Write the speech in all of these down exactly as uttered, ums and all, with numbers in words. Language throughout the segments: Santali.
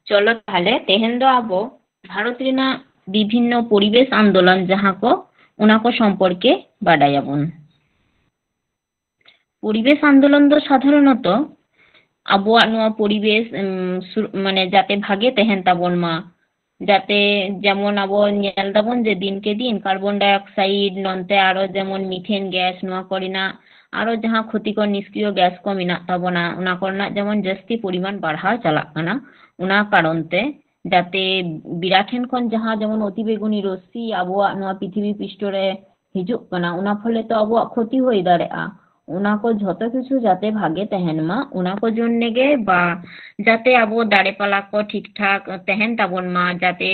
ᱪᱚᱞᱚ ᱛᱟᱦᱞᱮ ᱛᱮᱦᱮᱧ ᱫᱚ ᱟᱵᱚ ᱵᱷᱟᱨᱚᱛ ᱨᱮᱱᱟᱜ ᱵᱤᱵᱷᱤᱱᱱᱚ ᱯᱚᱨᱤᱵᱮᱥ ᱟᱱᱫᱳᱞᱚᱱ ᱡᱟᱦᱟᱸ ᱠᱚ, ᱚᱱᱟ ᱠᱚ ᱥᱚᱢᱯᱚᱨᱠᱮ ᱵᱟᱰᱟᱭᱟᱵᱚᱱ᱾ ᱯᱚᱨᱤᱵᱮᱥ ᱟᱱᱫᱳᱞᱚᱱ ᱫᱚ ᱥᱟᱫᱷᱟᱨᱚᱱᱚᱛᱚ ᱟᱵᱚᱣᱟᱜ ᱱᱚᱣᱟ ᱯᱚᱨᱤᱵᱮᱥ, ᱩᱢ, ᱥᱩᱨ-, ᱢᱟᱱᱮ ᱡᱟᱛᱮ ᱵᱷᱟᱜᱮ ᱛᱟᱦᱮᱱ ᱛᱟᱵᱚᱱ ᱢᱟ, ᱡᱟᱛᱮ ᱡᱮᱢᱚᱱ ᱟᱵᱚ ᱧᱮᱞ ᱫᱟᱵᱚᱱ ᱡᱮ ᱫᱤᱱᱠᱮ ᱫᱤᱱ ᱠᱟᱨᱵᱚᱱ ᱰᱟᱭ ᱚᱠᱥᱟᱭᱤᱰ, ᱱᱚᱱᱛᱮ ᱟᱨᱚ ᱡᱮᱢᱚᱱ ᱢᱤᱛᱷᱮᱱ ᱜᱮᱥ, ᱱᱚᱣᱟ ᱠᱚᱨᱮᱱᱟᱜ ᱟᱨᱚ ᱡᱟᱦᱟᱸ ᱠᱷᱚᱛᱤᱠᱚᱨ ᱱᱤᱥᱠᱨᱤᱭᱚ ᱜᱮᱥ ᱠᱚ ᱢᱮᱱᱟᱜ ᱛᱟᱵᱚᱱᱟ, ᱚᱱᱟ ᱠᱚᱨᱮᱱᱟᱜ ᱡᱮᱢᱚᱱ ᱡᱟᱹᱥᱛᱤ ᱯᱚᱨᱤᱢᱟᱱ ᱵᱟᱲᱦᱟᱣ ᱪᱟᱞᱟᱜ ᱠᱟᱱᱟ᱾ ᱚᱱᱟ ᱠᱟᱨᱚᱱ ᱛᱮ ᱡᱟᱛᱮ ᱵᱮᱲᱟ ᱴᱷᱮᱱ ᱠᱷᱚᱱ ᱡᱟᱦᱟᱸ ᱡᱮᱢᱚᱱ ᱚᱛᱤ ᱵᱮᱜᱩᱱᱤ ᱨᱚᱥᱥᱤ ᱟᱵᱚᱣᱟᱜ ᱱᱚᱣᱟ ᱯᱨᱤᱛᱷᱤᱵᱤ ᱯᱨᱤᱥᱴᱷᱚ ᱨᱮ ᱦᱤᱡᱩᱜ ᱠᱟᱱᱟ, ᱚᱱᱟ ᱯᱷᱚᱞᱮ ᱛᱚ ᱟᱵᱚᱣᱟᱜ ᱠᱷᱚᱛᱤ ᱦᱩᱭ ᱫᱟᱲᱮᱭᱟᱜᱼᱟ᱾ ᱚᱱᱟ ᱠᱚ ᱡᱷᱚᱛᱚ ᱠᱤᱪᱷᱩ ᱡᱟᱛᱮ ᱵᱷᱟᱜᱮ ᱛᱟᱦᱮᱱ ᱢᱟ, ᱚᱱᱟ ᱠᱚ ᱡᱚᱱᱱᱮ ᱜᱮ, ᱵᱟ ᱡᱟᱛᱮ ᱟᱵᱚ ᱫᱟᱨᱮ ᱯᱟᱞᱟ ᱠᱚ ᱴᱷᱤᱠ ᱴᱷᱟᱠ ᱛᱟᱦᱮᱱ ᱛᱟᱵᱚᱱ ᱢᱟ, ᱡᱟᱛᱮ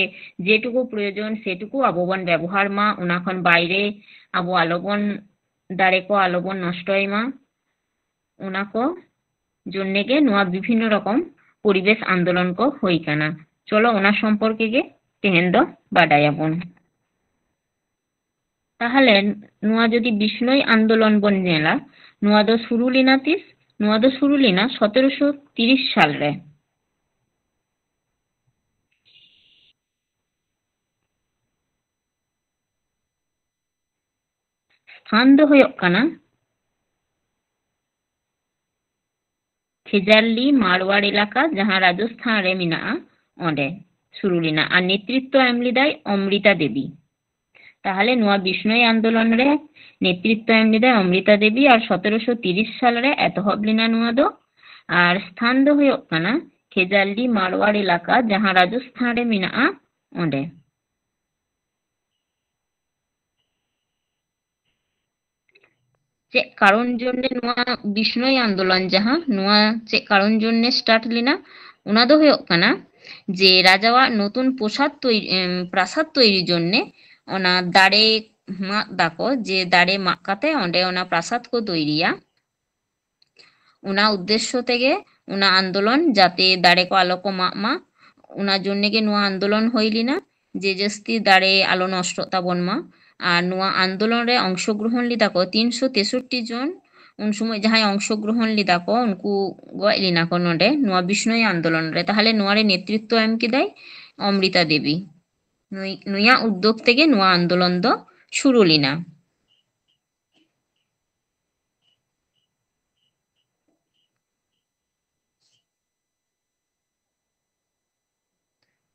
ᱡᱮᱴᱩᱠᱩ ᱯᱨᱚᱭᱳᱡᱚᱱ ᱥᱮᱴᱩᱠᱩ ᱟᱵᱚ ᱵᱚᱱ ᱵᱮᱵᱚᱦᱟᱨ ᱢᱟ, ᱚᱱᱟ ᱠᱷᱚᱱ ᱵᱟᱭᱨᱮ ᱟᱵᱚ ᱟᱞᱚᱵᱚᱱ, ᱫᱟᱨᱮ ᱠᱚ ᱟᱞᱚᱵᱚᱱ ᱱᱚᱥᱴᱚᱭ ᱢᱟ, ᱚᱱᱟ ᱠᱚ ᱡᱚᱱᱱᱮ ᱜᱮ ᱱᱚᱣᱟ ᱵᱤᱵᱷᱤᱱᱱᱚ ᱨᱚᱠᱚᱢ ᱯᱚᱨᱤᱵᱮᱥ ᱟᱱᱫᱳᱞᱚᱱ ᱠᱚ ᱦᱩᱭ ᱠᱟᱱᱟ᱾ ᱪᱚᱞᱚ ᱚᱱᱟ ᱥᱚᱢᱯᱚᱨᱠᱮ ᱜᱮ ᱛᱮᱦᱮᱧ ᱫᱚ ᱵᱟᱰᱟᱭᱟᱵᱚᱱ᱾ ᱛᱟᱦᱞᱮ ᱱᱚᱣᱟ ᱡᱩᱫᱤ ᱵᱤᱥᱱᱚᱭ ᱟᱱᱫᱳᱞᱚᱱ ᱵᱚᱱ ᱧᱮᱞᱟ, ᱱᱚᱣᱟ ᱫᱚ ᱥᱩᱨᱩ ᱞᱮᱱᱟ ᱛᱤᱥ? ᱱᱚᱣᱟ ᱫᱚ ᱥᱩᱨᱩ ᱞᱮᱱᱟ ᱥᱚᱛᱮᱨᱚᱥᱚ ᱛᱤᱨᱤᱥ ᱥᱟᱞ ᱨᱮ᱾ ᱥᱛᱷᱟᱱ ᱫᱚ ᱦᱩᱭᱩᱜ ᱠᱟᱱᱟ ᱠᱷᱮᱡᱟᱨᱞᱤ ᱢᱟᱲᱣᱟᱲ ᱮᱞᱟᱠᱟ, ᱡᱟᱦᱟᱸ ᱨᱟᱡᱚᱥᱛᱷᱟᱱ ᱨᱮ ᱢᱮᱱᱟᱜᱼᱟ, ᱚᱸᱰᱮ ᱥᱩᱨᱩ ᱞᱮᱱᱟ᱾ ᱟᱨ ᱱᱮᱛᱨᱤᱛᱵ ᱮᱢ ᱞᱮᱫᱟᱭ ᱚᱢᱨᱤᱛᱟ ᱫᱮᱵᱤ᱾ ᱛᱟᱦᱞᱮ ᱱᱚᱣᱟ ᱵᱤᱥᱱᱚᱭ ᱟᱱᱫᱳᱞᱚᱱ ᱨᱮ ᱱᱮᱛᱨᱤᱛᱵ ᱮᱢ ᱞᱮᱫᱟᱭ ᱚᱢᱨᱤᱛᱟ ᱫᱮᱵᱤ, ᱟᱨ ᱥᱚᱛᱮᱨᱚᱥᱚ ᱛᱤᱨᱤᱥ ᱥᱟᱞ ᱨᱮ ᱮᱛᱚᱦᱚᱵ ᱞᱮᱱᱟ ᱱᱚᱣᱟ ᱫᱚ᱾ ᱟᱨ ᱥᱛᱷᱟᱱ ᱫᱚ ᱦᱩᱭᱩᱜ ᱠᱟᱱᱟ ᱠᱷᱮᱡᱟᱨᱞᱤ ᱢᱟᱲᱣᱟᱲ ᱮᱞᱟᱠᱟ, ᱡᱟᱦᱟᱸ ᱨᱟᱡᱚᱥᱛᱷᱟᱱ ᱨᱮ ᱢᱮᱱᱟᱜᱼᱟ, ᱚᱸᱰᱮ᱾ ᱪᱮᱫ ᱠᱟᱨᱚᱱ ᱡᱚᱱᱱᱮ ᱱᱚᱣᱟ ᱵᱤᱥᱱᱚᱭ ᱟᱱᱫᱳᱞᱚᱱ, ᱡᱟᱦᱟᱸ ᱱᱚᱣᱟ ᱪᱮᱫ ᱠᱟᱨᱚᱱ ᱡᱚᱱᱱᱮ start ᱞᱮᱱᱟ, ᱚᱱᱟ ᱫᱚ ᱦᱩᱭᱩᱜ ᱠᱟᱱᱟ ᱡᱮ ᱨᱟᱡᱟᱣᱟᱜ ᱱᱚᱛᱩᱱ ᱯᱨᱟᱥᱟᱫ ᱛᱚᱭ-, ᱮᱢ, ᱯᱨᱟᱥᱟᱫ ᱛᱚᱭᱨᱤ ᱡᱚᱱᱱᱮ ᱚᱱᱟ ᱫᱟᱨᱮ ᱢᱟᱜ ᱫᱟᱠᱚ, ᱡᱮ ᱫᱟᱨᱮ ᱢᱟᱜ ᱠᱟᱛᱮ ᱚᱸᱰᱮ ᱚᱱᱟ ᱯᱨᱟᱥᱟᱫ ᱠᱚ ᱛᱚᱭᱨᱤᱭᱟ᱾ ᱚᱱᱟ ᱩᱫᱽᱫᱮᱥᱥᱚ ᱛᱮᱜᱮ ᱚᱱᱟ ᱟᱱᱫᱳᱞᱚᱱ, ᱡᱟᱛᱮ ᱫᱟᱨᱮ ᱠᱚ ᱟᱞᱚ ᱠᱚ ᱢᱟᱜ ᱢᱟ, ᱚᱱᱟ ᱡᱚᱱᱱᱮ ᱜᱮ ᱱᱚᱣᱟ ᱟᱱᱫᱳᱞᱚᱱ ᱦᱩᱭ ᱞᱮᱱᱟ, ᱡᱮ ᱡᱟᱹᱥᱛᱤ ᱫᱟᱨᱮ ᱟᱞᱚ ᱱᱚᱥᱴᱚᱜ ᱛᱟᱵᱚᱱ ᱢᱟ᱾ ᱟᱨ ᱱᱚᱣᱟ ᱟᱱᱫᱳᱞᱚᱱ ᱨᱮ ᱚᱝᱥᱚᱜᱨᱚᱦᱚᱱ ᱞᱮᱫᱟ ᱠᱚ ᱛᱤᱱᱥᱚ ᱛᱮᱥᱚᱴᱴᱤ ᱡᱚᱱ ᱩᱱ ᱥᱚᱢᱚᱭ ᱡᱟᱦᱟᱸᱭ ᱚᱝᱥᱚᱜᱨᱚᱦᱚᱱ ᱞᱮᱫᱟ ᱠᱚ, ᱩᱱᱠᱩ ᱜᱚᱡ ᱞᱮᱱᱟ ᱠᱚ ᱱᱚᱰᱮ ᱱᱚᱣᱟ ᱵᱤᱥᱱᱚᱭ ᱟᱱᱫᱳᱞᱚᱱ ᱨᱮ᱾ ᱛᱟᱦᱚᱞᱮ ᱱᱚᱣᱟ ᱨᱮ ᱱᱮᱛᱨᱤᱛᱵ ᱮᱢ ᱠᱮᱫᱟᱭ ᱚᱢᱨᱤᱛᱟ ᱫᱮᱵᱤ᱾ ᱱᱩᱭ, ᱱᱩᱭᱟᱜ ᱩᱫᱽᱫᱳᱜᱽ ᱛᱮᱜᱮ ᱱᱚᱣᱟ ᱟᱱᱫᱳᱞᱚᱱ ᱫᱚ ᱥᱩᱨᱩ ᱞᱮᱱᱟ᱾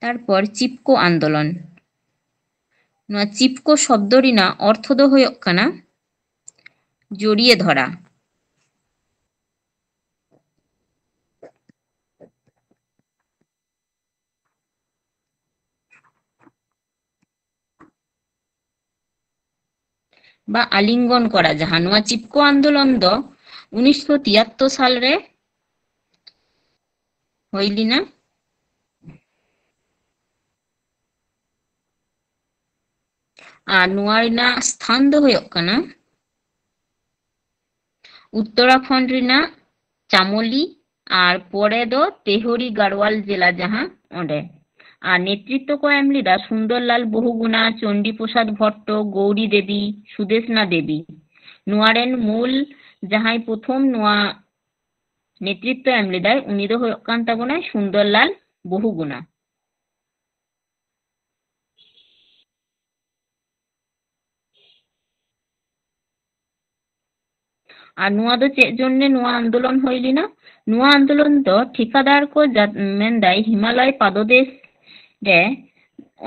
ᱛᱟᱨᱯᱚᱨ ᱪᱤᱯᱠᱳ ᱟᱱᱫᱳᱞᱚᱱ᱾ ᱱᱚᱣᱟ ᱪᱤᱯᱠᱳ ᱥᱚᱵᱫᱚ ᱨᱮᱱᱟᱜ ᱚᱨᱛᱷᱚ ᱫᱚ ᱦᱩᱭᱩᱜ ᱠᱟᱱᱟ ᱡᱚᱲᱤᱭᱮ ᱫᱷᱚᱨᱟ᱾ ᱵᱟ ᱟᱞᱤᱝᱜᱚᱱ ᱠᱚᱨᱟ, ᱡᱟᱦᱟᱸ ᱱᱚᱣᱟ ᱪᱤᱯᱠᱳ ᱟᱱᱫᱳᱞᱚᱱ ᱫᱚ ᱩᱱᱤᱥᱥᱚ ᱛᱤᱭᱟᱛᱛᱳᱨ ᱥᱟᱞ ᱨᱮ ᱦᱩᱭ ᱞᱮᱱᱟ᱾ ᱟᱨ ᱱᱚᱣᱟ ᱨᱮᱱᱟᱜ ᱥᱛᱷᱟᱱ ᱫᱚ ᱦᱩᱭᱩᱜ ᱠᱟᱱᱟ ᱩᱛᱛᱚᱨᱟᱠᱷᱚᱸᱰ ᱨᱮᱱᱟᱜ ᱪᱟᱢᱳᱞᱤ ᱟᱨ ᱯᱚᱨᱮ ᱫᱚ ᱛᱮᱦᱚᱨᱤ ᱜᱟᱲᱣᱟᱞ ᱡᱮᱞᱟ, ᱡᱟᱦᱟᱸ ᱚᱸᱰᱮ᱾ ᱟᱨ ᱱᱮᱛᱨᱤᱛᱵ ᱠᱚ ᱮᱢ ᱞᱮᱫᱟ ᱥᱩᱱᱫᱚᱨᱞᱟᱞ ᱵᱚᱦᱩᱜᱩᱱᱟ, ᱪᱚᱱᱰᱤ ᱯᱨᱚᱥᱟᱫᱽ ᱵᱷᱚᱴᱴᱚ, ᱜᱳᱣᱨᱤ ᱫᱮᱵᱤ, ᱥᱩᱫᱮᱥᱱᱟ ᱫᱮᱵᱤ᱾ ᱱᱚᱣᱟ ᱨᱮᱱ ᱢᱩᱞ ᱡᱟᱦᱟᱸᱭ ᱯᱨᱚᱛᱷᱚᱢ ᱱᱚᱣᱟ ᱱᱮᱛᱨᱤᱛᱵ ᱮᱢ ᱞᱮᱫᱟᱭ, ᱩᱱᱤ ᱫᱚ ᱦᱩᱭᱩᱜ ᱠᱟᱱ ᱛᱟᱵᱚᱱᱟᱭ ᱥᱩᱱᱫᱚᱨᱞᱟᱞ ᱵᱚᱦᱩᱜᱩᱱᱟ᱾ ᱟᱨ ᱱᱚᱣᱟ ᱫᱚ ᱪᱮᱫ ᱡᱚᱱᱱᱮ ᱱᱚᱣᱟ ᱟᱱᱫᱳᱞᱚᱱ ᱦᱩᱭ ᱞᱮᱱᱟ? ᱱᱚᱣᱟ ᱟᱱᱫᱳᱞᱚᱱ ᱫᱚ ᱴᱷᱤᱠᱟᱹᱫᱟᱨ ᱠᱚ ᱡᱟ-, ᱢᱮᱱᱫᱟᱭ ᱦᱤᱢᱟᱞᱚᱭ ᱯᱟᱫᱚᱫᱮᱥ ᱨᱮ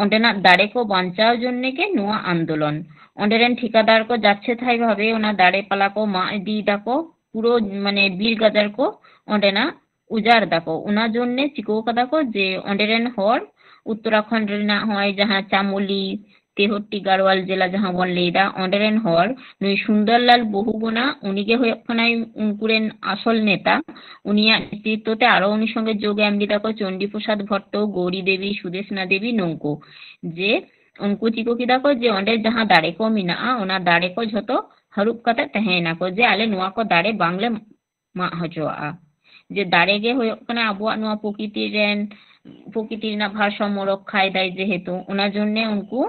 ᱚᱸᱰᱮᱱᱟᱜ ᱫᱟᱨᱮ ᱠᱚ ᱵᱟᱧᱪᱟᱣ ᱡᱚᱱᱱᱮ ᱜᱮ ᱱᱚᱣᱟ ᱟᱱᱫᱳᱞᱚᱱ᱾ ᱚᱸᱰᱮ ᱨᱮᱱ ᱴᱷᱤᱠᱟᱹᱫᱟᱨ ᱠᱚ ᱡᱟᱪᱪᱷᱮ ᱛᱷᱟᱭᱤ ᱵᱷᱟᱵᱮ ᱚᱱᱟ ᱫᱟᱨᱮ ᱯᱟᱞᱟ ᱠᱚ ᱢᱟᱜ ᱤᱫᱤᱭ ᱫᱟᱠᱚ, ᱯᱩᱨᱟᱹ ᱢᱟᱱᱮ ᱵᱤᱨ ᱜᱟᱡᱟᱲ ᱠᱚ ᱚᱸᱰᱮᱱᱟᱜ ᱩᱡᱟᱲ ᱫᱟᱠᱚ᱾ ᱚᱱᱟ ᱡᱚᱱᱱᱮ ᱪᱤᱠᱟᱹ ᱠᱟᱫᱟ ᱠᱚ ᱡᱮ ᱚᱸᱰᱮ ᱨᱮᱱ ᱦᱚᱲ ᱩᱛᱛᱚᱨᱟᱠᱷᱚᱸᱰ ᱨᱮᱱᱟᱜ ᱦᱚᱸᱜᱼᱚᱭ ᱡᱟᱦᱟᱸ ᱪᱟᱢᱳᱞᱤ, ᱛᱮᱦᱚᱴᱴᱤ ᱜᱟᱲᱣᱟᱞ ᱡᱮᱞᱟ ᱡᱟᱦᱟᱸ ᱵᱚᱱ ᱞᱟᱹᱭᱫᱟ, ᱚᱸᱰᱮ ᱨᱮᱱ ᱦᱚᱲ ᱱᱩᱭ ᱥᱩᱱᱫᱚᱨᱞᱟᱞ ᱵᱚᱦᱩᱜᱩᱱᱟ, ᱩᱱᱤᱜᱮ ᱦᱩᱭᱩᱜ ᱠᱟᱱᱟᱭ ᱩᱱᱠᱩ ᱨᱮᱱ ᱟᱥᱚᱞ ᱱᱮᱛᱟ᱾ ᱩᱱᱤᱭᱟᱜ ᱱᱮᱛᱨᱤᱛᱵᱚ ᱛᱮ ᱟᱨᱚ ᱩᱱᱤ ᱥᱚᱸᱜᱮ ᱡᱳᱜ ᱮᱢ ᱞᱮᱫᱟ ᱠᱚ ᱪᱚᱱᱰᱤ ᱯᱨᱚᱥᱟᱫᱽ ᱵᱷᱚᱴᱴᱚ, ᱜᱳᱣᱨᱤ ᱫᱮᱵᱤ, ᱥᱩᱫᱮᱥᱱᱟ ᱫᱮᱵᱤ, ᱱᱩᱝᱠᱩ᱾ ᱡᱮ ᱩᱱᱠᱩ ᱪᱤᱠᱟᱹ ᱠᱮᱫᱟ ᱠᱚ ᱡᱮ ᱚᱸᱰᱮ ᱡᱟᱦᱟᱸ ᱫᱟᱨᱮ ᱠᱚ ᱢᱮᱱᱟᱜᱼᱟ, ᱚᱱᱟ ᱫᱟᱨᱮ ᱠᱚ ᱡᱷᱚᱛᱚ ᱦᱟᱹᱨᱩᱵ ᱠᱟᱛᱮ ᱛᱟᱦᱮᱸᱭᱮᱱᱟ ᱠᱚ ᱡᱮ ᱟᱞᱮ ᱱᱚᱣᱟ ᱠᱚ ᱫᱟᱨᱮ ᱵᱟᱝᱞᱮ ᱢᱟᱜ ᱦᱚᱪᱚᱣᱟᱜᱼᱟ᱾ ᱡᱮ ᱫᱟᱨᱮ ᱜᱮ ᱦᱩᱭᱩᱜ ᱠᱟᱱᱟ ᱟᱵᱚᱣᱟᱜ ᱱᱚᱣᱟ ᱯᱨᱚᱠᱤᱛᱤ ᱨᱮᱱ, ᱯᱨᱚᱠᱤᱛᱤ ᱨᱮᱱᱟᱜ ᱵᱷᱟᱨᱥᱟᱢᱢᱚ ᱨᱚᱠᱠᱷᱟᱭ ᱫᱟᱭ, ᱡᱮᱦᱮᱛᱩ ᱚᱱᱟ ᱡᱚᱱᱱᱮ ᱩᱱᱠᱩ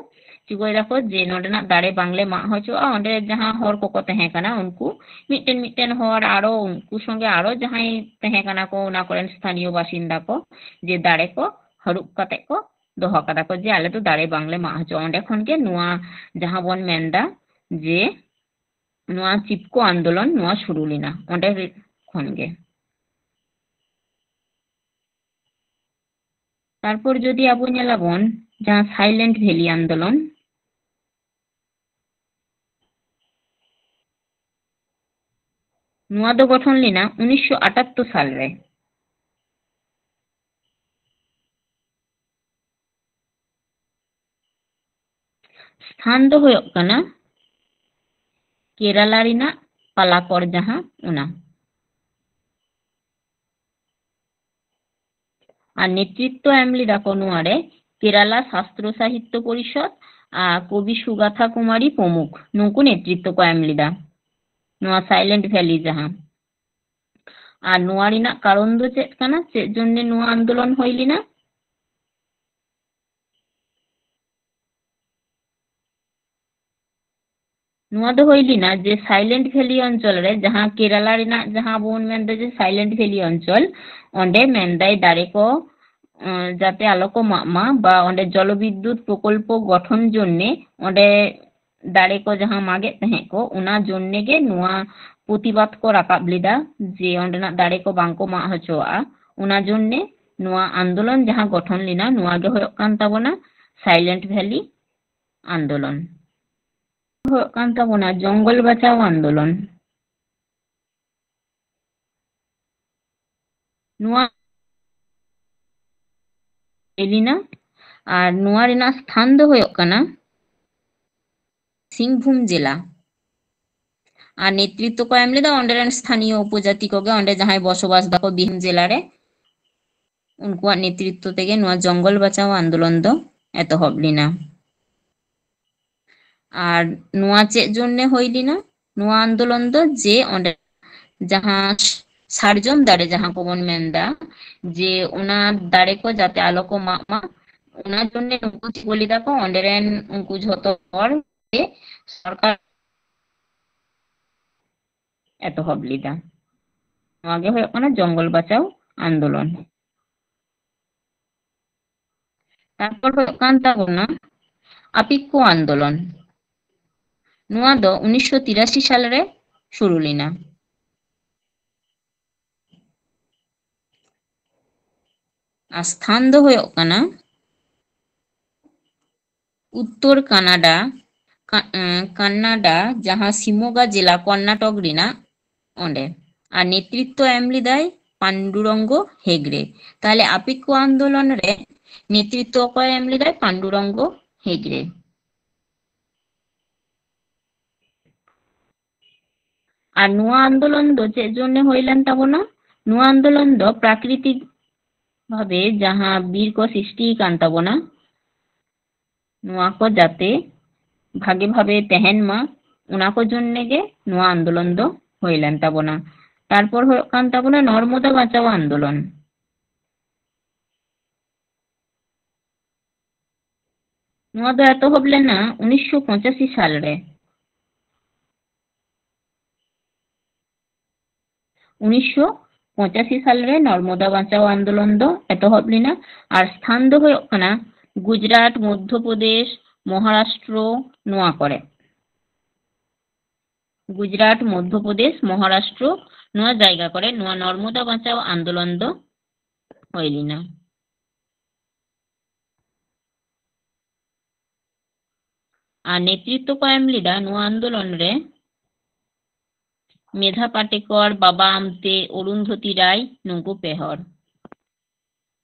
ᱪᱤᱠᱟᱹᱭ ᱫᱟᱠᱚ ᱡᱮ ᱱᱚᱸᱰᱮᱱᱟᱜ ᱫᱟᱨᱮ ᱵᱟᱝᱞᱮ ᱢᱟᱜ ᱦᱚᱪᱚᱣᱟᱜᱼᱟ, ᱚᱸᱰᱮ ᱡᱟᱦᱟᱸ ᱦᱚᱲ ᱠᱚᱠᱚ ᱛᱟᱦᱮᱸ ᱠᱟᱱᱟ ᱩᱱᱠᱩ ᱢᱤᱫᱴᱮᱱ ᱢᱤᱫᱴᱮᱱ ᱦᱚᱲ ᱟᱨᱚ ᱩᱱᱠᱩ ᱥᱚᱸᱜᱮ ᱟᱨᱚ ᱡᱟᱦᱟᱸᱭ ᱛᱟᱦᱮᱸ ᱠᱟᱱᱟ ᱠᱚ ᱚᱱᱟ ᱠᱚᱨᱮᱱ ᱥᱛᱷᱟᱱᱤᱭᱚ ᱵᱟᱥᱤᱱᱫᱟ ᱠᱚ ᱡᱮ ᱫᱟᱨᱮ ᱠᱚ ᱦᱟᱹᱨᱩᱵ ᱠᱟᱛᱮ ᱠᱚ ᱫᱚᱦᱚ ᱠᱟᱫᱟ ᱠᱚ ᱡᱮ ᱟᱞᱮ ᱫᱚ ᱫᱟᱨᱮ ᱵᱟᱝᱞᱮ ᱢᱟᱜ ᱦᱚᱪᱚᱣᱟᱜᱼᱟ᱾ ᱚᱸᱰᱮ ᱠᱷᱚᱱ ᱜᱮ ᱱᱚᱣᱟ ᱡᱟᱦᱟᱸ ᱵᱚᱱ ᱢᱮᱱᱫᱟ ᱡᱮ ᱱᱚᱣᱟ ᱪᱤᱯᱠᱳ ᱟᱱᱫᱳᱞᱚᱱ ᱱᱚᱣᱟ ᱥᱩᱨᱩ ᱞᱮᱱᱟ ᱚᱸᱰᱮ ᱠᱷᱚᱱ ᱜᱮ᱾ ᱛᱟᱨᱯᱚᱨ ᱡᱩᱫᱤ ᱟᱵᱚ ᱧᱮᱞᱟᱵᱚᱱ ᱡᱟᱦᱟᱸ ᱥᱟᱭᱞᱮᱱᱴ ᱵᱷᱮᱞᱤ ᱟᱱᱫᱳᱞᱚᱱ, ᱱᱚᱣᱟ ᱫᱚ ᱜᱚᱴᱷᱚᱱ ᱞᱮᱱᱟ ᱩᱱᱤᱥᱥᱚ ᱟᱴᱟᱛᱛᱳᱨ ᱥᱟᱞ ᱨᱮ᱾ ᱥᱛᱷᱟᱱ ᱫᱚ ᱦᱩᱭᱩᱜ ᱠᱟᱱᱟ ᱠᱮᱨᱟᱞᱟ ᱨᱮᱱᱟᱜ ᱯᱟᱞᱟᱠᱚᱲ ᱡᱟᱦᱟᱸ ᱚᱱᱟ᱾ ᱟᱨ ᱱᱮᱛᱨᱤᱛᱵ ᱮᱢ ᱞᱮᱫᱟ ᱠᱚ ᱱᱚᱣᱟ ᱨᱮ ᱠᱮᱨᱟᱞᱟ ᱥᱟᱥᱛᱨᱚ ᱥᱟᱦᱤᱛᱛᱚ ᱯᱚᱨᱤᱥᱚᱫ ᱟᱨ ᱠᱚᱵᱤ ᱥᱩᱜᱟᱛᱷᱟ ᱠᱩᱢᱟᱨᱤ ᱯᱨᱚᱢᱩᱠᱷ, ᱱᱩᱠᱩ ᱱᱮᱛᱨᱤᱛᱵ ᱠᱚ ᱮᱢ ᱞᱮᱫᱟ ᱱᱚᱣᱟ ᱥᱟᱭᱞᱮᱱᱴ ᱵᱷᱮᱞᱤ ᱡᱟᱦᱟᱸ᱾ ᱟᱨ ᱱᱚᱣᱟ ᱨᱮᱱᱟᱜ ᱠᱟᱨᱚᱱ ᱫᱚ ᱪᱮᱫ ᱠᱟᱱᱟ, ᱪᱮᱫ ᱡᱚᱱᱱᱮ ᱱᱚᱣᱟ ᱟᱱᱫᱳᱞᱚᱱ ᱦᱩᱭ ᱞᱮᱱᱟ? ᱱᱚᱣᱟ ᱫᱚ ᱦᱩᱭ ᱞᱮᱱᱟ ᱡᱮ ᱥᱟᱭᱞᱮᱱᱴ ᱵᱷᱮᱞᱤ ᱚᱧᱪᱚᱞ ᱨᱮ, ᱡᱟᱦᱟᱸ ᱠᱮᱨᱟᱞᱟ ᱨᱮᱱᱟᱜ ᱡᱟᱦᱟᱸ ᱟᱵᱚ ᱵᱚᱱ ᱢᱮᱱᱫᱟ ᱡᱮ ᱥᱟᱭᱞᱮᱱᱴ ᱵᱷᱮᱞᱤ ᱚᱧᱪᱚᱞ, ᱚᱸᱰᱮ ᱢᱮᱱᱫᱟᱭ ᱫᱟᱨᱮ ᱠᱚ, ᱟᱸ, ᱡᱟᱛᱮ ᱟᱞᱚ ᱠᱚ ᱢᱟᱜ ᱢᱟ ᱵᱟ ᱚᱸᱰᱮ ᱡᱚᱞᱚᱵᱤᱫᱽᱫᱩᱛ ᱯᱨᱚᱠᱚᱞᱯᱚ ᱜᱚᱴᱷᱚᱱ ᱡᱚᱱᱱᱮ ᱚᱸᱰᱮ ᱫᱟᱨᱮ ᱠᱚ ᱡᱟᱦᱟᱸ ᱢᱟᱜᱮᱫ ᱛᱟᱦᱮᱸᱫ ᱠᱚ, ᱚᱱᱟ ᱡᱚᱱᱱᱮ ᱜᱮ ᱱᱚᱣᱟ ᱯᱨᱚᱛᱤᱵᱟᱫ ᱠᱚ ᱨᱟᱠᱟᱵ ᱞᱮᱫᱟ ᱡᱮ ᱚᱸᱰᱮᱱᱟᱜ ᱫᱟᱨᱮ ᱠᱚ ᱵᱟᱝ ᱠᱚ ᱢᱟᱜ ᱦᱚᱪᱚᱣᱟᱜᱼᱟ᱾ ᱚᱱᱟ ᱡᱚᱱᱱᱮ ᱱᱚᱣᱟ ᱟᱱᱫᱳᱞᱚᱱ ᱡᱟᱦᱟᱸ ᱜᱚᱴᱷᱚᱱ ᱞᱮᱱᱟ, ᱱᱚᱣᱟ ᱜᱮ ᱦᱩᱭᱩᱜ ᱠᱟᱱ ᱛᱟᱵᱚᱱᱟ ᱥᱟᱭᱞᱮᱱᱴ ᱵᱷᱮᱞᱤ ᱟᱱᱫᱳᱞᱚᱱ᱾ ᱦᱩᱭᱩᱜ ᱠᱟᱱ ᱛᱟᱵᱚᱱᱟ ᱡᱚᱝᱜᱚᱞ ᱵᱟᱪᱟᱣ ᱟᱱᱫᱳᱞᱚᱱ᱾ ᱱᱚᱣᱟ ᱦᱩᱭ ᱞᱮᱱᱟ ᱟᱨ ᱱᱚᱣᱟ ᱨᱮᱱᱟᱜ ᱥᱛᱷᱟᱱ ᱫᱚ ᱦᱩᱭᱩᱜ ᱠᱟᱱᱟ ᱥᱤᱝᱵᱷᱩᱢ ᱡᱮᱞᱟ᱾ ᱟᱨ ᱱᱮᱛᱨᱤᱛᱵ ᱠᱚ ᱮᱢ ᱞᱮᱫᱟ ᱚᱸᱰᱮ ᱨᱮᱱ ᱥᱛᱷᱟᱱᱤᱭᱚ ᱩᱯᱚᱡᱟᱛᱤ ᱠᱚᱜᱮ, ᱚᱸᱰᱮ ᱡᱟᱦᱟᱸᱭ ᱵᱚᱥᱚᱵᱟᱥ ᱫᱟᱠᱚ ᱵᱤᱨᱵᱷᱩᱢ ᱡᱮᱞᱟ ᱨᱮ, ᱩᱱᱠᱩᱣᱟᱜ ᱱᱮᱛᱨᱤᱛᱵ ᱛᱮᱜᱮ ᱱᱚᱣᱟ ᱡᱚᱝᱜᱚᱞ ᱵᱟᱪᱟᱣ ᱟᱱᱫᱳᱞᱚᱱ ᱫᱚ ᱮᱛᱚᱦᱚᱵ ᱞᱮᱱᱟ᱾ ᱟᱨ ᱱᱚᱣᱟ ᱪᱮᱫ ᱡᱚᱱᱱᱮ ᱦᱩᱭ ᱞᱮᱱᱟ? ᱱᱚᱣᱟ ᱟᱱᱫᱳᱞᱚᱱ ᱫᱚ ᱡᱮ ᱚᱸᱰᱮ ᱡᱟᱦᱟᱸ ᱥᱟᱨᱡᱚᱢ ᱫᱟᱨᱮ ᱡᱟᱦᱟᱸ ᱠᱚᱵᱚᱱ ᱢᱮᱱᱫᱟ, ᱡᱮ ᱚᱱᱟ ᱫᱟᱨᱮ ᱠᱚ ᱡᱟᱛᱮ ᱟᱞᱚ ᱠᱚ ᱢᱟᱜ ᱢᱟ, ᱚᱱᱟ ᱡᱚᱱᱱᱮ ᱱᱩᱠᱩ ᱪᱮᱫ ᱠᱚ ᱞᱮᱫᱟ ᱠᱚ, ᱚᱸᱰᱮ ᱨᱮᱱ ᱩᱱᱠᱩ ᱡᱷᱚᱛᱚ ᱦᱚᱲ ᱜᱮ ᱥᱚᱨᱠᱟᱨ ᱮᱛᱚᱦᱚᱵ ᱞᱮᱫᱟ᱾ ᱱᱚᱣᱟ ᱜᱮ ᱦᱩᱭᱩᱜ ᱠᱟᱱᱟ ᱡᱚᱝᱜᱚᱞ ᱵᱟᱪᱟᱣ ᱟᱱᱫᱳᱞᱚᱱ᱾ ᱛᱟᱨᱯᱚᱨ ᱦᱩᱭᱩᱜ ᱠᱟᱱ ᱛᱟᱵᱚᱱᱟ ᱟᱯᱤᱠᱠᱚ ᱟᱱᱫᱳᱞᱚᱱ᱾ ᱱᱚᱣᱟ ᱫᱚ ᱩᱱᱤᱥᱥᱚ ᱛᱤᱨᱟᱥᱤ ᱥᱟᱞ ᱨᱮ ᱥᱩᱨᱩ ᱞᱮᱱᱟ᱾ ᱟᱨ ᱥᱛᱷᱟᱱ ᱫᱚ ᱦᱩᱭᱩᱜ ᱠᱟᱱᱟ ᱩᱛᱛᱚᱨ ᱠᱟᱱᱟᱰᱟ, ᱠᱟ-, ᱮᱸ, ᱠᱟᱱᱱᱟᱰᱟ, ᱡᱟᱦᱟᱸ ᱥᱤᱢᱳᱜᱟ ᱡᱮᱞᱟ ᱠᱚᱨᱱᱟᱴᱚᱠ ᱨᱮᱱᱟᱜ, ᱚᱸᱰᱮ᱾ ᱟᱨ ᱱᱮᱛᱨᱤᱛᱵ ᱮᱢ ᱞᱮᱫᱟᱭ ᱯᱟᱱᱰᱩᱨᱚᱝᱜᱚ ᱦᱮᱜᱽᱲᱮ᱾ ᱛᱟᱦᱞᱮ ᱟᱯᱤᱠᱠᱚ ᱟᱱᱫᱳᱞᱚᱱ ᱨᱮ ᱱᱮᱛᱨᱤᱛᱵ ᱚᱠᱚᱭ ᱮᱢ ᱞᱮᱫᱟᱭ? ᱯᱟᱱᱰᱩᱨᱚᱝᱜᱚ ᱦᱮᱜᱽᱲᱮ᱾ ᱟᱨ ᱱᱚᱣᱟ ᱟᱱᱫᱳᱞᱚᱱ ᱫᱚ ᱪᱮᱫ ᱡᱚᱱᱱᱮ ᱦᱩᱭ ᱞᱮᱱ ᱛᱟᱵᱚᱱᱟ? ᱱᱚᱣᱟ ᱟᱱᱫᱳᱞᱚᱱ ᱫᱚ ᱯᱨᱟᱠᱨᱤᱛᱤᱠ ᱵᱷᱟᱵᱮ ᱡᱟᱦᱟᱸ ᱵᱤᱨ ᱠᱚ ᱥᱨᱤᱥᱴᱤ ᱟᱠᱟᱱ ᱛᱟᱵᱚᱱᱟ, ᱱᱚᱣᱟ ᱠᱚ ᱡᱟᱛᱮ ᱵᱷᱟᱜᱮ ᱵᱷᱟᱵᱮ ᱛᱟᱦᱮᱱ ᱢᱟ, ᱚᱱᱟ ᱠᱚ ᱡᱚᱱᱱᱮ ᱜᱮ ᱱᱚᱣᱟ ᱟᱱᱫᱳᱞᱚᱱ ᱫᱚ ᱦᱩᱭ ᱞᱮᱱ ᱛᱟᱵᱚᱱᱟ᱾ ᱛᱟᱨᱯᱚᱨ ᱦᱩᱭᱩᱜ ᱠᱟᱱ ᱛᱟᱵᱚᱱᱟ ᱱᱚᱨᱢᱚᱫᱟ ᱵᱟᱧᱪᱟᱣ ᱟᱱᱫᱳᱞᱚᱱ᱾ ᱱᱚᱣᱟ ᱫᱚ ᱮᱛᱚᱦᱚᱵ ᱞᱮᱱᱟ ᱩᱱᱤᱥᱥᱚ ᱯᱚᱸᱪᱟᱥᱤ ᱥᱟᱞ ᱨᱮ᱾ ᱩᱱᱤᱥᱥᱚ ᱯᱚᱸᱪᱟᱥᱤ ᱥᱟᱞ ᱨᱮ ᱱᱚᱨᱢᱚᱫᱟ ᱵᱟᱧᱪᱟᱣ ᱟᱱᱫᱳᱞᱚᱱ ᱫᱚ ᱮᱛᱚᱦᱚᱵ ᱞᱮᱱᱟ᱾ ᱟᱨ ᱥᱛᱷᱟᱱ ᱫᱚ ᱦᱩᱭᱩᱜ ᱠᱟᱱᱟ ᱜᱩᱡᱽᱨᱟᱴ, ᱢᱚᱫᱽᱫᱷᱚ ᱯᱨᱚᱫᱮᱥ, ᱢᱚᱦᱟᱨᱟᱥᱴᱨᱚ, ᱱᱚᱣᱟ ᱠᱚᱨᱮ᱾ ᱜᱩᱡᱽᱨᱟᱴ, ᱢᱚᱫᱽᱫᱷᱚ ᱯᱨᱚᱫᱮᱥ, ᱢᱚᱦᱟᱨᱟᱥᱴᱨᱚ, ᱱᱚᱣᱟ ᱡᱟᱭᱜᱟ ᱠᱚᱨᱮ ᱱᱚᱣᱟ ᱱᱚᱨᱢᱚᱫᱟ ᱵᱟᱧᱪᱟᱣ ᱟᱱᱫᱳᱞᱚᱱ ᱫᱚ ᱦᱩᱭ ᱞᱮᱱᱟ᱾ ᱟᱨ ᱱᱮᱛᱨᱤᱛᱵ ᱠᱚ ᱮᱢ ᱞᱮᱫᱟ ᱱᱚᱣᱟ ᱟᱱᱫᱳᱞᱚᱱ ᱨᱮ ᱢᱮᱫᱷᱟ ᱯᱟᱴᱮᱠᱚᱨ, ᱵᱟᱵᱟ ᱟᱢᱛᱮ, ᱚᱨᱩᱱᱫᱷᱚᱛᱤ ᱨᱟᱭ, ᱱᱩᱠᱩ ᱯᱮ ᱦᱚᱲ᱾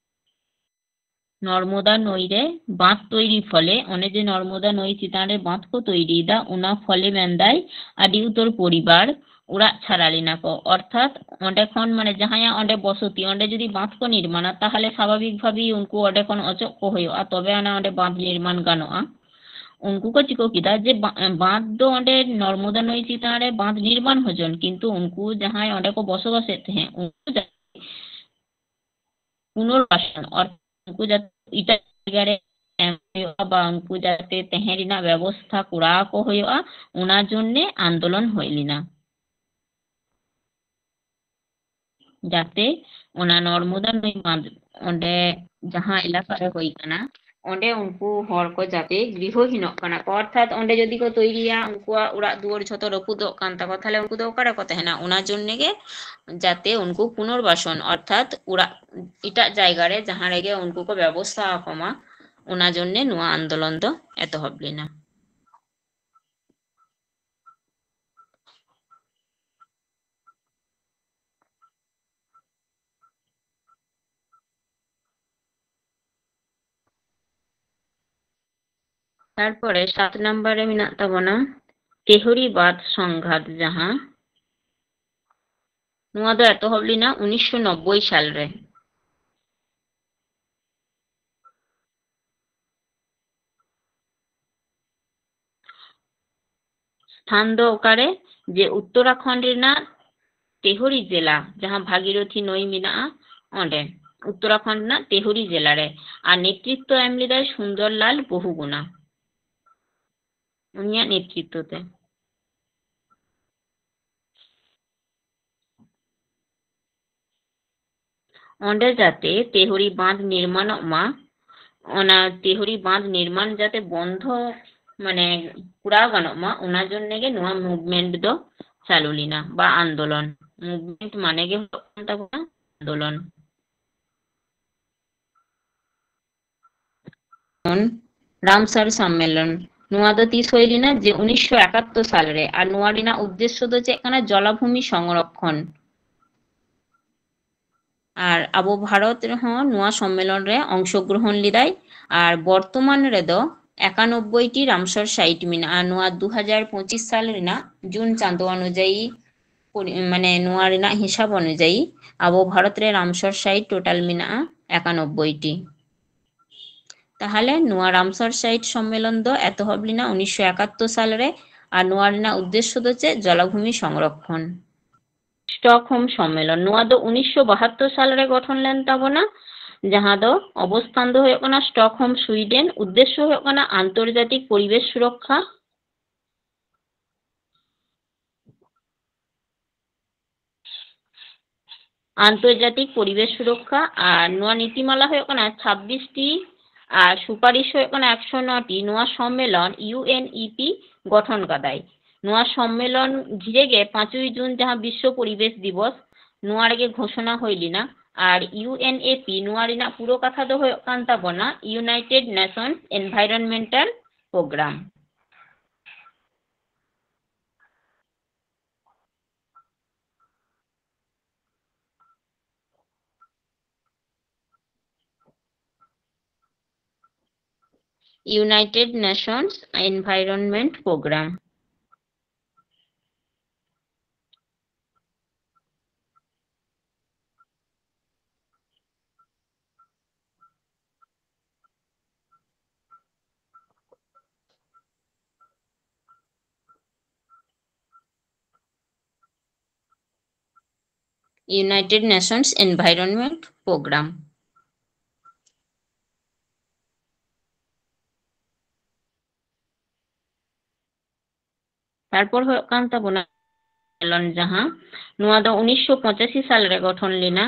ᱱᱚᱨᱢᱚᱫᱟ ᱱᱟᱹᱭ ᱨᱮ ᱵᱟᱸᱫᱷ ᱛᱚᱭᱨᱤ ᱯᱷᱚᱞᱮ, ᱚᱱᱮ ᱡᱮ ᱱᱚᱨᱢᱚᱫᱟ ᱱᱟᱹᱭ ᱪᱮᱛᱟᱱ ᱨᱮ ᱵᱟᱸᱫᱷ ᱠᱚ ᱛᱚᱭᱨᱤᱭᱮᱫᱟ, ᱚᱱᱟ ᱯᱷᱚᱞᱮ ᱢᱮᱱᱫᱟᱭ ᱟᱹᱰᱤ ᱩᱛᱟᱹᱨ ᱯᱚᱨᱤᱵᱟᱨ ᱚᱲᱟᱜ ᱪᱷᱟᱲᱟ ᱞᱮᱱᱟ ᱠᱚ᱾ ᱚᱨᱛᱷᱟᱛ ᱚᱸᱰᱮ ᱠᱷᱚᱱ, ᱢᱟᱱᱮ, ᱡᱟᱦᱟᱸᱭᱟᱜ ᱚᱸᱰᱮ ᱵᱚᱥᱚᱛᱤ, ᱚᱸᱰᱮ ᱡᱩᱫᱤ ᱵᱟᱸᱫᱷ ᱠᱚ ᱱᱤᱨᱢᱟᱱᱟ, ᱛᱟᱦᱚᱞᱮ ᱥᱟᱵᱷᱟᱵᱤᱠ ᱵᱷᱟᱵᱮ ᱩᱱᱠᱩ ᱚᱸᱰᱮ ᱠᱷᱚᱱ ᱚᱪᱚᱜ ᱠᱚ ᱦᱩᱭᱩᱜᱼᱟ, ᱛᱚᱵᱮ ᱟᱱᱟ ᱚᱸᱰᱮ ᱵᱟᱸᱫᱷ ᱱᱤᱨᱢᱟᱱ ᱜᱟᱱᱚᱜᱼᱟ᱾ ᱩᱱᱠᱩ ᱠᱚ ᱪᱤᱠᱟᱹ ᱠᱮᱫᱟ ᱡᱮ ᱵᱟ-, ᱵᱟᱸᱫᱷ ᱫᱚ ᱚᱸᱰᱮ ᱱᱚᱨᱢᱚᱫᱟ ᱱᱟᱹᱭ ᱪᱮᱛᱟᱱ ᱨᱮ ᱵᱟᱸᱫᱷ ᱱᱤᱨᱢᱟᱱ ᱦᱚᱪᱚᱱ, ᱠᱤᱱᱛᱩ ᱩᱱᱠᱩ ᱡᱟᱦᱟᱸᱭ ᱚᱸᱰᱮ ᱠᱚ ᱵᱚᱥᱚᱵᱟᱥᱮᱫ ᱛᱟᱦᱮᱸᱫ, ᱩᱱᱠᱩ ᱡᱟᱛᱮ ᱯᱩᱱᱚᱨᱵᱟᱥᱚᱱ, ᱚᱨᱛᱷᱟᱛ ᱩᱱᱠᱩ ᱡᱟᱛᱮ ᱮᱴᱟᱜ ᱡᱟᱭᱜᱟ ᱨᱮ ᱮᱢ ᱦᱩᱭᱩᱜᱼᱟ ᱵᱟ ᱩᱱᱠᱩ ᱡᱟᱛᱮ ᱛᱟᱦᱮᱸ ᱨᱮᱱᱟᱜ ᱵᱮᱵᱚᱥᱛᱷᱟ ᱠᱚᱨᱟᱣ ᱟᱠᱚ ᱦᱩᱭᱩᱜᱼᱟ, ᱚᱱᱟ ᱡᱚᱱᱱᱮ ᱟᱱᱫᱳᱞᱚᱱ ᱦᱩᱭ ᱞᱮᱱᱟ᱾ ᱡᱟᱛᱮ ᱚᱱᱟ ᱱᱚᱨᱢᱚᱫᱟ ᱱᱟᱹᱭ ᱵᱟᱸᱫᱷ ᱚᱸᱰᱮ ᱡᱟᱦᱟᱸ ᱮᱞᱟᱠᱟ ᱨᱮ ᱦᱩᱭ ᱠᱟᱱᱟ, ᱚᱸᱰᱮ ᱩᱱᱠᱩ ᱦᱚᱲ ᱠᱚ ᱡᱟᱛᱮ ᱜᱨᱤᱦᱚᱦᱤᱱᱚᱜ ᱠᱟᱱᱟ ᱠᱚ, ᱚᱨᱛᱷᱟᱛ ᱚᱸᱰᱮ ᱡᱩᱫᱤ ᱠᱚ ᱛᱚᱭᱨᱤᱭᱟ, ᱩᱱᱠᱩᱣᱟᱜ ᱚᱲᱟᱜ ᱫᱩᱣᱟᱹᱨ ᱡᱷᱚᱛᱚ ᱨᱟᱹᱯᱩᱫᱚᱜ ᱠᱟᱱ ᱛᱟᱠᱚᱣᱟ, ᱛᱟᱦᱞᱮ ᱩᱱᱠᱩ ᱫᱚ ᱚᱠᱟ ᱨᱮᱠᱚ ᱛᱟᱦᱮᱱᱟ? ᱚᱱᱟ ᱡᱚᱱᱱᱮ ᱜᱮ ᱡᱟᱛᱮ ᱩᱱᱠᱩ ᱯᱩᱱᱚᱨᱵᱟᱥᱚᱱ, ᱚᱨᱛᱷᱟᱛ ᱚᱲᱟᱜ ᱮᱴᱟᱜ ᱡᱟᱭᱜᱟ ᱨᱮ ᱡᱟᱦᱟᱸ ᱨᱮᱜᱮ ᱩᱱᱠᱩ ᱠᱚ ᱵᱮᱵᱚᱥᱛᱷᱟ ᱟᱠᱚ ᱢᱟ, ᱚᱱᱟ ᱡᱚᱱᱱᱮ ᱱᱚᱣᱟ ᱟᱱᱫᱳᱞᱚᱱ ᱫᱚ ᱮᱛᱚᱦᱚᱵ ᱞᱮᱱᱟ᱾ ᱛᱟᱨᱯᱚᱨᱮ ᱥᱟᱛ ᱱᱟᱢᱵᱟᱨ ᱨᱮ ᱢᱮᱱᱟᱜ ᱛᱟᱵᱚᱱᱟ ᱛᱮᱦᱚᱨᱤ ᱵᱟᱸᱫᱷ ᱥᱚᱝᱜᱷᱟᱛ, ᱡᱟᱦᱟᱸ ᱱᱚᱣᱟ ᱫᱚ ᱮᱛᱚᱦᱚᱵ ᱞᱮᱱᱟ ᱩᱱᱤᱥᱥᱚ ᱱᱚᱵᱵᱳᱭ ᱥᱟᱞ ᱨᱮ᱾ ᱥᱛᱷᱟᱱ ᱫᱚ ᱚᱠᱟᱨᱮ? ᱡᱮ ᱩᱛᱛᱚᱨᱟᱠᱷᱚᱸᱰ ᱨᱮᱱᱟᱜ ᱛᱮᱦᱚᱨᱤ ᱡᱮᱞᱟ, ᱡᱟᱦᱟᱸ ᱵᱷᱟᱜᱤᱨᱚᱛᱷᱤ ᱱᱟᱹᱭ ᱢᱮᱱᱟᱜᱼᱟ, ᱚᱸᱰᱮ ᱩᱛᱛᱚᱨᱟᱠᱷᱚᱸᱰ ᱨᱮᱱᱟᱜ ᱛᱮᱦᱚᱨᱤ ᱡᱮᱞᱟ ᱨᱮ᱾ ᱟᱨ ᱱᱮᱛᱨᱤᱛᱵ ᱮᱢ ᱞᱮᱫᱟᱭ ᱥᱩᱱᱫᱚᱨ ᱞᱟᱞ ᱵᱚᱦᱩᱜᱩᱱᱟ, ᱩᱱᱤᱭᱟᱜ ᱱᱮᱛᱨᱤᱛᱵ ᱛᱮ᱾ ᱚᱸᱰᱮ ᱡᱟᱛᱮ ᱛᱮᱦᱚᱨᱤ ᱵᱟᱸᱫᱷ ᱱᱤᱨᱢᱟᱱᱚᱜ ᱢᱟ, ᱚᱱᱟ ᱛᱮᱦᱚᱨᱤ ᱵᱟᱸᱫᱷ ᱱᱤᱨᱢᱟᱱ ᱡᱟᱛᱮ ᱵᱚᱱᱫᱷᱚ, ᱢᱟᱱᱮ ᱠᱚᱨᱟᱣ ᱜᱟᱱᱚᱜ ᱢᱟ, ᱚᱱᱟ ᱡᱚᱱᱱᱮ ᱜᱮ ᱱᱚᱣᱟ movement ᱫᱚ ᱪᱟᱹᱞᱩ ᱞᱮᱱᱟ ᱵᱟ ᱟᱱᱫᱳᱞᱚᱱ᱾ Movement ᱢᱟᱱᱮ ᱜᱮ ᱦᱩᱭᱩᱜ ᱠᱟᱱ ᱛᱟᱵᱚᱱᱟ ᱟᱱᱫᱳᱞᱚᱱ᱾ ᱨᱟᱢᱥᱟᱨ ᱥᱚᱢᱢᱮᱞᱚᱱ, ᱱᱚᱣᱟ ᱫᱚ ᱛᱤᱥ ᱦᱩᱭ ᱞᱮᱱᱟ? ᱡᱮ ᱩᱱᱤᱥᱥᱚ ᱮᱠᱟᱛᱛᱳᱨ ᱥᱟᱞ ᱨᱮ᱾ ᱟᱨ ᱱᱚᱣᱟ ᱨᱮᱱᱟᱜ ᱩᱫᱽᱫᱮᱥᱥᱚ ᱫᱚ ᱪᱮᱫ ᱠᱟᱱᱟ? ᱡᱚᱞᱟᱵᱷᱩᱢᱤ ᱥᱚᱝᱨᱚᱠᱷᱚᱱ᱾ ᱟᱨ ᱟᱵᱚ ᱵᱷᱟᱨᱚᱛ ᱨᱮᱦᱚᱸ ᱱᱚᱣᱟ ᱥᱚᱢᱢᱮᱞᱚᱱ ᱨᱮ ᱚᱝᱥᱚᱜᱨᱚᱦᱚᱱ ᱞᱮᱫᱟᱭ᱾ ᱟᱨ ᱵᱚᱨᱛᱚᱢᱟᱱ ᱨᱮᱫᱚ ᱮᱠᱟᱱᱚᱵᱵᱳᱭ ᱴᱤ ᱨᱟᱢᱥᱟᱨ ᱥᱟᱭᱤᱴ ᱢᱮᱱᱟᱜᱼᱟ᱾ ᱱᱚᱣᱟ ᱫᱩ ᱦᱟᱡᱟᱨ ᱯᱚᱸᱪᱤᱥ ᱥᱟᱞ ᱨᱮᱱᱟᱜ ᱡᱩᱱ ᱪᱟᱸᱫᱳ ᱚᱱᱩᱡᱟᱭᱤ, ᱯᱚᱨᱤ-, ᱢᱟᱱᱮ ᱱᱚᱣᱟ ᱨᱮᱱᱟᱜ ᱦᱤᱥᱟᱹᱵ ᱚᱱᱩᱡᱟᱭᱤ ᱟᱵᱚ ᱵᱷᱟᱨᱚᱛ ᱨᱮ ᱨᱟᱢᱥᱟᱨ ᱥᱟᱭᱤᱴ total ᱢᱮᱱᱟᱜᱼᱟ ᱮᱠᱟᱱᱚᱵᱵᱳᱭ ᱴᱤ᱾ ᱛᱟᱦᱚᱞᱮ ᱱᱚᱣᱟ ᱨᱟᱢᱥᱟᱨ ᱥᱟᱭᱤᱴ ᱥᱚᱢᱢᱮᱞᱚᱱ ᱫᱚ ᱮᱛᱚᱦᱚᱵ ᱞᱮᱱᱟ ᱩᱱᱤᱥᱥᱚ ᱮᱠᱟᱛᱛᱳᱨ ᱥᱟᱞ ᱨᱮ, ᱟᱨ ᱱᱚᱣᱟ ᱨᱮᱱᱟᱜ ᱩᱫᱽᱫᱮᱥᱥᱚ ᱫᱚ ᱪᱮᱫ? ᱡᱚᱞᱟᱵᱷᱩᱢᱤ ᱥᱚᱝᱨᱚᱠᱷᱚᱱ᱾ ᱥᱴᱚᱠᱦᱳᱢ ᱥᱚᱢᱢᱮᱞᱚᱱ, ᱱᱚᱣᱟ ᱫᱚ ᱩᱱᱤᱥᱥᱚ ᱵᱟᱦᱟᱛᱛᱳᱨ ᱥᱟᱞ ᱨᱮ ᱜᱚᱴᱷᱚᱱ ᱞᱮᱱ ᱛᱟᱵᱚᱱᱟ᱾ ᱡᱟᱦᱟᱸ ᱫᱚ ᱚᱵᱚᱥᱛᱷᱟᱱ ᱫᱚ ᱦᱩᱭᱩᱜ ᱠᱟᱱᱟ ᱥᱴᱚᱠᱦᱳᱢ, ᱥᱩᱭᱰᱮᱱ᱾ ᱩᱫᱽᱫᱮᱥᱥᱚ ᱦᱩᱭᱩᱜ ᱠᱟᱱᱟ ᱟᱱᱛᱚᱨᱡᱟᱛᱤᱠ ᱯᱚᱨᱤᱵᱮᱥ ᱥᱩᱨᱚᱠᱠᱷᱟ, ᱟᱱᱛᱚᱨᱡᱟᱛᱤᱠ ᱯᱚᱨᱤᱵᱮᱥ ᱥᱩᱨᱚᱠᱠᱷᱟ᱾ ᱟᱨ ᱱᱚᱣᱟ ᱱᱤᱛᱤᱢᱟᱞᱟ ᱦᱩᱭᱩᱜ ᱠᱟᱱᱟ ᱪᱷᱟᱵᱵᱤᱥ ᱴᱤ ᱟᱨ ᱥᱩᱯᱟᱨᱤᱥ ᱦᱩᱭᱩᱜ ᱠᱟᱱᱟ ᱮᱠᱥᱚ ᱱᱚ ᱴᱤ᱾ ᱱᱚᱣᱟ ᱥᱚᱢᱢᱮᱞᱚᱱ ᱤᱭᱩ ᱮᱱ ᱤ ᱯᱤ ᱜᱚᱴᱷᱚᱱ ᱠᱟᱫᱟᱭ᱾ ᱱᱚᱣᱟ ᱥᱚᱢᱢᱮᱞᱚᱱ ᱜᱷᱤᱨᱮ ᱜᱮ ᱯᱟᱸᱪᱚᱭ ᱡᱩᱱ, ᱡᱟᱦᱟᱸ ᱵᱤᱥᱥᱚ ᱯᱚᱨᱤᱵᱮᱥ ᱫᱤᱵᱚᱥ, ᱱᱚᱣᱟ ᱨᱮᱜᱮ ᱜᱷᱳᱥᱚᱱᱟ ᱦᱩᱭ ᱞᱮᱱᱟ᱾ ᱟᱨ ᱤᱭᱩ ᱮᱱ ᱮ ᱯᱤ ᱱᱚᱣᱟ ᱨᱮᱱᱟᱜ ᱯᱩᱨᱟᱹ ᱠᱟᱛᱷᱟ ᱫᱚ ᱦᱩᱭᱩᱜ ᱠᱟᱱ ᱛᱟᱵᱚᱱᱟ United Nations Environmental Programme᱾ United Nations Environment Programme᱾ United Nations Environment Programme᱾ ᱛᱟᱨᱯᱚᱨ ᱦᱩᱭᱩᱜ ᱠᱟᱱ ᱛᱟᱵᱚᱱᱟ ᱥᱚᱢᱢᱮᱞᱚᱱ, ᱡᱟᱦᱟᱸ ᱱᱚᱣᱟ ᱫᱚ ᱩᱱᱤᱥᱥᱚ ᱯᱚᱸᱪᱟᱥᱤ ᱥᱟᱞ ᱨᱮ ᱜᱚᱴᱷᱚᱱ ᱞᱮᱱᱟ,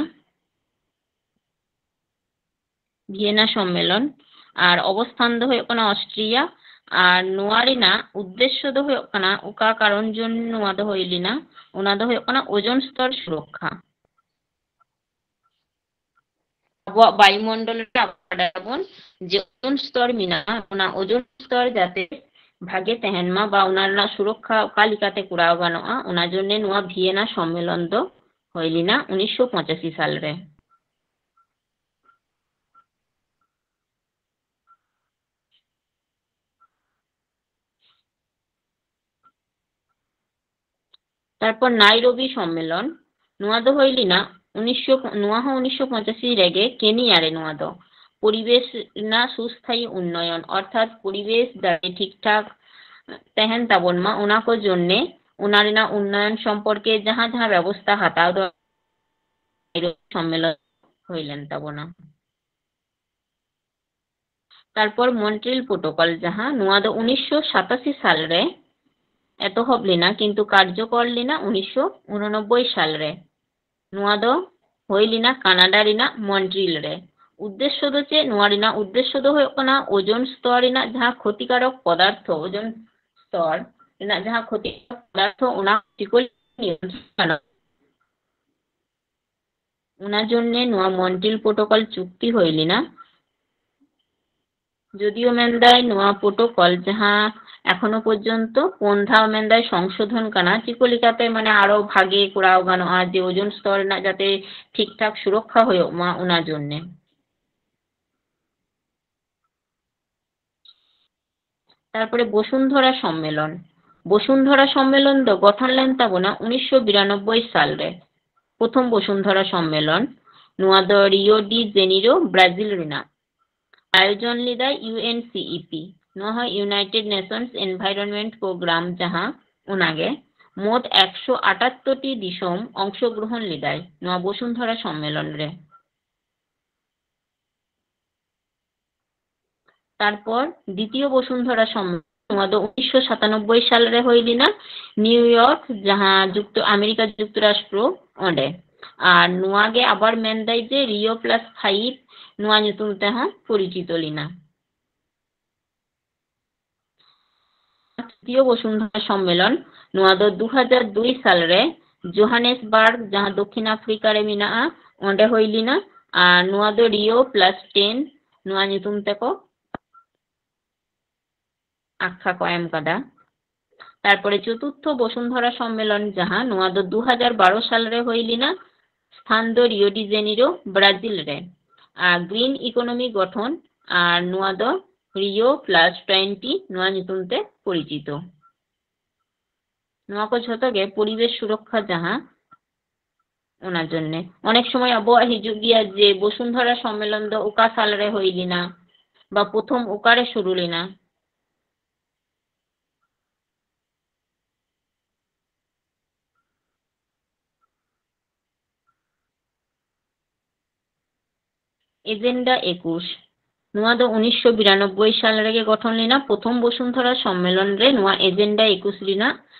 ᱵᱷᱤᱭᱮᱱᱟ ᱥᱚᱢᱢᱮᱞᱚᱱ᱾ ᱟᱨ ᱚᱵᱚᱥᱛᱷᱟᱱ ᱫᱚ ᱦᱩᱭᱩᱜ ᱠᱟᱱᱟ ᱚᱥᱴᱨᱤᱭᱟ᱾ ᱟᱨ ᱱᱚᱣᱟ ᱨᱮᱱᱟᱜ ᱩᱫᱽᱫᱮᱥᱥᱚ ᱫᱚ ᱦᱩᱭᱩᱜ ᱠᱟᱱᱟ, ᱚᱠᱟ ᱠᱟᱨᱚᱱ ᱡᱚᱱᱱᱚ ᱱᱚᱣᱟ ᱫᱚ ᱦᱩᱭ ᱞᱮᱱᱟ, ᱚᱱᱟ ᱫᱚ ᱦᱩᱭᱩᱜ ᱠᱟᱱᱟ ᱳᱡᱳᱱ ᱥᱛᱚᱨ ᱥᱩᱨᱚᱠᱠᱷᱟ᱾ ᱟᱵᱚᱣᱟᱜ ᱵᱟᱭᱩᱢᱚᱱᱰᱚᱞ ᱨᱮ ᱟᱵᱚ ᱵᱟᱰᱟᱭᱟᱵᱚᱱ ᱡᱮ ᱳᱡᱳᱱ ᱥᱛᱚᱨ ᱢᱮᱱᱟᱜᱼᱟ, ᱚᱱᱟ ᱳᱡᱳᱱ ᱥᱛᱚᱨ ᱡᱟᱛᱮ ᱵᱷᱟᱜᱮ ᱛᱟᱦᱮᱱ ᱢᱟ ᱵᱟ ᱚᱱᱟ ᱨᱮᱱᱟᱜ ᱥᱩᱨᱚᱠᱠᱷᱟ ᱚᱠᱟ ᱞᱮᱠᱟᱛᱮ ᱠᱚᱨᱟᱣ ᱜᱟᱱᱚᱜᱼᱟ, ᱚᱱᱟ ᱡᱚᱱᱱᱮ ᱱᱚᱣᱟ ᱵᱷᱤᱭᱮᱱᱟ ᱥᱚᱢᱢᱮᱞᱚᱱ ᱫᱚ ᱦᱩᱭ ᱞᱮᱱᱟ ᱩᱱᱤᱥᱥᱚ ᱯᱚᱸᱪᱟᱥᱤ ᱥᱟᱞ ᱨᱮ᱾ ᱛᱟᱨᱯᱚᱨ ᱱᱟᱭᱨᱳᱵᱤ ᱥᱚᱢᱢᱮᱞᱚᱱ, ᱱᱚᱣᱟ ᱫᱚ ᱦᱩᱭ ᱞᱮᱱᱟ ᱩᱱᱤᱥᱥᱚ, ᱱᱚᱣᱟ ᱦᱚᱸ ᱩᱱᱤᱥᱥᱚ ᱯᱚᱸᱪᱟᱥᱤ ᱨᱮᱜᱮ ᱠᱮᱱᱤᱭᱟ ᱨᱮ᱾ ᱱᱚᱣᱟ ᱫᱚ ᱯᱚᱨᱤᱵᱮᱥ ᱨᱮᱱᱟᱜ ᱥᱩᱥᱛᱷᱟᱭᱤ ᱩᱱᱱᱚᱭᱚᱱ, ᱚᱨᱛᱷᱟᱛ ᱯᱚᱨᱤᱵᱮᱥ ᱡᱟᱛᱮ ᱴᱷᱤᱠ ᱴᱷᱟᱠ ᱛᱟᱦᱮᱱ ᱛᱟᱵᱚᱱ ᱢᱟ, ᱚᱱᱟ ᱠᱚ ᱡᱚᱱᱱᱮ ᱚᱱᱟ ᱨᱮᱱᱟᱜ ᱩᱱᱱᱚᱭᱚᱱ ᱥᱚᱢᱯᱚᱨᱠᱮ ᱡᱟᱦᱟᱸ ᱡᱟᱦᱟᱸ ᱵᱮᱵᱚᱥᱛᱷᱟ ᱦᱟᱛᱟᱣ ᱫᱚ ᱥᱚᱢᱢᱮᱞᱚᱱ ᱦᱩᱭ ᱞᱮᱱ ᱛᱟᱵᱚᱱᱟ᱾ ᱛᱟᱨᱯᱚᱨ ᱢᱚᱱᱴᱨᱤᱞ ᱯᱨᱳᱴᱳᱠᱚᱞ, ᱡᱟᱦᱟᱸ ᱱᱚᱣᱟ ᱫᱚ ᱩᱱᱤᱥᱥᱚ ᱥᱟᱛᱟᱥᱤ ᱥᱟᱞ ᱨᱮ ᱮᱛᱚᱦᱚᱵ ᱞᱮᱱᱟ, ᱠᱤᱱᱛᱩ ᱠᱟᱨᱡᱚᱠᱚᱨ ᱞᱮᱱᱟ ᱩᱱᱤᱥᱥᱚ ᱩᱱᱚᱱᱚᱵᱵᱳᱭ ᱥᱟᱞ ᱨᱮ᱾ ᱱᱚᱣᱟ ᱫᱚ ᱦᱩᱭ ᱞᱮᱱᱟ ᱠᱟᱱᱟᱰᱟ ᱨᱮᱱᱟᱜ ᱢᱚᱱᱴᱨᱤᱞ ᱨᱮ᱾ ᱩᱫᱽᱫᱮᱥᱥᱚ ᱫᱚ ᱪᱮᱫ? ᱱᱚᱣᱟ ᱨᱮᱱᱟᱜ ᱩᱫᱽᱫᱮᱥᱥᱚ ᱫᱚ ᱦᱩᱭᱩᱜ ᱠᱟᱱᱟ ᱳᱡᱳᱱ ᱥᱛᱚᱨ ᱨᱮᱱᱟᱜ ᱡᱟᱦᱟᱸ ᱠᱷᱚᱛᱤᱠᱟᱨᱚᱠ ᱯᱚᱫᱟᱨᱛᱷᱚ, ᱳᱡᱳᱱ ᱥᱛᱚᱨ ᱨᱮᱱᱟᱜ ᱡᱟᱦᱟᱸ ᱠᱷᱚᱛᱤᱠᱟᱨᱚᱠ ᱯᱚᱫᱟᱨᱛᱷᱚ, ᱚᱱᱟ ᱠᱷᱚᱛᱤ ᱠᱚ ᱱᱤᱭᱚᱱᱛᱨᱚᱱ ᱜᱟᱱᱚᱜ᱾ ᱚᱱᱟ ᱡᱚᱱᱱᱮ ᱱᱚᱣᱟ ᱢᱚᱱᱴᱨᱤᱞ ᱯᱨᱳᱴᱳᱠᱚᱞ ᱪᱩᱠᱛᱤ ᱦᱩᱭ ᱞᱮᱱᱟ᱾ ᱡᱚᱫᱤᱭᱳ ᱢᱮᱱᱫᱟᱭ ᱱᱚᱣᱟ ᱯᱨᱳᱴᱳᱠᱚᱞ ᱡᱟᱦᱟᱸ ᱮᱠᱷᱚᱱᱳ ᱯᱚᱨᱡᱚᱱᱛᱚ ᱯᱩᱱ ᱫᱷᱟᱣ ᱢᱮᱱᱫᱟᱭ ᱥᱚᱝᱥᱳᱫᱷᱚᱱ ᱠᱟᱱᱟ, ᱪᱤᱠᱟᱹ ᱞᱮᱠᱟᱛᱮ ᱢᱟᱱᱮ ᱟᱨᱚ ᱵᱷᱟᱜᱮ ᱠᱚᱨᱟᱣ ᱜᱟᱱᱚᱜᱼᱟ, ᱡᱮ ᱳᱡᱳᱱ ᱥᱛᱚᱨ ᱨᱮᱱᱟᱜ ᱡᱟᱛᱮ ᱴᱷᱤᱠ ᱴᱷᱟᱠ ᱥᱩᱨᱚᱠᱠᱷᱟ ᱦᱩᱭᱩᱜ ᱢᱟ, ᱚᱱᱟ ᱡᱚᱱᱱᱮ᱾ ᱛᱟᱨᱯᱚᱨᱮ ᱵᱚᱥᱩᱱᱫᱷᱚᱨᱟ ᱥᱚᱢᱢᱮᱞᱚᱱ᱾ ᱵᱚᱥᱩᱱᱫᱷᱚᱨᱟ ᱥᱚᱢᱢᱮᱞᱚᱱ ᱫᱚ ᱜᱚᱴᱷᱚᱱ ᱞᱮᱱ ᱛᱟᱵᱚᱱᱟ ᱩᱱᱤᱥᱥᱚ ᱵᱤᱨᱟᱱᱚᱵᱵᱳᱭ ᱥᱟᱞ ᱨᱮ, ᱯᱨᱚᱛᱷᱚᱢ ᱵᱚᱥᱩᱱᱫᱷᱚᱨᱟ ᱥᱚᱢᱢᱮᱞᱚᱱ᱾ ᱱᱚᱣᱟ ᱫᱚ ᱨᱤᱭᱳ ᱰᱤ ᱡᱮᱱᱤᱨᱳ, ᱵᱨᱟᱡᱤᱞ ᱨᱮᱱᱟᱜ᱾ ᱟᱭᱳᱡᱚᱱ ᱞᱮᱫᱟᱭ ᱤᱭᱩ ᱮᱱ ᱥᱤ ᱤ ᱯᱤ, ᱱᱚᱣᱟ ᱦᱚᱸ United Nations Environment Programme, ᱡᱟᱦᱟᱸ ᱚᱱᱟᱜᱮ᱾ ᱢᱳᱴ ᱮᱠᱥᱚ ᱟᱴᱟᱛᱛᱳᱨ ᱴᱤ ᱫᱤᱥᱚᱢ ᱚᱝᱥᱚᱜᱨᱚᱦᱚᱱ ᱞᱮᱫᱟᱭ ᱱᱚᱣᱟ ᱵᱚᱥᱩᱱᱫᱷᱚᱨᱟ ᱥᱚᱢᱢᱮᱞᱚᱱ ᱨᱮ᱾ ᱛᱟᱨᱯᱚᱨ ᱫᱤᱛᱤᱭᱚ ᱵᱚᱥᱩᱱᱫᱷᱚᱨᱟ ᱥᱚᱢᱢᱮᱞᱚᱱ, ᱱᱚᱣᱟ ᱫᱚ ᱩᱱᱤᱥᱥᱚ ᱥᱟᱛᱟᱱᱚᱵᱵᱳᱭ ᱥᱟᱞ ᱨᱮ ᱦᱩᱭ ᱞᱮᱱᱟ, ᱱᱤᱭᱩ ᱭᱚᱨᱠ, ᱡᱟᱦᱟᱸ ᱡᱩᱠᱛᱚ, ᱟᱢᱮᱨᱤᱠᱟ ᱡᱩᱠᱛᱚᱨᱟᱥᱴᱨᱚ, ᱚᱸᱰᱮ᱾ ᱟᱨ ᱱᱚᱣᱟ ᱜᱮ ᱟᱵᱟᱨ ᱢᱮᱱᱫᱟᱭ ᱡᱮ ᱨᱤᱭᱳ ᱯᱞᱟᱥ ᱯᱷᱟᱭᱤᱵᱷ ᱱᱚᱣᱟ ᱧᱩᱛᱩᱢ ᱛᱮᱦᱚᱸ ᱯᱚᱨᱤᱪᱤᱛᱚ ᱞᱮᱱᱟ᱾ ᱛᱨᱤᱛᱤᱭᱚ ᱵᱚᱥᱩᱱᱫᱷᱚᱨᱟ ᱥᱚᱢᱢᱮᱞᱚᱱ, ᱱᱚᱣᱟ ᱫᱚ ᱫᱩ ᱦᱟᱡᱟᱨ ᱫᱩᱭ ᱥᱟᱞ ᱨᱮ ᱡᱳᱦᱟᱱᱮᱥᱵᱟᱨᱜ, ᱡᱟᱦᱟᱸ ᱫᱚᱠᱠᱷᱤᱱ ᱟᱯᱷᱨᱤᱠᱟ ᱨᱮ ᱢᱮᱱᱟᱜᱼᱟ, ᱚᱸᱰᱮ ᱦᱩᱭ ᱞᱮᱱᱟ᱾ ᱟᱨ ᱱᱚᱣᱟ ᱫᱚ ᱨᱤᱭᱳ ᱯᱞᱟᱥ ᱴᱮᱱ ᱱᱚᱣᱟ ᱧᱩᱛᱩᱢ ᱛᱮᱠᱚ ᱟᱠᱷᱟ ᱠᱚ ᱮᱢ ᱠᱟᱫᱟ᱾ ᱛᱟᱨᱯᱚᱨᱮ ᱪᱚᱛᱩᱨᱛᱷᱚ ᱵᱚᱥᱩᱱᱫᱷᱚᱨᱟ ᱥᱚᱢᱢᱮᱞᱚᱱ, ᱡᱟᱦᱟᱸ ᱱᱚᱣᱟ ᱫᱚ ᱫᱩ ᱦᱟᱡᱟᱨ ᱵᱟᱨᱚ ᱥᱟᱞ ᱨᱮ ᱦᱩᱭ ᱞᱮᱱᱟ, ᱥᱛᱷᱟᱱ ᱫᱚ ᱨᱤᱭᱳ ᱰᱤ ᱡᱮᱱᱤᱨᱳ, ᱵᱨᱟᱡᱤᱞ ᱨᱮ᱾ ᱟᱨ ᱜᱨᱤᱱ ᱤᱠᱳᱱᱚᱢᱤ ᱜᱚᱴᱷᱚᱱ, ᱟᱨ ᱱᱚᱣᱟ ᱫᱚ ᱨᱤᱭᱳ ᱯᱞᱟᱥ ᱴᱩᱭᱮᱱᱴᱤ ᱱᱚᱣᱟ ᱧᱩᱛᱩᱢ ᱛᱮ ᱯᱚᱨᱤᱪᱤᱛᱚ᱾ ᱱᱚᱣᱟ ᱠᱚ ᱡᱷᱚᱛᱚ ᱜᱮ ᱯᱚᱨᱤᱵᱮᱥ ᱥᱩᱨᱚᱠᱠᱷᱟ, ᱡᱟᱦᱟᱸ ᱚᱱᱟ ᱡᱚᱱᱱᱮ ᱚᱱᱮᱠ ᱥᱚᱢᱚᱭ ᱟᱵᱚᱣᱟᱜ ᱦᱤᱡᱩᱜ ᱜᱮᱭᱟ ᱡᱮ ᱵᱚᱥᱩᱱᱫᱷᱚᱨᱟ ᱥᱚᱢᱢᱮᱞᱚᱱ ᱫᱚ ᱚᱠᱟ ᱥᱟᱞ ᱨᱮ ᱦᱩᱭ ᱞᱮᱱᱟ ᱵᱟ ᱯᱨᱚᱛᱷᱚᱢ ᱚᱠᱟᱨᱮ ᱥᱩᱨᱩ ᱞᱮᱱᱟ᱾ ᱮᱡᱮᱱᱰᱟ ᱮᱠᱩᱥ, ᱱᱚᱣᱟ ᱫᱚ ᱩᱱᱤᱥᱥᱚ ᱵᱤᱨᱟᱱᱚᱵᱵᱳᱭ ᱥᱟᱞ ᱨᱮᱜᱮ ᱜᱚᱴᱷᱚᱱ ᱞᱮᱱᱟ᱾ ᱯᱨᱚᱛᱷᱚᱢ ᱵᱚᱥᱩᱱᱫᱷᱚᱨᱟ ᱥᱚᱢᱢᱮᱞᱚᱱ ᱨᱮ ᱱᱚᱣᱟ ᱮᱡᱮᱱᱰᱟ ᱮᱠᱩᱥ ᱨᱮᱱᱟᱜ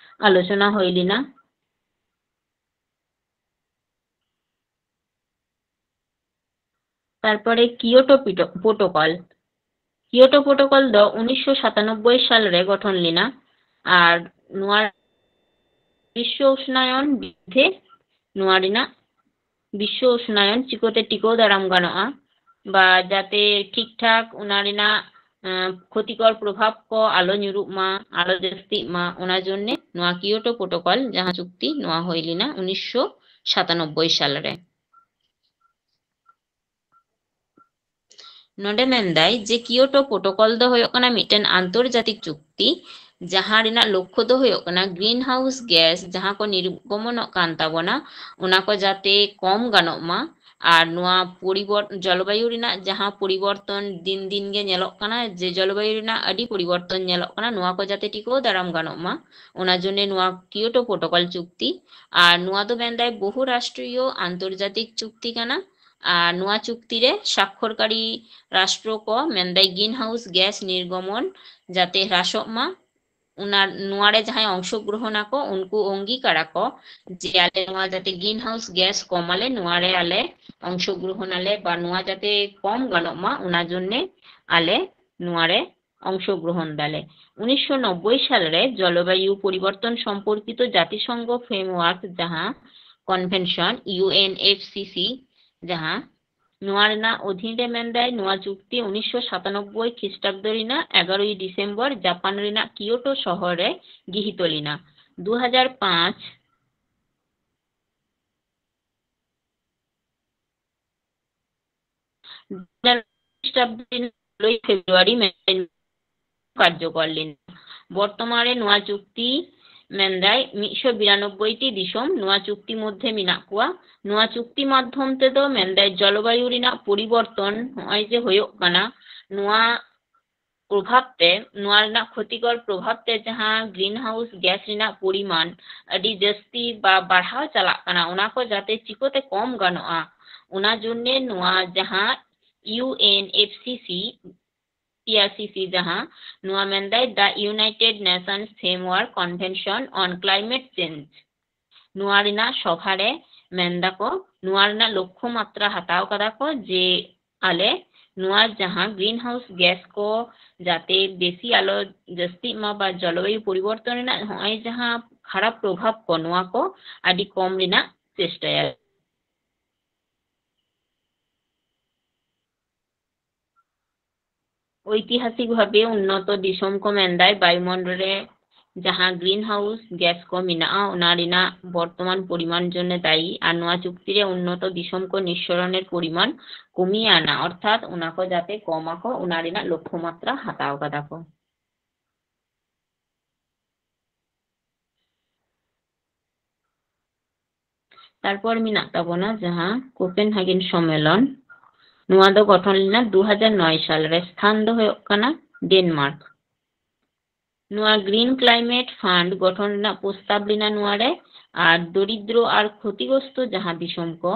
ᱟᱞᱳᱪᱚᱱᱟ ᱦᱩᱭ ᱞᱮᱱᱟ᱾ ᱛᱟᱨᱯᱚᱨᱮ ᱠᱤᱭᱳᱴᱳ ᱯᱤᱴᱳ-, ᱯᱨᱳᱴᱳᱠᱚᱞ᱾ ᱠᱤᱭᱳᱴᱳ ᱯᱨᱳᱴᱳᱠᱚᱞ ᱫᱚ ᱩᱱᱤᱥᱥᱚ ᱥᱟᱛᱟᱱᱚᱵᱵᱳᱭ ᱥᱟᱞ ᱨᱮ ᱜᱚᱴᱷᱚᱱ ᱞᱮᱱᱟ ᱟᱨ ᱱᱚᱣᱟ ᱵᱤᱥᱥᱚ ᱩᱥᱱᱟᱭᱚᱱ ᱵᱤᱨᱩᱫᱷᱮ ᱱᱚᱣᱟ ᱨᱮᱱᱟᱜ ᱵᱤᱥᱥᱚ ᱩᱥᱱᱟᱭᱚᱱ ᱪᱤᱠᱟᱹᱛᱮ ᱴᱤᱠᱟᱹᱣ ᱫᱟᱨᱟᱢ ᱜᱟᱱᱚᱜᱼᱟ ᱵᱟ ᱡᱟᱛᱮ ᱴᱷᱤᱠ ᱴᱷᱟᱠ ᱚᱱᱟ ᱨᱮᱱᱟᱜ, ᱮᱸ, ᱠᱷᱚᱛᱤᱠᱚᱨ ᱯᱨᱚᱵᱷᱟᱵᱽ ᱠᱚ ᱟᱞᱚ ᱧᱩᱨᱩᱜ ᱢᱟ, ᱟᱞᱚ ᱡᱟᱹᱥᱛᱤᱜ ᱢᱟ, ᱚᱱᱟ ᱡᱚᱱᱱᱮ ᱱᱚᱣᱟ ᱠᱤᱭᱳᱴᱳ ᱯᱨᱳᱴᱳᱠᱚᱞ ᱡᱟᱦᱟᱸ ᱪᱩᱠᱛᱤ ᱱᱚᱣᱟ ᱦᱩᱭ ᱞᱮᱱᱟ ᱩᱱᱤᱥᱥᱚ ᱥᱟᱛᱟᱱᱚᱵᱵᱳᱭ ᱥᱟᱞ ᱨᱮ᱾ ᱱᱚᱰᱮ ᱢᱮᱱᱫᱟᱭ ᱡᱮ ᱠᱤᱭᱳᱴᱳ ᱯᱨᱳᱴᱳᱠᱚᱞ ᱫᱚ ᱦᱩᱭᱩᱜ ᱠᱟᱱᱟ ᱢᱤᱫᱴᱮᱱ ᱟᱱᱛᱚᱨᱡᱟᱛᱤᱠ ᱪᱩᱠᱛᱤ, ᱡᱟᱦᱟᱸ ᱨᱮᱱᱟᱜ ᱞᱚᱠᱠᱷᱚ ᱫᱚ ᱦᱩᱭᱩᱜ ᱠᱟᱱᱟ ᱜᱨᱤᱱ ᱦᱟᱣᱩᱥ ᱜᱮᱥ ᱡᱟᱦᱟᱸ ᱠᱚ ᱱᱤᱨᱜᱚᱢᱚᱱᱚᱜ ᱠᱟᱱ ᱛᱟᱵᱚᱱᱟ, ᱚᱱᱟ ᱠᱚ ᱡᱟᱛᱮ ᱠᱚᱢ ᱜᱟᱱᱚᱜ ᱢᱟ᱾ ᱟᱨ ᱱᱚᱣᱟ ᱯᱚᱨᱤᱵᱚᱨ-, ᱡᱚᱞᱵᱟᱭᱩ ᱨᱮᱱᱟᱜ ᱡᱟᱦᱟᱸ ᱯᱚᱨᱤᱵᱚᱨᱛᱚᱱ ᱫᱤᱱ ᱫᱤᱱ ᱜᱮ ᱧᱮᱞᱚᱜ ᱠᱟᱱᱟ, ᱡᱮ ᱡᱚᱞᱵᱟᱭᱩ ᱨᱮᱱᱟᱜ ᱟᱹᱰᱤ ᱯᱚᱨᱤᱵᱚᱨᱛᱚᱱ ᱧᱮᱞᱚᱜ ᱠᱟᱱᱟ, ᱱᱚᱣᱟ ᱠᱚ ᱡᱟᱛᱮ ᱴᱤᱠᱟᱹᱣ ᱫᱟᱨᱟᱢ ᱜᱟᱱᱚᱜ ᱢᱟ, ᱚᱱᱟ ᱡᱚᱱᱱᱮ ᱱᱚᱣᱟ ᱠᱤᱭᱳᱴᱳ ᱯᱨᱳᱴᱳᱠᱚᱞ ᱪᱩᱠᱛᱤ᱾ ᱟᱨ ᱱᱚᱣᱟ ᱫᱚ ᱢᱮᱱᱫᱟᱭ ᱵᱚᱦᱩ ᱨᱟᱥᱴᱨᱤᱭᱚ ᱟᱱᱛᱚᱨᱡᱟᱛᱤᱠ ᱪᱩᱠᱛᱤ ᱠᱟᱱᱟ᱾ ᱟᱨ ᱱᱚᱣᱟ ᱪᱩᱠᱛᱤ ᱨᱮ ᱥᱟᱠᱠᱷᱚᱨᱠᱟᱨᱤ ᱨᱟᱥᱴᱨᱚ ᱠᱚ ᱢᱮᱱᱫᱟᱭ ᱜᱨᱤᱱ ᱦᱟᱣᱩᱥ ᱜᱮᱥ ᱱᱤᱨᱜᱚᱢᱚᱱ ᱡᱟᱛᱮ ᱦᱨᱟᱥᱚᱜ ᱢᱟ, ᱚᱱᱟ, ᱱᱚᱣᱟ ᱨᱮ ᱡᱟᱦᱟᱸᱭ ᱚᱝᱥᱚᱜᱨᱚᱦᱚᱱ ᱟᱠᱚ ᱩᱱᱠᱩ ᱚᱝᱜᱤᱠᱟᱨ ᱟᱠᱚ ᱡᱮ ᱟᱞᱮ ᱱᱚᱣᱟ ᱡᱟᱛᱮ ᱜᱨᱤᱱ ᱦᱟᱣᱩᱥ ᱜᱮᱥ ᱠᱚᱢ ᱟᱞᱮ, ᱱᱚᱣᱟ ᱨᱮ ᱟᱞᱮ ᱚᱝᱥᱚᱜᱨᱚᱦᱚᱱ ᱟᱞᱮ ᱵᱟ ᱱᱚᱣᱟ ᱡᱟᱛᱮ ᱠᱚᱢ ᱜᱟᱱᱚᱜ ᱢᱟ, ᱚᱱᱟ ᱡᱚᱱᱱᱮ ᱟᱞᱮ ᱱᱚᱣᱟ ᱨᱮ ᱚᱝᱥᱚᱜᱨᱚᱦᱚᱱ ᱫᱟᱞᱮ᱾ ᱩᱱᱤᱥᱥᱚ ᱱᱚᱵᱵᱳᱭ ᱥᱟᱞ ᱨᱮ ᱡᱚᱞᱵᱟᱭᱩ ᱯᱚᱨᱤᱵᱚᱨᱛᱚᱱ ᱥᱚᱢᱯᱚᱨᱠᱤᱛᱚ ᱡᱟᱛᱤᱥᱚᱝᱜᱷᱚ ᱯᱷᱨᱮᱢᱣᱟᱨᱠ, ᱡᱟᱦᱟᱸ convention, U N F C C, ᱡᱟᱦᱟᱸ ᱱᱚᱣᱟ ᱨᱮᱱᱟᱜ ᱚᱫᱷᱤᱱ ᱨᱮ ᱢᱮᱱᱫᱟᱭ, ᱱᱚᱣᱟ ᱪᱩᱠᱛᱤ ᱩᱱᱤᱥᱥᱚ ᱥᱟᱛᱟᱱᱚᱵᱵᱳᱭ ᱠᱷᱨᱤᱥᱴᱟᱵᱫᱚ ᱨᱮᱱᱟᱜ ᱮᱜᱟᱨᱳᱭ ᱰᱤᱥᱮᱢᱵᱚᱨ ᱡᱟᱯᱟᱱ ᱨᱮᱱᱟᱜ ᱠᱤᱭᱳᱴᱳ ᱥᱚᱦᱚᱨ ᱨᱮ ᱜᱤᱦᱤᱛᱚ ᱞᱮᱱᱟ᱾ ᱫᱩ ᱦᱟᱡᱟᱨ ᱯᱟᱸᱪ ᱠᱷᱨᱤᱥᱴᱟᱵᱫᱚ ᱨᱮᱱᱟᱜ ᱥᱳᱞᱳᱭ ᱯᱷᱮᱵᱽᱨᱩᱣᱟᱨᱤ ᱢᱮᱱᱫᱟᱭ ᱠᱟᱨᱡᱚᱠᱚᱨ ᱞᱮᱱᱟ᱾ ᱵᱚᱨᱛᱚᱢᱟᱱ ᱨᱮ ᱱᱚᱣᱟ ᱪᱩᱠᱛᱤ ᱢᱮᱱᱫᱟᱭ ᱢᱤᱫᱥᱚ ᱵᱤᱨᱟᱱᱚᱵᱵᱳᱭ ᱴᱤ ᱫᱤᱥᱚᱢ ᱱᱚᱣᱟ ᱪᱩᱠᱛᱤ ᱢᱚᱫᱽᱫᱷᱮ ᱢᱮᱱᱟᱜ ᱠᱚᱣᱟ᱾ ᱱᱚᱣᱟ ᱪᱩᱠᱛᱤ ᱢᱟᱫᱽᱫᱷᱚᱢ ᱛᱮᱫᱚ ᱢᱮᱱᱫᱟᱭ ᱡᱚᱞᱵᱟᱭᱩ ᱨᱮᱱᱟᱜ ᱯᱚᱨᱤᱵᱚᱨᱛᱚᱱ ᱱᱚᱜᱼᱚᱭ ᱡᱮ ᱦᱩᱭᱩᱜ ᱠᱟᱱᱟ, ᱱᱚᱣᱟ ᱯᱨᱚᱵᱷᱟᱵᱽ ᱛᱮ, ᱱᱚᱣᱟ ᱨᱮᱱᱟᱜ ᱠᱷᱚᱛᱤᱠᱚᱨ ᱯᱨᱚᱵᱷᱟᱵᱽ ᱛᱮ ᱡᱟᱦᱟᱸ ᱜᱨᱤᱱ ᱦᱟᱣᱩᱥ ᱜᱮᱥ ᱨᱮᱱᱟᱜ ᱯᱚᱨᱤᱢᱟᱱ ᱟᱹᱰᱤ ᱡᱟᱹᱥᱛᱤ ᱵᱟ ᱵᱟᱲᱦᱟᱣ ᱪᱟᱞᱟᱜ ᱠᱟᱱᱟ, ᱚᱱᱟ ᱠᱚ ᱡᱟᱛᱮ ᱪᱤᱠᱟᱹᱛᱮ ᱠᱚᱢ ᱜᱟᱱᱚᱜᱼᱟ, ᱚᱱᱟ ᱡᱚᱱᱱᱮ ᱱᱚᱣᱟ ᱡᱟᱦᱟᱸ ᱤᱭᱩ ᱮᱱ ᱮᱯᱷ ᱥᱤ ᱥᱤ, ᱯᱤ ᱟᱨ ᱥᱤ ᱥᱤ ᱡᱟᱦᱟᱸ, ᱱᱚᱣᱟ ᱢᱮᱱᱫᱟᱭ The United Nations Framework Convention on Climate Change᱾ ᱱᱚᱣᱟ ᱨᱮᱱᱟᱜ ᱥᱚᱵᱷᱟ ᱨᱮ ᱢᱮᱱᱫᱟᱠᱚ, ᱱᱚᱣᱟ ᱨᱮᱱᱟᱜ ᱞᱚᱠᱠᱷᱚ ᱢᱟᱛᱨᱟ ᱦᱟᱛᱟᱣ ᱠᱟᱫᱟ ᱠᱚ ᱡᱮ ᱟᱞᱮ ᱱᱚᱣᱟ ᱡᱟᱦᱟᱸ ᱜᱨᱤᱱ ᱦᱟᱣᱩᱥ ᱜᱮᱥ ᱠᱚ ᱡᱟᱛᱮ ᱵᱮᱥᱤ ᱟᱞᱚ ᱡᱟᱹᱥᱛᱤᱜ ᱢᱟ ᱵᱟ ᱡᱚᱞᱚᱵᱟᱭᱩ ᱯᱚᱨᱤᱵᱚᱨᱛᱚᱱ ᱨᱮᱱᱟᱜ ᱦᱚᱸᱜᱼᱚᱭ ᱡᱟᱦᱟᱸ ᱠᱷᱟᱨᱟᱯ ᱯᱨᱚᱵᱷᱟᱵᱽ ᱠᱚ, ᱱᱚᱣᱟ ᱠᱚ ᱟᱹᱰᱤ ᱠᱚᱢ ᱨᱮᱱᱟᱜ ᱪᱮᱥᱴᱟᱭᱟ᱾ ᱳᱭᱛᱤᱦᱟᱥᱤᱠ ᱵᱷᱟᱵᱮ ᱩᱱᱱᱚᱛᱚ ᱫᱤᱥᱚᱢ ᱠᱚ ᱢᱮᱱᱫᱟᱭ ᱵᱟᱭᱩᱢᱚᱱᱰᱚᱞ ᱨᱮ ᱡᱟᱦᱟᱸ ᱜᱨᱤᱱ ᱦᱟᱣᱩᱥ ᱜᱮᱥ ᱠᱚ ᱢᱮᱱᱟᱜᱼᱟ, ᱚᱱᱟ ᱨᱮᱱᱟᱜ ᱵᱚᱨᱛᱚᱢᱟᱱ ᱯᱚᱨᱤᱢᱟᱱ ᱡᱚᱱᱱᱮ ᱫᱟᱭᱤ, ᱟᱨ ᱱᱚᱣᱟ ᱪᱩᱠᱛᱤ ᱨᱮ ᱩᱱᱱᱚᱛᱚ ᱫᱤᱥᱚᱢ ᱠᱚ ᱱᱤᱥᱥᱚᱨᱚᱱᱮᱨ ᱯᱚᱨᱤᱢᱟᱱ ᱠᱚᱢᱤᱭᱟᱱᱟ, ᱚᱨᱛᱷᱟᱛ ᱚᱱᱟ ᱠᱚ ᱡᱟᱛᱮ ᱠᱚᱢ ᱟᱠᱚ, ᱚᱱᱟ ᱨᱮᱱᱟᱜ ᱞᱚᱠᱠᱷᱚ ᱢᱟᱛᱨᱟ ᱦᱟᱛᱟᱣ ᱠᱟᱫᱟ ᱠᱚ᱾ ᱛᱟᱨᱯᱚᱨ ᱢᱮᱱᱟᱜ ᱛᱟᱵᱚᱱᱟ ᱡᱟᱦᱟᱸ ᱠᱳᱯᱮᱱᱦᱟᱜᱮᱱ ᱥᱚᱢᱢᱮᱞᱚᱱ, ᱱᱚᱣᱟ ᱫᱚ ᱜᱚᱴᱷᱚᱱ ᱞᱮᱱᱟ ᱫᱩ ᱦᱟᱡᱟᱨ ᱱᱚᱭ ᱥᱟᱞ ᱨᱮ᱾ ᱥᱛᱷᱟᱱ ᱫᱚ ᱦᱩᱭᱩᱜ ᱠᱟᱱᱟ ᱰᱮᱱᱢᱟᱨᱠ᱾ ᱱᱚᱣᱟ ᱜᱨᱤᱱ ᱠᱞᱟᱭᱢᱮᱴ ᱯᱷᱟᱱᱰ ᱜᱚᱴᱷᱚᱱ ᱨᱮᱱᱟᱜ ᱯᱨᱚᱥᱛᱟᱵ ᱞᱮᱱᱟ ᱱᱚᱣᱟ ᱨᱮ, ᱟᱨ ᱫᱚᱨᱤᱫᱨᱚ ᱟᱨ ᱠᱷᱚᱛᱤᱜᱨᱚᱥᱛᱚ ᱡᱟᱦᱟᱸ ᱫᱤᱥᱚᱢ ᱠᱚ,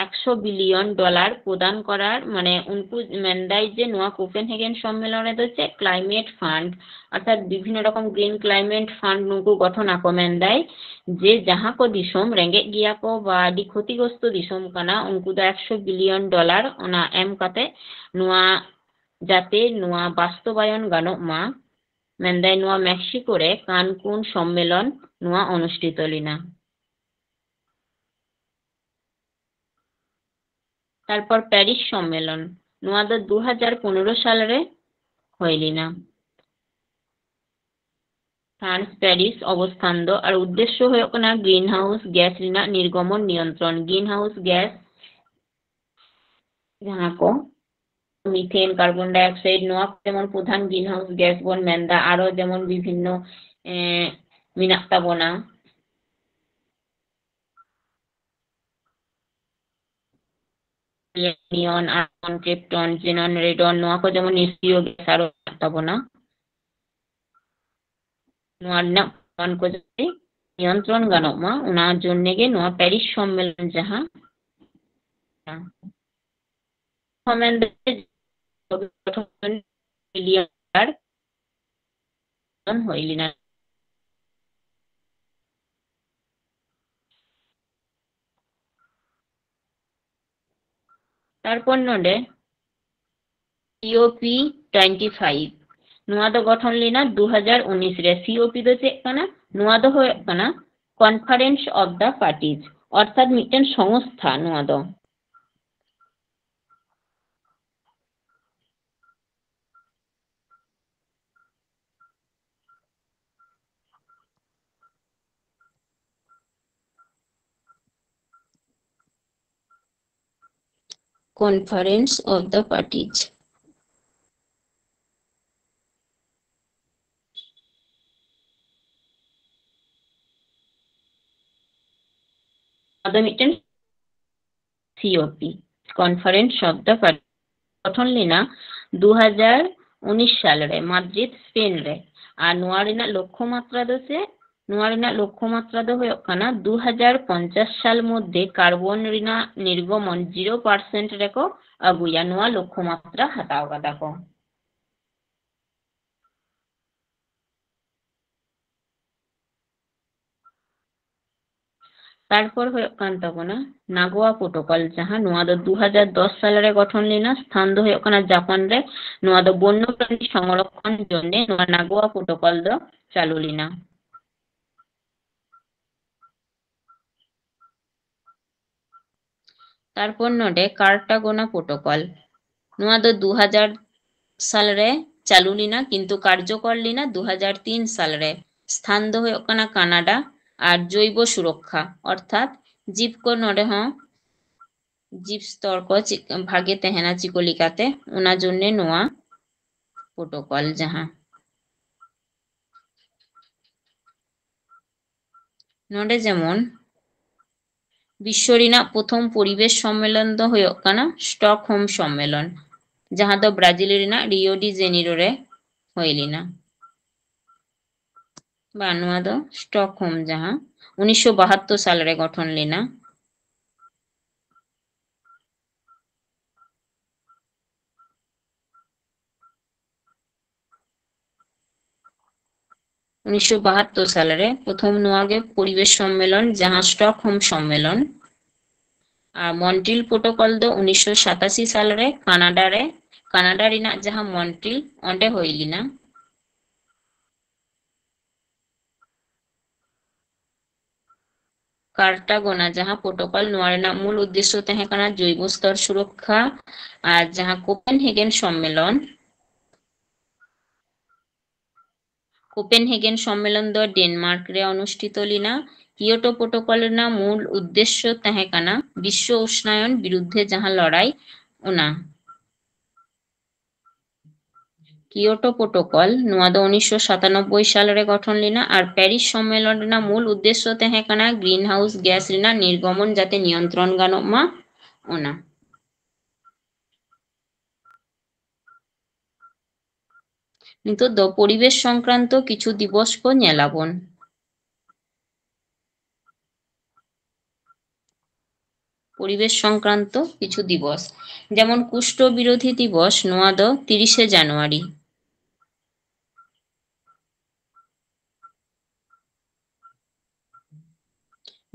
ᱮᱠᱥᱚ ᱵᱤᱞᱤᱭᱚᱱ ᱰᱚᱞᱟᱨ ᱯᱨᱚᱫᱟᱱ ᱠᱚᱨᱟᱨ, ᱢᱟᱱᱮ ᱩᱱᱠᱩ ᱢᱮᱱᱫᱟᱭ ᱡᱮ ᱱᱚᱣᱟ ᱠᱳᱯᱮᱱᱦᱮᱜᱮᱱ ᱥᱚᱢᱢᱮᱞᱚᱱ ᱨᱮᱫᱚ ᱪᱮᱫ ᱠᱞᱟᱭᱢᱮᱴ ᱯᱷᱟᱱᱰ, ᱚᱨᱛᱷᱟᱛ ᱵᱤᱵᱷᱤᱱᱱᱚ ᱨᱚᱠᱚᱢ ᱜᱨᱤᱱ ᱠᱞᱟᱭᱢᱮᱴ ᱯᱷᱟᱱᱰ ᱱᱩᱠᱩ ᱜᱚᱴᱷᱚᱱ ᱟᱠᱚ ᱢᱮᱱᱫᱟᱭ ᱡᱮ ᱡᱟᱦᱟᱸ ᱠᱚ ᱫᱤᱥᱚᱢ ᱨᱮᱸᱜᱮᱡ ᱜᱮᱭᱟ ᱠᱚ ᱵᱟ ᱟᱹᱰᱤ ᱠᱷᱚᱛᱤᱜᱨᱚᱥᱛᱚ ᱫᱤᱥᱚᱢ ᱠᱟᱱᱟ, ᱩᱱᱠᱩ ᱫᱚ ᱮᱠᱥᱚ ᱵᱤᱞᱤᱭᱚᱱ ᱰᱚᱞᱟᱨ ᱚᱱᱟ ᱮᱢ ᱠᱟᱛᱮ ᱱᱚᱣᱟ ᱡᱟᱛᱮ ᱱᱚᱣᱟ ᱵᱟᱥᱛᱚᱵᱟᱭᱚᱱ ᱜᱟᱱᱚᱜ ᱢᱟ, ᱢᱮᱱᱫᱟᱭ ᱱᱚᱣᱟ ᱢᱮᱠᱥᱤᱠᱳ ᱨᱮ ᱠᱟᱱᱠᱩᱱ ᱥᱚᱢᱢᱮᱞᱚᱱ ᱱᱚᱣᱟ ᱚᱱᱩᱥᱴᱷᱤᱛᱚ ᱞᱮᱱᱟ᱾ ᱛᱟᱨᱯᱚᱨ ᱯᱮᱨᱤᱥ ᱥᱚᱢᱢᱮᱞᱚᱱ, ᱱᱚᱣᱟ ᱫᱚ ᱫᱩ ᱦᱟᱡᱟᱨ ᱯᱚᱱᱮᱨᱚ ᱥᱟᱞ ᱨᱮ ᱦᱩᱭ ᱞᱮᱱᱟ᱾ ᱯᱷᱨᱟᱱᱥ ᱯᱮᱨᱤᱥ ᱚᱵᱚᱥᱛᱷᱟᱱ ᱫᱚ ᱟᱨ ᱩᱫᱽᱫᱮᱥᱥᱚ ᱦᱩᱭᱩᱜ ᱠᱟᱱᱟ ᱜᱨᱤᱱ ᱦᱟᱣᱩᱥ ᱜᱮᱥ ᱨᱮᱱᱟᱜ ᱱᱤᱨᱜᱚᱢᱚᱱ ᱱᱤᱭᱚᱱᱛᱨᱚᱱ, ᱜᱨᱤᱱ ᱦᱟᱣᱩᱥ ᱜᱮᱥ ᱡᱟᱦᱟᱸ ᱠᱚ ᱢᱤᱛᱷᱮᱱ, ᱠᱟᱨᱵᱚᱱ ᱰᱟᱭᱚᱠᱥᱟᱭᱤᱰ, ᱱᱚᱣᱟ ᱠᱚ ᱡᱮᱢᱚᱱ ᱯᱨᱚᱫᱷᱟᱱ ᱜᱨᱤᱱ ᱦᱟᱣᱩᱥ ᱜᱮᱥ ᱵᱚᱱ ᱢᱮᱱᱫᱟ, ᱟᱨᱚ ᱡᱮᱢᱚᱱ ᱵᱤᱵᱷᱤᱱᱱᱚ, ᱮᱸ, ᱢᱮᱱᱟᱜ ᱛᱟᱵᱚᱱᱟ᱾ ᱱᱤᱭᱚᱱ, ᱟᱨᱜᱚᱱ, ᱠᱨᱤᱯᱴᱚᱱ, ᱡᱮᱱᱚᱱ, ᱨᱮᱰᱚᱱ, ᱱᱚᱣᱟ ᱠᱚ ᱡᱮᱢᱚᱱ ᱱᱤᱥᱠᱨᱤᱭᱚ ᱜᱮᱥ ᱟᱨᱚ ᱢᱮᱱᱟᱜ ᱛᱟᱵᱚᱱᱟ᱾ ᱱᱚᱣᱟ ᱨᱮᱱᱟᱜ ᱯᱨᱚᱢᱟᱱ ᱠᱚ ᱡᱩᱫᱤ ᱱᱤᱭᱚᱱᱛᱨᱚᱱ ᱜᱟᱱᱚᱜ ᱢᱟ, ᱚᱱᱟ ᱡᱚᱱᱱᱮ ᱜᱮ ᱱᱚᱣᱟ ᱯᱮᱨᱤᱥ ᱥᱚᱢᱢᱮᱞᱚᱱ ᱡᱟᱦᱟᱸ ᱥᱚᱢᱢᱮᱞᱚᱱ ᱦᱩᱭ ᱞᱮᱱᱟ᱾ ᱛᱟᱨᱯᱚᱨ ᱱᱚᱰᱮ ᱥᱤ ᱳ ᱯᱤ ᱴᱩᱭᱮᱱᱴᱤ ᱯᱷᱟᱭᱤᱵᱷ, ᱱᱚᱣᱟ ᱫᱚ ᱜᱚᱴᱷᱚᱱ ᱞᱮᱱᱟ ᱫᱩ ᱦᱟᱡᱟᱨ ᱩᱱᱤᱥ ᱨᱮ᱾ ᱥᱤ ᱳ ᱯᱤ ᱫᱚ ᱪᱮᱫ ᱠᱟᱱᱟ? ᱱᱚᱣᱟ ᱫᱚ ᱦᱩᱭᱩᱜ ᱠᱟᱱᱟ Conference of the Parties, ᱚᱨᱛᱷᱟᱛ ᱢᱤᱫᱴᱮᱱ ᱥᱚᱝᱥᱛᱷᱟ ᱱᱚᱣᱟ ᱫᱚ᱾ Conference of the Parties. ᱟᱫᱚ ᱢᱤᱫᱴᱮᱱ ᱥᱤ ᱳ P, Conference of the Parties, ᱜᱚᱴᱷᱚᱱ ᱞᱮᱱᱟ ᱫᱩ ᱦᱟᱡᱟᱨ ᱩᱱᱤᱥ ᱥᱟᱞ ᱨᱮ ᱢᱟᱫᱽᱨᱤᱫ, ᱥᱯᱮᱱ ᱨᱮ᱾ ᱟᱨ ᱱᱚᱣᱟ ᱨᱮᱱᱟᱜ ᱞᱚᱠᱠᱷᱚ ᱢᱟᱛᱨᱟ ᱫᱚ ᱪᱮᱫ? ᱱᱚᱣᱟ ᱨᱮᱱᱟᱜ ᱞᱚᱠᱠᱷᱚ ᱢᱟᱛᱨᱟ ᱫᱚ ᱦᱩᱭᱩᱜ ᱠᱟᱱᱟ ᱫᱩ ᱦᱟᱡᱟᱨ ᱯᱚᱧᱪᱟᱥ ᱥᱟᱞ ᱢᱚᱫᱽᱫᱷᱮ ᱠᱟᱨᱵᱚᱱ ᱨᱮᱱᱟᱜ ᱱᱤᱨᱜᱚᱢᱚᱱ ᱡᱤᱨᱳ ᱯᱟᱨᱥᱮᱱᱴ ᱨᱮᱠᱚ ᱟᱹᱜᱩᱭᱟ᱾ ᱱᱚᱣᱟ ᱞᱚᱠᱠᱷᱚ ᱢᱟᱛᱨᱟ ᱦᱟᱛᱟᱣ ᱠᱟᱫᱟ ᱠᱚ᱾ ᱛᱟᱨᱯᱚᱨ ᱦᱩᱭᱩᱜ ᱠᱟᱱ ᱛᱟᱵᱚᱱᱟ ᱱᱟᱜᱳᱣᱟ ᱯᱨᱳᱴᱳᱠᱚᱞ, ᱡᱟᱦᱟᱸ ᱱᱚᱣᱟ ᱫᱚ ᱫᱩ ᱦᱟᱡᱟᱨ ᱫᱚᱥ ᱥᱟᱞ ᱨᱮ ᱜᱚᱴᱷᱚᱱ ᱞᱮᱱᱟ᱾ ᱥᱛᱷᱟᱱ ᱫᱚ ᱦᱩᱭᱩᱜ ᱠᱟᱱᱟ ᱡᱟᱯᱟᱱ ᱨᱮ᱾ ᱱᱚᱣᱟ ᱫᱚ ᱵᱚᱱᱱᱚ ᱯᱨᱟᱱᱤ ᱥᱚᱝᱨᱚᱠᱷᱚᱱ ᱡᱚᱱᱱᱮ ᱱᱚᱣᱟ ᱱᱟᱜᱳᱣᱟ ᱯᱨᱳᱴᱳᱠᱚᱞ ᱫᱚ ᱪᱟᱹᱞᱩ ᱞᱮᱱᱟ᱾ ᱛᱟᱨᱯᱚᱨ ᱱᱚᱰᱮ ᱠᱟᱨᱴᱟᱜᱳᱱᱟ ᱯᱨᱳᱴᱳᱠᱚᱞ, ᱱᱚᱣᱟ ᱫᱚ ᱫᱩ ᱦᱟᱡᱟᱨ ᱥᱟᱞ ᱨᱮ ᱪᱟᱹᱞᱩ ᱞᱮᱱᱟ, ᱠᱤᱱᱛᱩ ᱠᱟᱨᱡᱚᱠᱚᱨ ᱞᱮᱱᱟ ᱫᱩ ᱦᱟᱡᱟᱨ ᱛᱤᱱ ᱥᱟᱞ ᱨᱮ᱾ ᱥᱛᱷᱟᱱ ᱫᱚ ᱦᱩᱭᱩᱜ ᱠᱟᱱᱟ ᱠᱟᱱᱟᱰᱟ᱾ ᱟᱨ ᱡᱳᱭᱵᱚ ᱥᱩᱨᱚᱠᱠᱷᱟ, ᱚᱨᱛᱷᱟᱛ ᱡᱤᱵ ᱠᱚ ᱱᱚᱰᱮ ᱦᱚᱸ ᱡᱤᱵ ᱥᱛᱚᱨ ᱠᱚ ᱪᱮᱫ ᱵᱷᱟᱜᱮ ᱛᱟᱦᱮᱱᱟ ᱪᱤᱠᱟᱹ ᱞᱮᱠᱟᱛᱮ, ᱚᱱᱟ ᱡᱚᱱᱱᱮ ᱱᱚᱣᱟ ᱯᱨᱳᱴᱳᱠᱚᱞ ᱡᱟᱦᱟᱸ ᱱᱚᱰᱮ ᱡᱮᱢᱚᱱ ᱵᱤᱥᱥᱚ ᱨᱮᱱᱟᱜ ᱯᱨᱚᱛᱷᱚᱢ ᱯᱚᱨᱤᱵᱮᱥ ᱥᱚᱢᱢᱮᱞᱚᱱ ᱫᱚ ᱦᱩᱭᱩᱜ ᱠᱟᱱᱟ ᱥᱴᱚᱠᱦᱳᱢ ᱥᱚᱢᱢᱮᱞᱚᱱ, ᱡᱟᱦᱟᱸ ᱫᱚ ᱵᱨᱟᱡᱤᱞ ᱨᱮᱱᱟᱜ ᱨᱤᱭᱳ ᱰᱤ ᱡᱮᱱᱤᱨᱳ ᱨᱮ ᱦᱩᱭ ᱞᱮᱱᱟ᱾ ᱵᱟᱝ, ᱱᱚᱣᱟ ᱫᱚ ᱥᱴᱚᱠᱦᱳᱢ, ᱡᱟᱦᱟᱸ ᱩᱱᱤᱥᱥᱚ ᱵᱟᱦᱟᱛᱛᱳᱨ ᱥᱟᱞ ᱨᱮ ᱜᱚᱴᱷᱚᱱ ᱞᱮᱱᱟ᱾ ᱩᱱᱤᱥᱥᱚ ᱵᱟᱦᱟᱛᱛᱳᱨ ᱥᱟᱞ ᱨᱮ ᱯᱨᱚᱛᱷᱚᱢ ᱱᱚᱣᱟ ᱜᱮ ᱯᱚᱨᱤᱵᱮᱥ ᱥᱚᱢᱢᱮᱞᱚᱱ, ᱡᱟᱦᱟᱸ ᱥᱴᱚᱠᱦᱳᱢ ᱥᱚᱢᱢᱮᱞᱚᱱ᱾ ᱟᱨ ᱢᱚᱱᱴᱨᱤᱞ ᱯᱨᱚᱴᱳᱠᱚᱞ ᱫᱚ ᱩᱱᱤᱥᱥᱚ ᱥᱟᱛᱟᱥᱤ ᱥᱟᱞ ᱨᱮ ᱠᱟᱱᱟᱰᱟ ᱨᱮ, ᱠᱟᱱᱟᱰᱟ ᱨᱮᱱᱟᱜ ᱡᱟᱦᱟᱸ ᱢᱚᱱᱴᱨᱤᱞ, ᱚᱸᱰᱮ ᱦᱩᱭ ᱞᱮᱱᱟ᱾ ᱠᱟᱨᱴᱟᱜᱳᱱᱟ ᱡᱟᱦᱟᱸ ᱯᱨᱚᱴᱳᱠᱚᱞ, ᱱᱚᱣᱟ ᱨᱮᱱᱟᱜ ᱢᱩᱞ ᱩᱫᱽᱫᱮᱥᱥᱚ ᱛᱟᱦᱮᱸ ᱠᱟᱱᱟ ᱡᱚᱭᱵᱚ ᱥᱛᱚᱨ ᱥᱩᱨᱚᱠᱠᱷᱟ᱾ ᱟᱨ ᱡᱟᱦᱟᱸ ᱠᱳᱯᱮᱱᱦᱮᱜᱮᱱ ᱥᱚᱢᱢᱮᱞᱚᱱ, ᱠᱳᱯᱮᱱᱦᱮᱜᱮᱱ ᱥᱚᱢᱢᱮᱞᱚᱱ ᱫᱚ ᱰᱮᱱᱢᱟᱨᱠ ᱨᱮ ᱚᱱᱩᱥᱴᱷᱤᱛᱚ ᱞᱮᱱᱟ᱾ ᱠᱤᱭᱳᱴᱳ ᱯᱨᱚᱴᱳᱠᱚᱞ ᱨᱮᱱᱟᱜ ᱢᱩᱞ ᱩᱫᱽᱫᱮᱥᱥᱚ ᱛᱟᱦᱮᱸ ᱠᱟᱱᱟ ᱵᱤᱥᱥᱚ ᱩᱥᱱᱟᱭᱚᱱ ᱵᱤᱨᱩᱫᱽᱫᱷᱮ ᱡᱟᱦᱟᱸ ᱞᱟᱹᱲᱟᱭ, ᱚᱱᱟ᱾ ᱠᱤᱭᱳᱴᱳ ᱯᱨᱚᱴᱳᱠᱚᱞ, ᱱᱚᱣᱟ ᱫᱚ ᱩᱱᱤᱥᱥᱚ ᱥᱟᱛᱟᱱᱚᱵᱵᱳᱭ ᱥᱟᱞ ᱨᱮ ᱜᱚᱴᱷᱚᱱ ᱞᱮᱱᱟ᱾ ᱟᱨ ᱯᱮᱨᱤᱥ ᱥᱚᱢᱢᱮᱞᱚᱱ ᱨᱮᱱᱟᱜ ᱢᱩᱞ ᱩᱫᱽᱫᱮᱥᱥᱚ ᱛᱟᱦᱮᱸ ᱠᱟᱱᱟ ᱜᱨᱤᱱ ᱦᱟᱣᱩᱥ ᱜᱮᱥ ᱨᱮᱱᱟᱜ ᱱᱤᱨᱜᱚᱢᱚᱱ ᱡᱟᱛᱮ ᱱᱤᱭᱚᱱᱛᱨᱚᱱ ᱜᱟᱱᱚᱜ ᱢᱟ, ᱚᱱᱟ᱾ ᱱᱤᱛᱚᱜ ᱫᱚ ᱯᱚᱨᱤᱵᱮᱥ ᱥᱚᱝᱠᱨᱟᱱᱛᱚ ᱠᱤᱪᱷᱩ ᱫᱤᱵᱚᱥ ᱠᱚ ᱧᱮᱞ ᱟᱵᱚᱱ᱾ ᱯᱚᱨᱤᱵᱮᱥ ᱥᱚᱝᱠᱨᱟᱱᱛᱚ ᱠᱤᱪᱷᱩ ᱫᱤᱵᱚᱥ, ᱡᱮᱢᱚᱱ ᱠᱩᱥᱴᱚ ᱵᱤᱨᱳᱫᱷᱤ ᱫᱤᱵᱚᱥ, ᱱᱚᱣᱟ ᱫᱚ ᱛᱤᱨᱤᱥᱮ ᱡᱟᱱᱩᱣᱟᱨᱤ᱾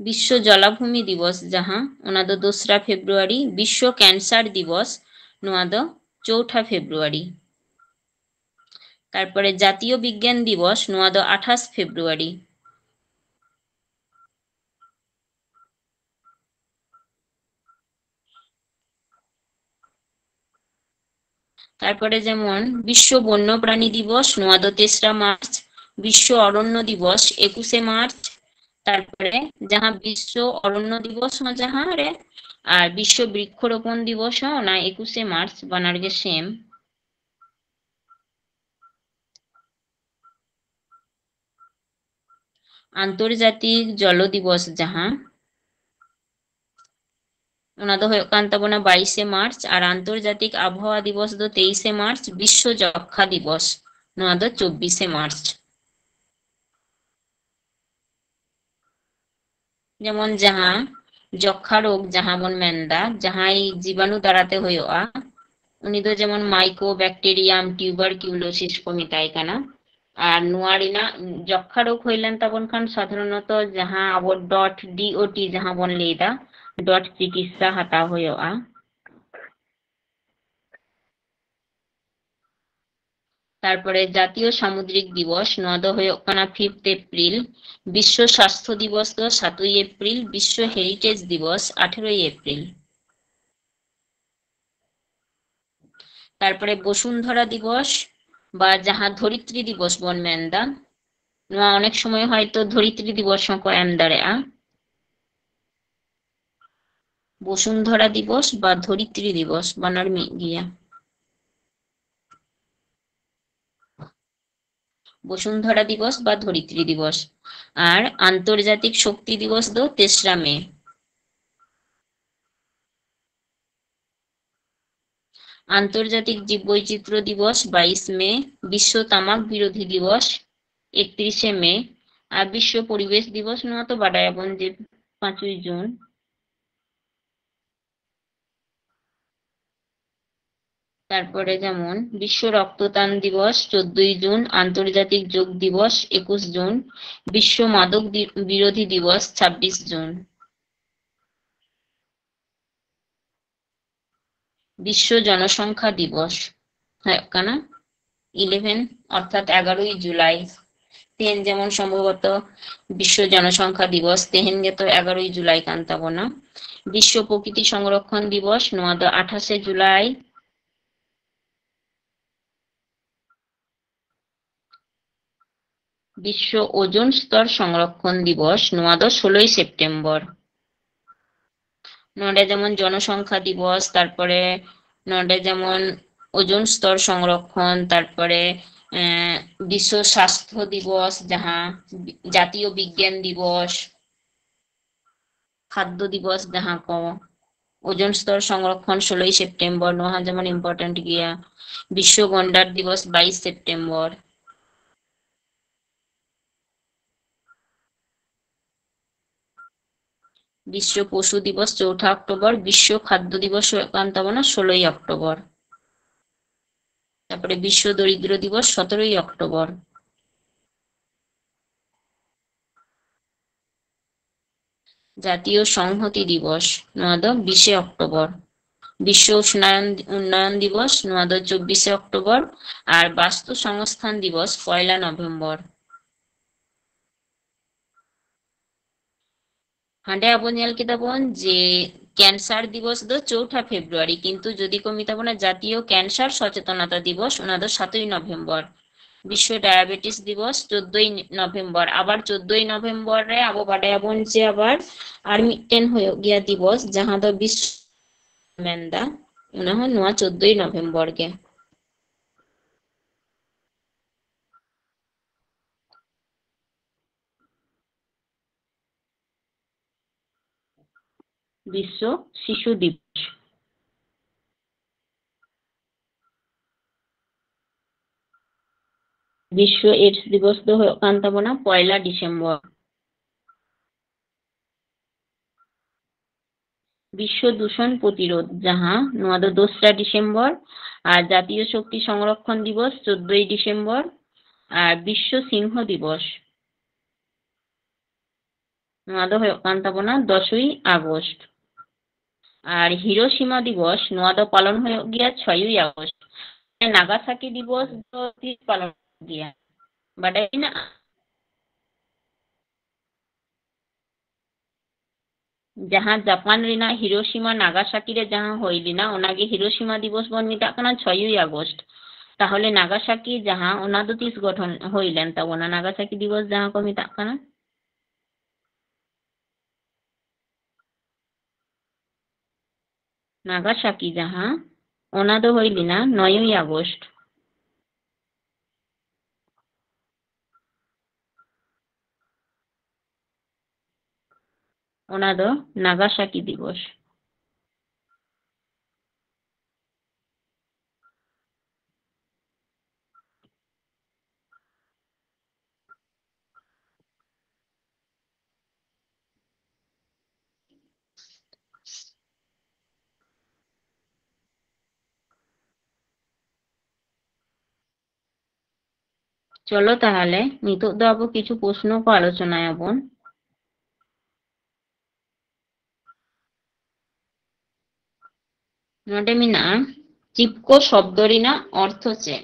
ᱵᱤᱥᱥᱚ ᱡᱚᱞᱟᱵᱷᱩᱢᱤ ᱫᱤᱵᱚᱥ ᱡᱟᱦᱟᱸ, ᱚᱱᱟ ᱫᱚ ᱫᱚᱥᱨᱟ ᱯᱷᱮᱵᱽᱨᱩᱣᱟᱨᱤ᱾ ᱵᱤᱥᱥᱚ ᱠᱮᱱᱥᱟᱨ ᱫᱤᱵᱚᱥ, ᱱᱚᱣᱟ ᱫᱚ ᱪᱳᱣᱴᱷᱟ ᱯᱷᱮᱵᱽᱨᱩᱣᱟᱨᱤ᱾ ᱛᱟᱨᱯᱚᱨᱮ ᱡᱟᱛᱤᱭᱚ ᱵᱤᱜᱽᱜᱟᱱ ᱫᱤᱵᱚᱥ, ᱱᱚᱣᱟ ᱫᱚ ᱟᱴᱷᱟᱥ ᱯᱷᱮᱵᱽᱨᱩᱣᱟᱨᱤ᱾ ᱛᱟᱨᱯᱚᱨᱮ ᱡᱮᱢᱚᱱ ᱵᱤᱥᱥᱚ ᱵᱚᱱᱱᱚ ᱯᱨᱟᱱᱤ ᱫᱤᱵᱚᱥ, ᱱᱚᱣᱟ ᱫᱚ ᱛᱮᱥᱨᱟ ᱢᱟᱨᱪ᱾ ᱵᱤᱥᱥᱚ ᱚᱨᱚᱱᱱᱚ ᱫᱤᱵᱚᱥ, ᱮᱠᱩᱥᱮ ᱢᱟᱨᱪ᱾ ᱛᱟᱨᱯᱚᱨᱮ ᱡᱟᱦᱟᱸ ᱵᱤᱥᱥᱚ ᱚᱨᱚᱱᱱᱚ ᱫᱤᱵᱚᱥ ᱦᱚᱸ ᱡᱟᱦᱟᱸ ᱨᱮ, ᱟᱨ ᱵᱤᱥᱥᱚ ᱵᱨᱤᱠᱠᱷᱚᱨᱳᱯᱚᱱ ᱫᱤᱵᱚᱥ ᱦᱚᱸ, ᱚᱱᱟ ᱮᱠᱩᱥᱮ ᱢᱟᱨᱪ, ᱵᱟᱱᱟᱨ ᱜᱮ ᱥᱮᱢ᱾ ᱟᱱᱛᱚᱨᱡᱟᱛᱤᱠ ᱡᱚᱞᱚ ᱫᱤᱵᱚᱥ ᱡᱟᱦᱟᱸ, ᱚᱱᱟ ᱫᱚ ᱦᱩᱭᱩᱜ ᱠᱟᱱ ᱛᱟᱵᱚᱱᱟ ᱵᱟᱭᱤᱥᱮ ᱢᱟᱨᱪ, ᱟᱨ ᱟᱱᱛᱚᱨᱡᱟᱛᱤᱠ ᱟᱵᱚᱦᱟᱣᱟ ᱫᱤᱵᱚᱥ ᱫᱚ ᱛᱮᱭᱤᱥᱮ ᱢᱟᱨᱪ, ᱵᱤᱥᱥᱚ ᱡᱚᱠᱠᱷᱟ ᱫᱤᱵᱚᱥ, ᱱᱚᱣᱟ ᱫᱚ ᱪᱚᱵᱵᱤᱥᱮ ᱢᱟᱨᱪ᱾ ᱡᱮᱢᱚᱱ ᱡᱟᱦᱟᱸ ᱡᱚᱠᱠᱷᱟ ᱨᱳᱜᱽ ᱡᱟᱦᱟᱸ ᱵᱚᱱ ᱢᱮᱱᱫᱟ, ᱡᱟᱦᱟᱸᱭ ᱡᱤᱵᱟᱱᱩ ᱫᱟᱨᱟᱛᱮ ᱦᱩᱭᱩᱜᱼᱟ, ᱩᱱᱤ ᱫᱚ ᱡᱮᱢᱚᱱ Mycobacterium tuberculosis ᱠᱚ ᱢᱮᱛᱟᱭ ᱠᱟᱱᱟ᱾ ᱟᱨ ᱱᱚᱣᱟ ᱨᱮᱱᱟᱜ ᱡᱚᱠᱠᱷᱟ ᱨᱳᱜᱽ ᱦᱩᱭ ᱞᱮᱱ ᱛᱟᱵᱚᱱ ᱠᱷᱟᱱ ᱥᱟᱫᱷᱟᱨᱚᱱᱚᱛᱚ ᱡᱟᱦᱟᱸ ᱟᱵᱚ DOT, D O T ᱡᱟᱦᱟᱸ ᱵᱚᱱ ᱞᱟᱹᱭᱫᱟ, DOT ᱪᱤᱠᱤᱛᱥᱟ ᱦᱟᱛᱟᱣ ᱦᱩᱭᱩᱜᱼᱟ᱾ ᱛᱟᱨᱯᱚᱨᱮ ᱡᱟᱛᱤᱭᱚ ᱥᱟᱢᱩᱫᱨᱤᱠ ᱫᱤᱵᱚᱥ, ᱱᱚᱣᱟ ᱫᱚ ᱦᱩᱭᱩᱜ ᱠᱟᱱᱟ fifth April᱾ ᱵᱤᱥᱥᱚ ᱥᱟᱥᱛᱷᱚ ᱫᱤᱵᱚᱥ ᱫᱚ ᱥᱟᱛᱳᱭ April᱾ ᱵᱤᱥᱥᱚ Heritage ᱫᱤᱵᱚᱥ ᱟᱴᱷᱮᱨᱳᱭ April᱾ ᱛᱟᱨᱯᱚᱨᱮ ᱵᱚᱥᱩᱱᱫᱷᱚᱨᱟ ᱫᱤᱵᱚᱥ ᱵᱟ ᱡᱟᱦᱟᱸ ᱫᱷᱚᱨᱤᱛᱨᱤ ᱫᱤᱵᱚᱥ ᱵᱚᱱ ᱢᱮᱱᱫᱟ, ᱱᱚᱣᱟ ᱚᱱᱮᱠ ᱥᱚᱢᱚᱭ ᱦᱚᱭᱛᱚ ᱫᱷᱚᱨᱤᱛᱨᱤ ᱫᱤᱵᱚᱥ ᱦᱚᱸᱠᱚ ᱮᱢ ᱫᱟᱲᱮᱭᱟᱜᱼᱟ᱾ ᱵᱚᱥᱩᱱᱫᱷᱚᱨᱟ ᱫᱤᱵᱚᱥ ᱵᱟ ᱫᱷᱚᱨᱤᱛᱨᱤ ᱫᱤᱵᱚᱥ, ᱵᱟᱱᱟᱨ ᱢᱤᱫ ᱜᱮᱭᱟ᱾ ᱵᱚᱥᱩᱱᱫᱷᱚᱨᱟ ᱫᱤᱵᱚᱥ ᱵᱟ ᱫᱷᱚᱨᱤᱛᱨᱤ ᱫᱤᱵᱚᱥ᱾ ᱟᱨ ᱟᱱᱛᱚᱨᱡᱟᱛᱤᱠ ᱥᱚᱠᱛᱤ ᱫᱤᱵᱚᱥ ᱫᱚ ᱛᱮᱥᱨᱟ ᱢᱮ᱾ ᱟᱱᱛᱚᱨᱡᱟᱛᱤᱠ ᱡᱤᱵᱽᱵᱳᱭᱪᱤᱛᱨᱚ ᱫᱤᱵᱚᱥ ᱵᱟᱭᱤᱥ ᱢᱮ᱾ ᱵᱤᱥᱥᱚ ᱛᱟᱢᱟᱠ ᱵᱤᱨᱳᱫᱷᱤ ᱫᱤᱵᱚᱥ ᱮᱠᱛᱨᱤᱥᱮ ᱢᱮ᱾ ᱟᱨ ᱵᱤᱥᱥᱚ ᱯᱚᱨᱤᱵᱮᱥ ᱫᱤᱵᱚᱥ, ᱱᱚᱣᱟ ᱛᱚ ᱵᱟᱰᱟᱭᱟᱵᱚᱱ ᱡᱮ ᱯᱟᱸᱪᱚᱭ ᱡᱩᱱ᱾ ᱛᱟᱨᱯᱚᱨᱮ ᱡᱮᱢᱚᱱ ᱵᱤᱥᱥᱚ ᱨᱚᱠᱛᱚᱫᱟᱱ ᱫᱤᱵᱚᱥ ᱪᱳᱫᱫᱳᱭ ᱡᱩᱱ, ᱟᱱᱛᱚᱨᱡᱟᱛᱤᱠ ᱡᱳᱜ ᱫᱤᱵᱚᱥ ᱮᱠᱩᱥ ᱡᱩᱱ, ᱵᱤᱥᱥᱚ ᱢᱟᱫᱚᱠ ᱫᱤ-, ᱵᱤᱨᱳᱫᱷᱤ ᱫᱤᱵᱚᱥ ᱪᱷᱟᱵᱵᱤᱥ ᱡᱩᱱ, ᱵᱤᱥᱥᱚ ᱡᱚᱱᱚᱥᱚᱝᱠᱷᱟ ᱫᱤᱵᱚᱥ ᱦᱩᱭᱩᱜ ᱠᱟᱱᱟ eleven, ᱚᱨᱛᱷᱟᱛ ᱮᱜᱟᱨᱳᱭ ᱡᱩᱞᱟᱭ᱾ ᱛᱮᱦᱮᱧ ᱡᱮᱢᱚᱱ ᱥᱚᱢᱵᱷᱚᱵᱚᱛᱚ ᱵᱤᱥᱥᱚ ᱡᱚᱱᱚᱥᱚᱝᱠᱷᱟ ᱫᱤᱵᱚᱥ, ᱛᱮᱦᱮᱧ ᱜᱮᱛᱚ ᱮᱜᱟᱨᱳᱭ ᱡᱩᱞᱟᱭ ᱠᱟᱱ ᱛᱟᱵᱚᱱᱟ᱾ ᱵᱤᱥᱥᱚ ᱯᱨᱚᱠᱤᱛᱤ ᱥᱚᱝᱨᱚᱠᱷᱚᱱ ᱫᱤᱵᱚᱥ, ᱱᱚᱣᱟ ᱫᱚ ᱟᱴᱷᱟᱥᱮ ᱡᱩᱞᱟᱭ᱾ ᱵᱤᱥᱥᱚ ᱳᱡᱳᱱ ᱥᱛᱚᱨ ᱥᱚᱝᱨᱚᱠᱷᱚᱱ ᱫᱤᱵᱚᱥ, ᱱᱚᱣᱟ ᱫᱚ ᱥᱳᱞᱳᱭ ᱥᱮᱯᱴᱮᱢᱵᱚᱨ᱾ ᱱᱚᱰᱮ ᱡᱮᱢᱚᱱ ᱡᱚᱱᱚᱥᱚᱝᱠᱷᱟ ᱫᱤᱵᱚᱥ, ᱛᱟᱨᱯᱚᱨᱮ ᱱᱚᱰᱮ ᱡᱮᱢᱚᱱ ᱳᱡᱳᱱ ᱥᱛᱚᱨ ᱥᱚᱝᱨᱚᱠᱷᱚᱱ, ᱛᱟᱨᱯᱚᱨᱮ, ᱮᱸ, ᱵᱤᱥᱥᱚ ᱥᱟᱥᱛᱷᱚ ᱫᱤᱵᱚᱥ, ᱡᱟᱦᱟᱸ ᱡᱟᱛᱤᱭᱚ ᱵᱤᱜᱽᱜᱟᱱ ᱫᱤᱵᱚᱥ, ᱠᱷᱟᱫᱽᱫᱚ ᱫᱤᱵᱚᱥ, ᱡᱟᱦᱟᱸ ᱠᱚ ᱳᱡᱳᱱ ᱥᱛᱚᱨ ᱥᱚᱝᱨᱚᱠᱷᱚᱱ ᱥᱳᱞᱳᱭ ᱥᱮᱯᱴᱮᱢᱵᱚᱨ, ᱱᱚᱣᱟ ᱦᱚᱸ ᱡᱮᱢᱚᱱ important ᱜᱮᱭᱟ᱾ ᱵᱤᱥᱥᱚ ᱜᱚᱱᱰᱟᱨ ᱫᱤᱵᱚᱥ ᱵᱟᱭᱤᱥ ᱥᱮᱯᱴᱮᱢᱵᱚᱨ᱾ ᱵᱤᱥᱥᱚ ᱯᱚᱥᱩ ᱫᱤᱵᱚᱥ ᱪᱳᱣᱛᱷᱟ ᱚᱠᱴᱳᱵᱚᱨ, ᱵᱤᱥᱥᱚ ᱠᱷᱟᱫᱽᱫᱚ ᱫᱤᱵᱚᱥ ᱦᱩᱭᱩᱜ ᱠᱟᱱ ᱛᱟᱵᱚᱱᱟ ᱥᱳᱞᱳᱭ ᱚᱠᱴᱳᱵᱚᱨ, ᱛᱟᱨᱯᱚᱨᱮ ᱵᱤᱥᱥᱚ ᱫᱚᱨᱤᱫᱨᱚ ᱫᱤᱵᱚᱥ ᱥᱚᱛᱮᱨᱳᱭ ᱚᱠᱴᱳᱵᱚᱨ, ᱡᱟᱛᱤᱭᱚ ᱥᱚᱝᱦᱚᱛᱤ ᱫᱤᱵᱚᱥ, ᱱᱚᱣᱟ ᱫᱚ ᱵᱤᱥᱮ ᱚᱠᱴᱳᱵᱚᱨ, ᱵᱤᱥᱥᱚ ᱩᱥᱱᱟᱭᱚᱱ, ᱩᱱᱱᱚᱭᱚᱱ ᱫᱤᱵᱚᱥ, ᱱᱚᱣᱟ ᱫᱚ ᱪᱚᱵᱵᱤᱥᱮ ᱚᱠᱴᱳᱵᱚᱨ, ᱟᱨ ᱵᱟᱥᱛᱩ ᱥᱚᱝᱥᱛᱷᱟᱱ ᱫᱤᱵᱚᱥ ᱯᱚᱭᱞᱟ ᱱᱚᱵᱷᱮᱢᱵᱚᱨ᱾ ᱦᱟᱸᱰᱮ ᱟᱵᱚ ᱧᱮᱞ ᱠᱮᱫᱟ ᱵᱚᱱ ᱡᱮ ᱠᱮᱱᱥᱟᱨ ᱫᱤᱵᱚᱥ ᱫᱚ ᱪᱳᱣᱛᱷᱟ ᱯᱷᱮᱵᱽᱨᱩᱣᱟᱨᱤ, ᱠᱤᱱᱛᱩ ᱡᱩᱫᱤ ᱠᱚ ᱢᱮᱛᱟ ᱵᱚᱱᱟ ᱡᱟᱛᱤᱭᱚ ᱠᱮᱱᱥᱟᱨ ᱥᱚᱪᱮᱛᱚᱱᱟᱛᱟ ᱫᱤᱵᱚᱥ, ᱚᱱᱟ ᱫᱚ ᱥᱟᱛᱳᱭ ᱱᱚᱵᱷᱮᱢᱵᱚᱨ᱾ ᱵᱤᱥᱥᱚ ᱰᱟᱭᱟᱵᱮᱴᱤᱥ ᱫᱤᱵᱚᱥ ᱪᱳᱫᱽᱫᱳᱭ ᱱᱚᱵᱷᱮᱢᱵᱚᱨ᱾ ᱟᱵᱟᱨ ᱪᱳᱫᱽᱫᱳᱭ ᱱᱚᱵᱷᱮᱢᱵᱚᱨ ᱨᱮ ᱟᱵᱚ ᱵᱟᱰᱟᱭᱟᱵᱚᱱ ᱡᱮ ᱟᱵᱟᱨ ᱟᱨ ᱢᱤᱫᱴᱮᱱ ᱦᱩᱭᱩᱜ ᱜᱮᱭᱟ ᱫᱤᱵᱚᱥ, ᱡᱟᱦᱟᱸ ᱫᱚ ᱵᱤᱥᱥᱚ ᱢᱮᱱᱫᱟ, ᱚᱱᱟ ᱦᱚᱸ ᱱᱚᱣᱟ ᱪᱳᱫᱽᱫᱳᱭ ᱱᱚᱵᱷᱮᱢᱵᱚᱨ ᱜᱮ᱾ ᱵᱤᱥᱥᱚ ᱥᱤᱥᱩ ᱫᱤᱵᱚᱥ᱾ ᱵᱤᱥᱥᱚ ᱮᱰᱥ ᱫᱤᱵᱚᱥ ᱫᱚ ᱦᱩᱭᱩᱜ ᱠᱟᱱ ᱛᱟᱵᱚᱱᱟ ᱯᱚᱭᱞᱟ ᱰᱤᱥᱮᱢᱵᱚᱨ᱾ ᱵᱤᱥᱥᱚ ᱫᱩᱥᱚᱱ ᱯᱨᱚᱛᱤᱨᱳᱫᱷ, ᱡᱟᱦᱟᱸ ᱱᱚᱣᱟ ᱫᱚ ᱫᱚᱥᱨᱟ ᱰᱤᱥᱮᱢᱵᱚᱨ, ᱟᱨ ᱡᱟᱛᱤᱭᱚ ᱥᱚᱠᱛᱤ ᱥᱚᱝᱨᱚᱠᱷᱚᱱ ᱫᱤᱵᱚᱥ ᱪᱳᱫᱽᱫᱳᱭ ᱰᱤᱥᱮᱢᱵᱚᱨ, ᱟᱨ ᱵᱤᱥᱥᱚ ᱥᱤᱝᱦᱚ ᱫᱤᱵᱚᱥ, ᱱᱚᱣᱟ ᱫᱚ ᱦᱩᱭᱩᱜ ᱠᱟᱱ ᱛᱟᱵᱚᱱᱟ ᱫᱚᱥᱳᱭ ᱟᱜᱚᱥᱴ᱾ ᱟᱨ ᱦᱤᱨᱳᱥᱤᱢᱟ ᱫᱤᱵᱚᱥ, ᱱᱚᱣᱟ ᱫᱚ ᱯᱟᱞᱚᱱ ᱦᱩᱭᱩᱜ ᱜᱮᱭᱟ ᱪᱷᱚᱭᱳᱭ ᱟᱜᱚᱥᱴ᱾ ᱱᱟᱜᱟᱥᱟᱠᱤ ᱫᱤᱵᱚᱥ ᱫᱚ ᱛᱤᱥ ᱯᱟᱞᱚᱱ ᱦᱩᱭᱩᱜ ᱜᱮᱭᱟ, ᱵᱟᱰᱟᱭ ᱢᱮᱱᱟᱜᱼᱟ? ᱡᱟᱦᱟᱸ ᱡᱟᱯᱟᱱ ᱨᱮᱱᱟᱜ ᱦᱤᱨᱳᱥᱤᱢᱟ ᱱᱟᱜᱟᱥᱟᱠᱤ ᱨᱮ ᱡᱟᱦᱟᱸ ᱦᱩᱭ ᱞᱮᱱᱟ, ᱚᱱᱟᱜᱮ ᱦᱤᱨᱳᱥᱤᱢᱟ ᱫᱤᱵᱚᱥ ᱵᱚᱱ ᱢᱮᱛᱟᱜ ᱠᱟᱱᱟ ᱪᱷᱚᱭᱳᱭ ᱟᱜᱚᱥᱴ᱾ ᱛᱟᱦᱚᱞᱮ ᱱᱟᱜᱟᱥᱟᱠᱤ ᱡᱟᱦᱟᱸ, ᱚᱱᱟ ᱫᱚ ᱛᱤᱥ ᱜᱚᱴᱷᱚᱱ ᱦᱩᱭ ᱞᱮᱱ ᱛᱟᱵᱚᱱᱟ, ᱱᱟᱜᱟᱥᱟᱠᱤ ᱫᱤᱵᱚᱥ ᱡᱟᱦᱟᱸ ᱠᱚ ᱢᱮᱛᱟᱜ ᱠᱟᱱᱟ? ᱱᱟᱜᱟᱥᱟᱠᱤ ᱡᱟᱦᱟᱸ, ᱚᱱᱟ ᱫᱚ ᱦᱩᱭ ᱞᱮᱱᱟ ᱱᱚᱭᱚᱭ ᱟᱜᱚᱥᱴ᱾ ᱚᱱᱟ ᱫᱚ ᱱᱟᱜᱟᱥᱟᱠᱤ ᱫᱤᱵᱚᱥ᱾ ᱪᱚᱞᱚ ᱛᱟᱦᱚᱞᱮ ᱱᱤᱛᱚᱜ ᱫᱚ ᱟᱵᱚ ᱠᱤᱪᱷᱩ ᱯᱨᱚᱥᱱᱚ ᱠᱚ ᱟᱞᱳᱪᱚᱱᱟᱭᱟᱵᱚᱱ᱾ ᱱᱚᱰᱮ ᱢᱮᱱᱟᱜᱼᱟ, ᱪᱤᱯᱠᱳ ᱥᱚᱵᱫᱚ ᱨᱮᱱᱟᱜ ᱚᱨᱛᱷᱚ ᱪᱮᱫ?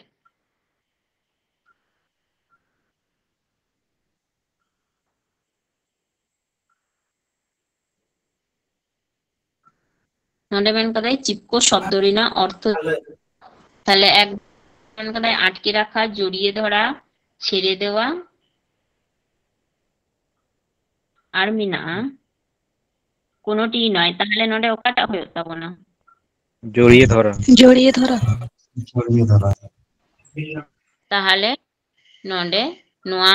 ᱱᱚᱰᱮ ᱢᱮᱱ ᱠᱟᱫᱟᱭ ᱪᱤᱯᱠᱳ ᱥᱚᱵᱫᱚ ᱨᱮᱱᱟᱜ ᱚᱨᱛᱷᱚ, ᱛᱟᱦᱞᱮ ᱮᱠ ᱢᱮᱱ ᱠᱟᱫᱟᱭ ᱟᱴᱠᱮ ᱨᱟᱠᱷᱟ, ᱡᱚᱲᱤᱭᱮ ᱫᱷᱚᱨᱟ, ᱪᱷᱮᱲᱮ ᱫᱮᱣᱟ, ᱟᱨ ᱢᱮᱱᱟᱜᱼᱟ ᱠᱳᱱᱳᱴᱤ ᱱᱚᱭ᱾ ᱛᱟᱦᱞᱮ ᱱᱚᱰᱮ ᱚᱠᱟᱴᱟᱜ ᱦᱩᱭᱩᱜ ᱛᱟᱵᱚᱱᱟ? ᱡᱚᱲᱤᱭᱮ ᱫᱷᱚᱨᱟ᱾ ᱡᱚᱲᱤᱭᱮ ᱫᱷᱚᱨᱟ᱾ ᱛᱟᱦᱞᱮ ᱱᱚᱰᱮ ᱱᱚᱣᱟ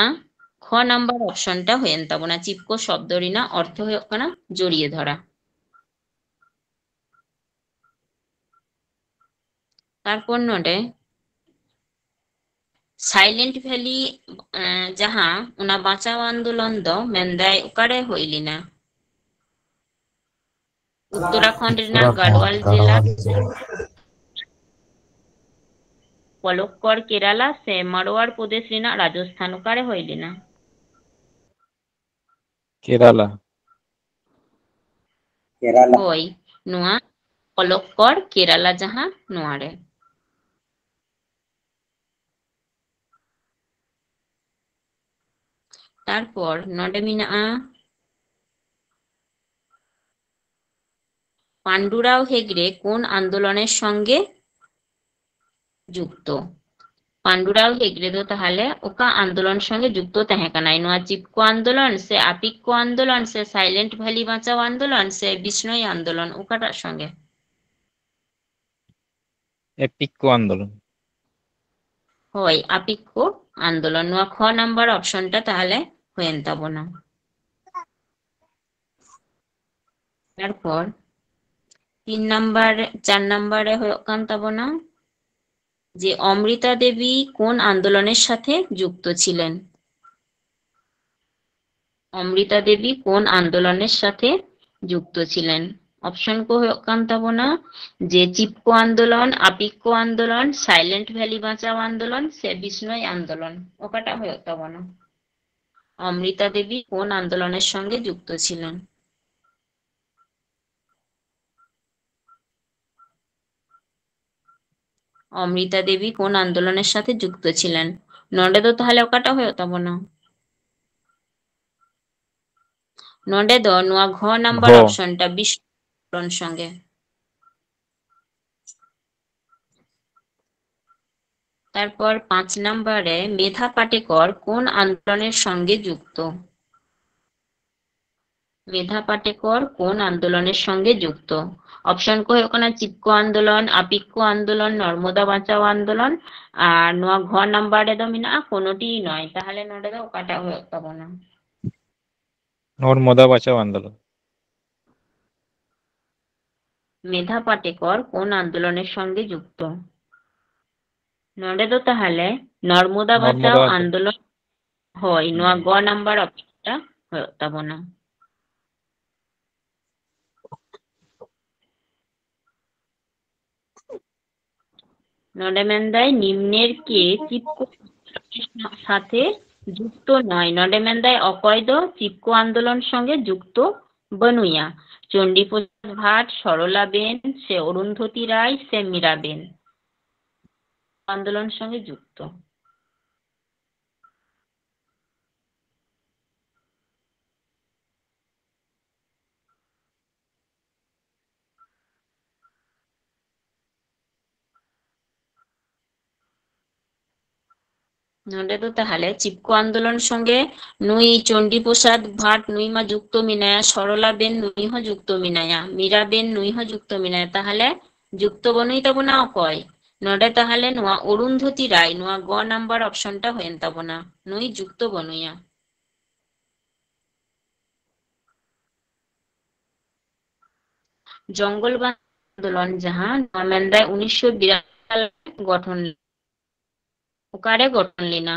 ᱠᱷᱚ ᱱᱟᱢᱵᱟᱨ ᱚᱯᱥᱚᱱ ᱴᱟ ᱦᱩᱭᱮᱱ ᱛᱟᱵᱚᱱᱟ, ᱪᱤᱯᱠᱳ ᱥᱚᱵᱫᱚ ᱨᱮᱱᱟᱜ ᱚᱨᱛᱷᱚ ᱦᱩᱭᱩᱜ ᱠᱟᱱᱟ ᱡᱚᱲᱤᱭᱮ ᱫᱷᱚᱨᱟ᱾ ᱛᱟᱨᱯᱚᱨ ᱱᱚᱰᱮ ᱥᱟᱭᱞᱮᱱᱴ ᱵᱷᱮᱞᱤ ᱡᱟᱦᱟᱸ, ᱚᱱᱟ ᱵᱟᱸᱪᱟᱣ ᱟᱱᱫᱳᱞᱚᱱ ᱫᱚ ᱢᱮᱱᱫᱟᱭ ᱚᱠᱟᱨᱮ ᱦᱩᱭ ᱞᱮᱱᱟ? ᱩᱛᱛᱚᱨᱟᱠᱷᱚᱸᱰ ᱨᱮᱱᱟᱜ ᱜᱟᱲᱣᱟᱞ ᱡᱮᱞᱟ, ᱯᱚᱞᱚᱠᱠᱚᱲ ᱠᱮᱨᱟᱞᱟ ᱥᱮ ᱢᱟᱨᱣᱟᱲ ᱯᱨᱚᱫᱮᱥ ᱨᱮᱱᱟᱜ ᱨᱟᱡᱚᱥᱛᱷᱟᱱ, ᱚᱠᱟᱨᱮ ᱦᱩᱭ ᱞᱮᱱᱟ? ᱠᱮᱨᱟᱞᱟ᱾ ᱠᱮᱨᱟᱞᱟ᱾ ᱦᱳᱭ, ᱱᱚᱣᱟ ᱯᱚᱞᱚᱠᱠᱚᱲ ᱠᱮᱨᱟᱞᱟ ᱡᱟᱦᱟᱸ, ᱱᱚᱣᱟ ᱨᱮ᱾ ᱛᱟᱨᱯᱚᱨ ᱱᱚᱰᱮ ᱢᱮᱱᱟᱜᱼᱟ, ᱯᱟᱱᱰᱩᱨᱟᱣ ᱦᱮᱜᱽᱲᱮ কোন আন্দোলনের সঙ্গে যুক্ত? ᱯᱟᱱᱰᱩᱨᱟᱣ ᱦᱮᱜᱽᱲᱮ ᱫᱚ ᱛᱟᱦᱚᱞᱮ ᱚᱠᱟ ᱟᱱᱫᱳᱞᱚᱱ ᱥᱚᱸᱜᱮ ᱡᱩᱠᱛᱚ ᱛᱟᱦᱮᱸ ᱠᱟᱱᱟᱭ? ᱱᱚᱣᱟ ᱪᱤᱯᱠᱳ ᱟᱱᱫᱳᱞᱚᱱ ᱥᱮ ᱟᱯᱤᱠᱠᱳ ᱟᱱᱫᱳᱞᱚᱱ ᱥᱮ ᱥᱟᱭᱞᱮᱱᱴ ᱵᱷᱮᱞᱤ ᱵᱟᱸᱪᱟᱣ ᱟᱱᱫᱳᱞᱚᱱ ᱥᱮ ᱵᱤᱥᱱᱚᱭ ᱟᱱᱫᱳᱞᱚᱱ, ᱚᱠᱟᱴᱟᱜ ᱥᱚᱸᱜᱮ? ᱮᱯᱤᱠᱠᱳ ᱟᱱᱫᱳᱞᱚᱱ᱾ ᱦᱳᱭ, ᱟᱯᱤᱠᱠᱳ ᱟᱱᱫᱳᱞᱚᱱ᱾ ᱱᱚᱣᱟ ᱠᱷᱚ ᱱᱟᱢᱵᱟᱨ ᱚᱯᱥᱚᱱ ᱴᱟ ᱛᱟᱦᱚᱞᱮ ᱦᱩᱭᱮᱱ ᱛᱟᱵᱚᱱᱟ᱾ ᱛᱟᱨᱯᱚᱨ ᱛᱤᱱ ᱱᱟᱢᱵᱟᱨ, ᱪᱟᱨ ᱱᱟᱢᱵᱟᱨ ᱨᱮ ᱦᱩᱭᱩᱜ ᱠᱟᱱ ᱛᱟᱵᱚᱱᱟ ᱡᱮ ᱚᱢᱨᱤᱛᱟ ᱫᱮᱵᱤ কোন আন্দোলনের সাথে যুক্ত ছিলেন? ᱚᱢᱨᱤᱛᱟ ᱫᱮᱵᱤ কোন আন্দোলনের সাথে যুক্ত ছিলেন? ᱚᱯᱥᱚᱱ ᱠᱚ ᱦᱩᱭᱩᱜ ᱠᱟᱱ ᱛᱟᱵᱚᱱᱟ ᱡᱮ ᱪᱤᱯᱠᱳ ᱟᱱᱫᱳᱞᱚᱱ, ᱟᱯᱤᱠᱠᱳ ᱟᱱᱫᱳᱞᱚᱱ, ᱥᱟᱭᱞᱮᱱᱴ ᱵᱷᱮᱞᱤ ᱵᱟᱧᱪᱟᱣ ᱟᱱᱫᱳᱞᱚᱱ ᱥᱮ ᱵᱤᱥᱱᱚᱭ ᱟᱱᱫᱳᱞᱚᱱ, ᱚᱠᱟᱴᱟᱜ ᱦᱩᱭᱩᱜ ᱛᱟᱵᱚᱱᱟ? অমৃতা দেবী কোন আন্দোলনের সঙ্গে যুক্ত ছিলেন? অমৃতা দেবী কোন আন্দোলনের সাথে যুক্ত ছিলেন? ᱱᱚᱰᱮ ᱫᱚ ᱛᱟᱦᱚᱞᱮ ᱚᱠᱟᱴᱟᱜ ᱦᱩᱭᱩᱜ ᱛᱟᱵᱚᱱᱟ? ᱱᱚᱰᱮ ᱫᱚ ᱱᱚᱣᱟ ঘ নাম্বার ᱜᱷ᱾ ᱚᱯᱥᱚᱱ ᱴᱟ, ᱵᱤᱥᱱᱚᱭ ᱟᱱᱫᱳᱞᱚᱱ ᱥᱚᱸᱜᱮ᱾ তারপর পাঁচ নম্বরে মেধা পাটেকর কোন আন্দোলনের সঙ্গে যুক্ত? মেধা পাটেকর কোন আন্দোলনের সঙ্গে যুক্ত? ᱚᱯᱥᱚᱱ ᱠᱚ ᱦᱩᱭᱩᱜ ᱠᱟᱱᱟ ᱪᱤᱯᱠᱳ ᱟᱱᱫᱳᱞᱚᱱ, ᱟᱯᱤᱠᱠᱳ ᱟᱱᱫᱳᱞᱚᱱ, ᱱᱚᱨᱢᱚᱫᱟ ᱵᱟᱧᱪᱟᱣ ᱟᱱᱫᱳᱞᱚᱱ, ᱟᱨ ᱱᱚᱣᱟ ᱜᱷ ᱱᱟᱢᱵᱟᱨ ᱨᱮᱫᱚ ᱢᱮᱱᱟᱜᱼᱟ ᱠᱳᱱᱳᱴᱤ ᱱᱚᱭ᱾ ᱛᱟᱦᱚᱞᱮ ᱱᱚᱰᱮ ᱫᱚ ᱚᱠᱟᱴᱟᱜ ᱦᱩᱭᱩᱜ ᱛᱟᱵᱚᱱᱟ? ᱱᱚᱨᱢᱚᱫᱟ ᱵᱟᱧᱪᱟᱣ ᱟᱱᱫᱳᱞᱚᱱ᱾ মেধা পাটেকর কোন আন্দোলনের সঙ্গে যুক্ত? ᱱᱚᱰᱮ ᱫᱚ ᱛᱟᱦᱚᱞᱮ ᱱᱚᱨᱢᱚᱫᱟ ᱵᱟᱧᱪᱟᱣ ᱱᱚᱨᱢᱚᱫᱟ ᱵᱟᱧᱪᱟᱣ᱾ ᱟᱱᱫᱳᱞᱚᱱ, ᱦᱳᱭ, ᱱᱚᱣᱟ ᱦᱩᱸ᱾ ᱜ ᱱᱟᱢᱵᱟᱨ ᱚᱯᱥᱚᱱ ᱴᱟ ᱦᱩᱭᱩᱜ ᱛᱟᱵᱚᱱᱟ᱾ ᱱᱚᱰᱮ ᱢᱮᱱᱫᱟᱭ ᱱᱤᱢᱱᱮᱨ ᱠᱮ ᱪᱤᱯᱠᱳ সাথে যুক্ত নয়᱾ ᱱᱚᱰᱮ ᱢᱮᱱᱫᱟᱭ ᱚᱠᱚᱭ ᱫᱚ ᱪᱤᱯᱠᱳ ᱟᱱᱫᱳᱞᱚᱱ ᱥᱚᱸᱜᱮ ᱡᱩᱠᱛᱚ ᱵᱟᱹᱱᱩᱭᱟ? ᱪᱚᱱᱰᱤᱯᱨᱚᱥᱟᱫᱽ ᱵᱷᱟᱴ, ᱥᱚᱨᱚᱞᱟ ᱵᱮᱱ ᱥᱮ ᱚᱨᱩᱱᱫᱷᱚᱛᱤ ᱨᱟᱭ ᱥᱮ ᱢᱤᱨᱟ ᱵᱮᱱ? আন্দোলন সঙ্গে যুক্ত। ᱱᱚᱰᱮ ᱫᱚ ᱛᱟᱦᱚᱞᱮ ᱪᱤᱯᱠᱳ ᱟᱱᱫᱳᱞᱚᱱ ᱥᱚᱸᱜᱮ ᱱᱩᱭ ᱪᱚᱱᱰᱤ ᱯᱨᱚᱥᱟᱫᱽ ᱵᱷᱟᱴ, ᱱᱩᱭ ᱢᱟ ᱡᱩᱠᱛᱚ ᱢᱮᱱᱟᱭᱟ, ᱥᱚᱨᱚᱞᱟ ᱵᱮᱱ, ᱱᱩᱭ ᱦᱚᱸ ᱡᱩᱠᱛᱚ ᱢᱮᱱᱟᱭᱟ, ᱢᱤᱨᱟ ᱵᱮᱱ, ᱱᱩᱭ ᱦᱚᱸ ᱡᱩᱠᱛᱚ ᱢᱮᱱᱟᱭᱟ᱾ ᱛᱟᱦᱚᱞᱮ ᱡᱩᱠᱛᱚ ᱵᱟᱹᱱᱩᱭ ᱛᱟᱵᱚᱱᱟ ᱚᱠᱚᱭ? ᱱᱚᱰᱮ ᱛᱟᱦᱚᱞᱮ ᱱᱚᱣᱟ ᱚᱨᱩᱱᱫᱷᱚᱛᱤ ᱨᱟᱭ, ᱱᱚᱣᱟ ᱜ ᱱᱟᱢᱵᱟᱨ ᱚᱯᱥᱚᱱ ᱴᱟ ᱦᱩᱭᱮᱱ ᱛᱟᱵᱚᱱᱟ, ᱱᱩᱭ ᱡᱩᱠᱛᱚ ᱵᱟᱹᱱᱩᱭᱟ᱾ ᱡᱚᱝᱜᱚᱞ ᱵᱟᱸᱫᱷ ᱟᱱᱫᱳᱞᱚᱱ ᱡᱟᱦᱟᱸ, ᱱᱚᱣᱟ ᱢᱮᱱᱫᱟᱭ ᱩᱱᱤᱥᱥᱚ ᱵᱤᱨᱟᱥᱤ ᱥᱟᱞ ᱜᱚᱴᱷᱚᱱ, ᱚᱠᱟᱨᱮ ᱜᱚᱴᱷᱚᱱ ᱞᱮᱱᱟ?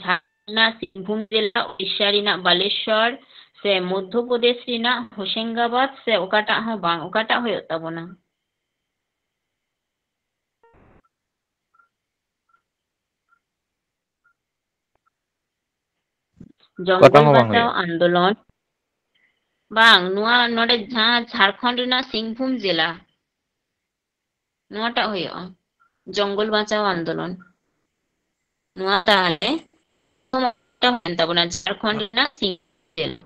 ᱡᱷᱟᱲᱠᱷᱚᱸᱰ ᱨᱮᱱᱟᱜ ᱥᱤᱝᱵᱷᱩᱢ ᱡᱮᱞᱟ, ᱳᱰᱤᱥᱟ ᱨᱮᱱᱟᱜ ᱵᱟᱞᱮᱥᱚᱨ, ᱥᱮ ᱢᱚᱫᱽᱫᱷᱚ ᱯᱨᱚᱫᱮᱥ ᱨᱮᱱᱟᱜ ᱦᱳᱥᱮᱝᱜᱟᱵᱟᱫᱽ, ᱥᱮ ᱚᱠᱟᱴᱟᱜ ᱦᱚᱸ ᱵᱟᱝ? ᱚᱠᱟᱴᱟᱜ ᱦᱩᱭᱩᱜ ᱛᱟᱵᱚᱱᱟ? ᱡᱚᱝᱜᱚᱞ ᱚᱠᱟᱴᱟᱜ ᱦᱚᱸ ᱵᱟᱝ ᱵᱟᱪᱟᱣ ᱦᱩᱭᱩᱜᱼᱟ᱾ ᱟᱱᱫᱳᱞᱚᱱ᱾ ᱵᱟᱝ, ᱱᱚᱣᱟ ᱱᱚᱰᱮ ᱡᱟᱦᱟᱸ ᱡᱷᱟᱲᱠᱷᱚᱸᱰ ᱨᱮᱱᱟᱜ ᱥᱤᱝᱵᱷᱩᱢ ᱡᱮᱞᱟ, ᱱᱚᱣᱟᱴᱟᱜ ᱦᱩᱭᱩᱜᱼᱟ, ᱡᱚᱝᱜᱚᱞ ᱵᱟᱪᱟᱣ ᱟᱱᱫᱳᱞᱚᱱ᱾ ᱱᱚᱣᱟ ᱛᱟᱦᱞᱮ ᱦᱩᱭᱮᱱ ᱛᱟᱵᱚᱱᱟ, ᱡᱷᱟᱲᱠᱷᱚᱸᱰ ᱨᱮᱱᱟᱜ ᱥᱤᱝᱵᱷᱩᱢ ᱡᱮᱞᱟ᱾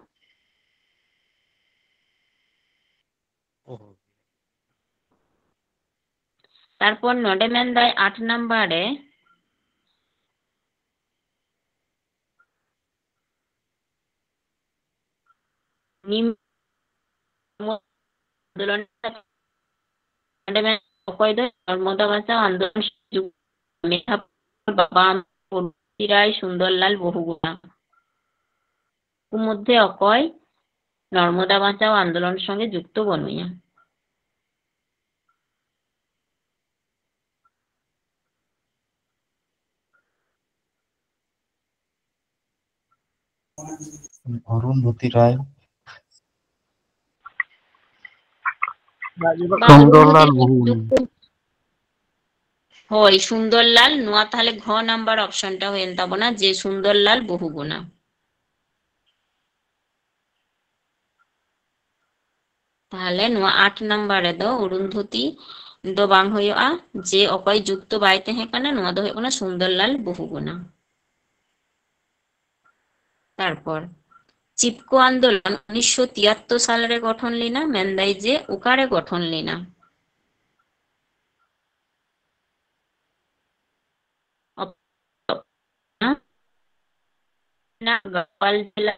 ᱚ᱾ ᱛᱟᱨᱯᱚᱨ ᱱᱚᱰᱮ ᱢᱮᱱᱫᱟᱭ ᱟᱴ ᱱᱟᱢᱵᱟᱨ ᱨᱮ, ᱱᱤᱢ ᱟᱱᱫᱳᱞᱚᱱ ᱚᱸᱰᱮ ᱢᱮᱱ ᱚᱠᱚᱭ ᱫᱚ ᱱᱚᱨᱢᱚᱫᱟ ᱵᱟᱧᱪᱟᱣ ᱟᱱᱫᱳᱞᱚᱱ ᱥᱩᱡᱩᱜ ᱢᱮᱫᱷᱟ ᱵᱟᱵᱟ ᱨᱟᱭ ᱥᱩᱱᱫᱚᱨᱞᱟᱞ ᱵᱚᱦᱩᱜᱩᱱᱟ᱾ ᱩᱱᱠᱩ ᱢᱚᱫᱽᱫᱷᱮ ᱚᱠᱚᱭ ᱱᱚᱨᱢᱚᱫᱟ ᱵᱟᱧᱪᱟᱣ ᱟᱱᱫᱳᱞᱚᱱ ᱥᱚᱸᱜᱮ ᱡᱩᱠᱛᱚ ᱵᱟᱹᱱᱩᱭᱟ? ᱚᱨᱩᱱᱫᱷᱚᱛᱤ ᱨᱟᱭ᱾ ᱵᱟᱝ, ᱥᱩᱱᱫᱚᱨᱞᱟᱞ ᱚᱨᱩᱱᱫᱷᱚᱛᱤ ᱵᱚᱦᱩᱜᱩᱱᱟ᱾ ᱦᱳᱭ, ᱥᱩᱱᱫᱚᱨᱞᱟᱞ, ᱱᱚᱣᱟ ᱛᱟᱦᱞᱮ ᱜᱷ ᱱᱟᱢᱵᱟᱨ ᱚᱯᱥᱚᱱ ᱴᱟ ᱦᱩᱭᱮᱱ ᱛᱟᱵᱚᱱᱟ, ᱡᱮ ᱥᱩᱱᱫᱚᱨᱞᱟᱞ ᱵᱚᱦᱩᱜᱩᱱᱟ᱾ ᱛᱟᱦᱞᱮ ᱱᱚᱣᱟ ᱟᱴ ᱱᱟᱢᱵᱟᱨ ᱨᱮᱫᱚ ᱚᱨᱩᱱᱫᱷᱚᱛᱤ ᱫᱚ ᱵᱟᱝ ᱦᱩᱭᱩᱜᱼᱟ, ᱡᱮ ᱚᱠᱚᱭ ᱡᱩᱠᱛᱚ ᱵᱟᱭ ᱛᱟᱦᱮᱸ ᱠᱟᱱᱟ, ᱱᱚᱣᱟ ᱫᱚ ᱦᱩᱭᱩᱜ ᱠᱟᱱᱟ ᱥᱩᱱᱫᱚᱨᱞᱟᱞ ᱵᱚᱦᱩᱜᱩᱱᱟ᱾ ᱛᱟᱨᱯᱚᱨ ᱪᱤᱯᱠᱳ ᱟᱱᱫᱳᱞᱚᱱ ᱩᱱᱤᱥᱥᱚ ᱛᱤᱭᱟᱛᱛᱳᱨ ᱥᱟᱞᱨᱮ ᱜᱚᱴᱷᱚᱱ ᱞᱮᱱᱟ, ᱢᱮᱱᱫᱟᱭ ᱡᱮ ᱚᱠᱟᱨᱮ ᱜᱚᱴᱷᱚᱱ ᱞᱮᱱᱟ? ᱨᱮᱱᱟᱜ ᱜᱟᱲᱣᱟᱞ ᱡᱮᱞᱟ,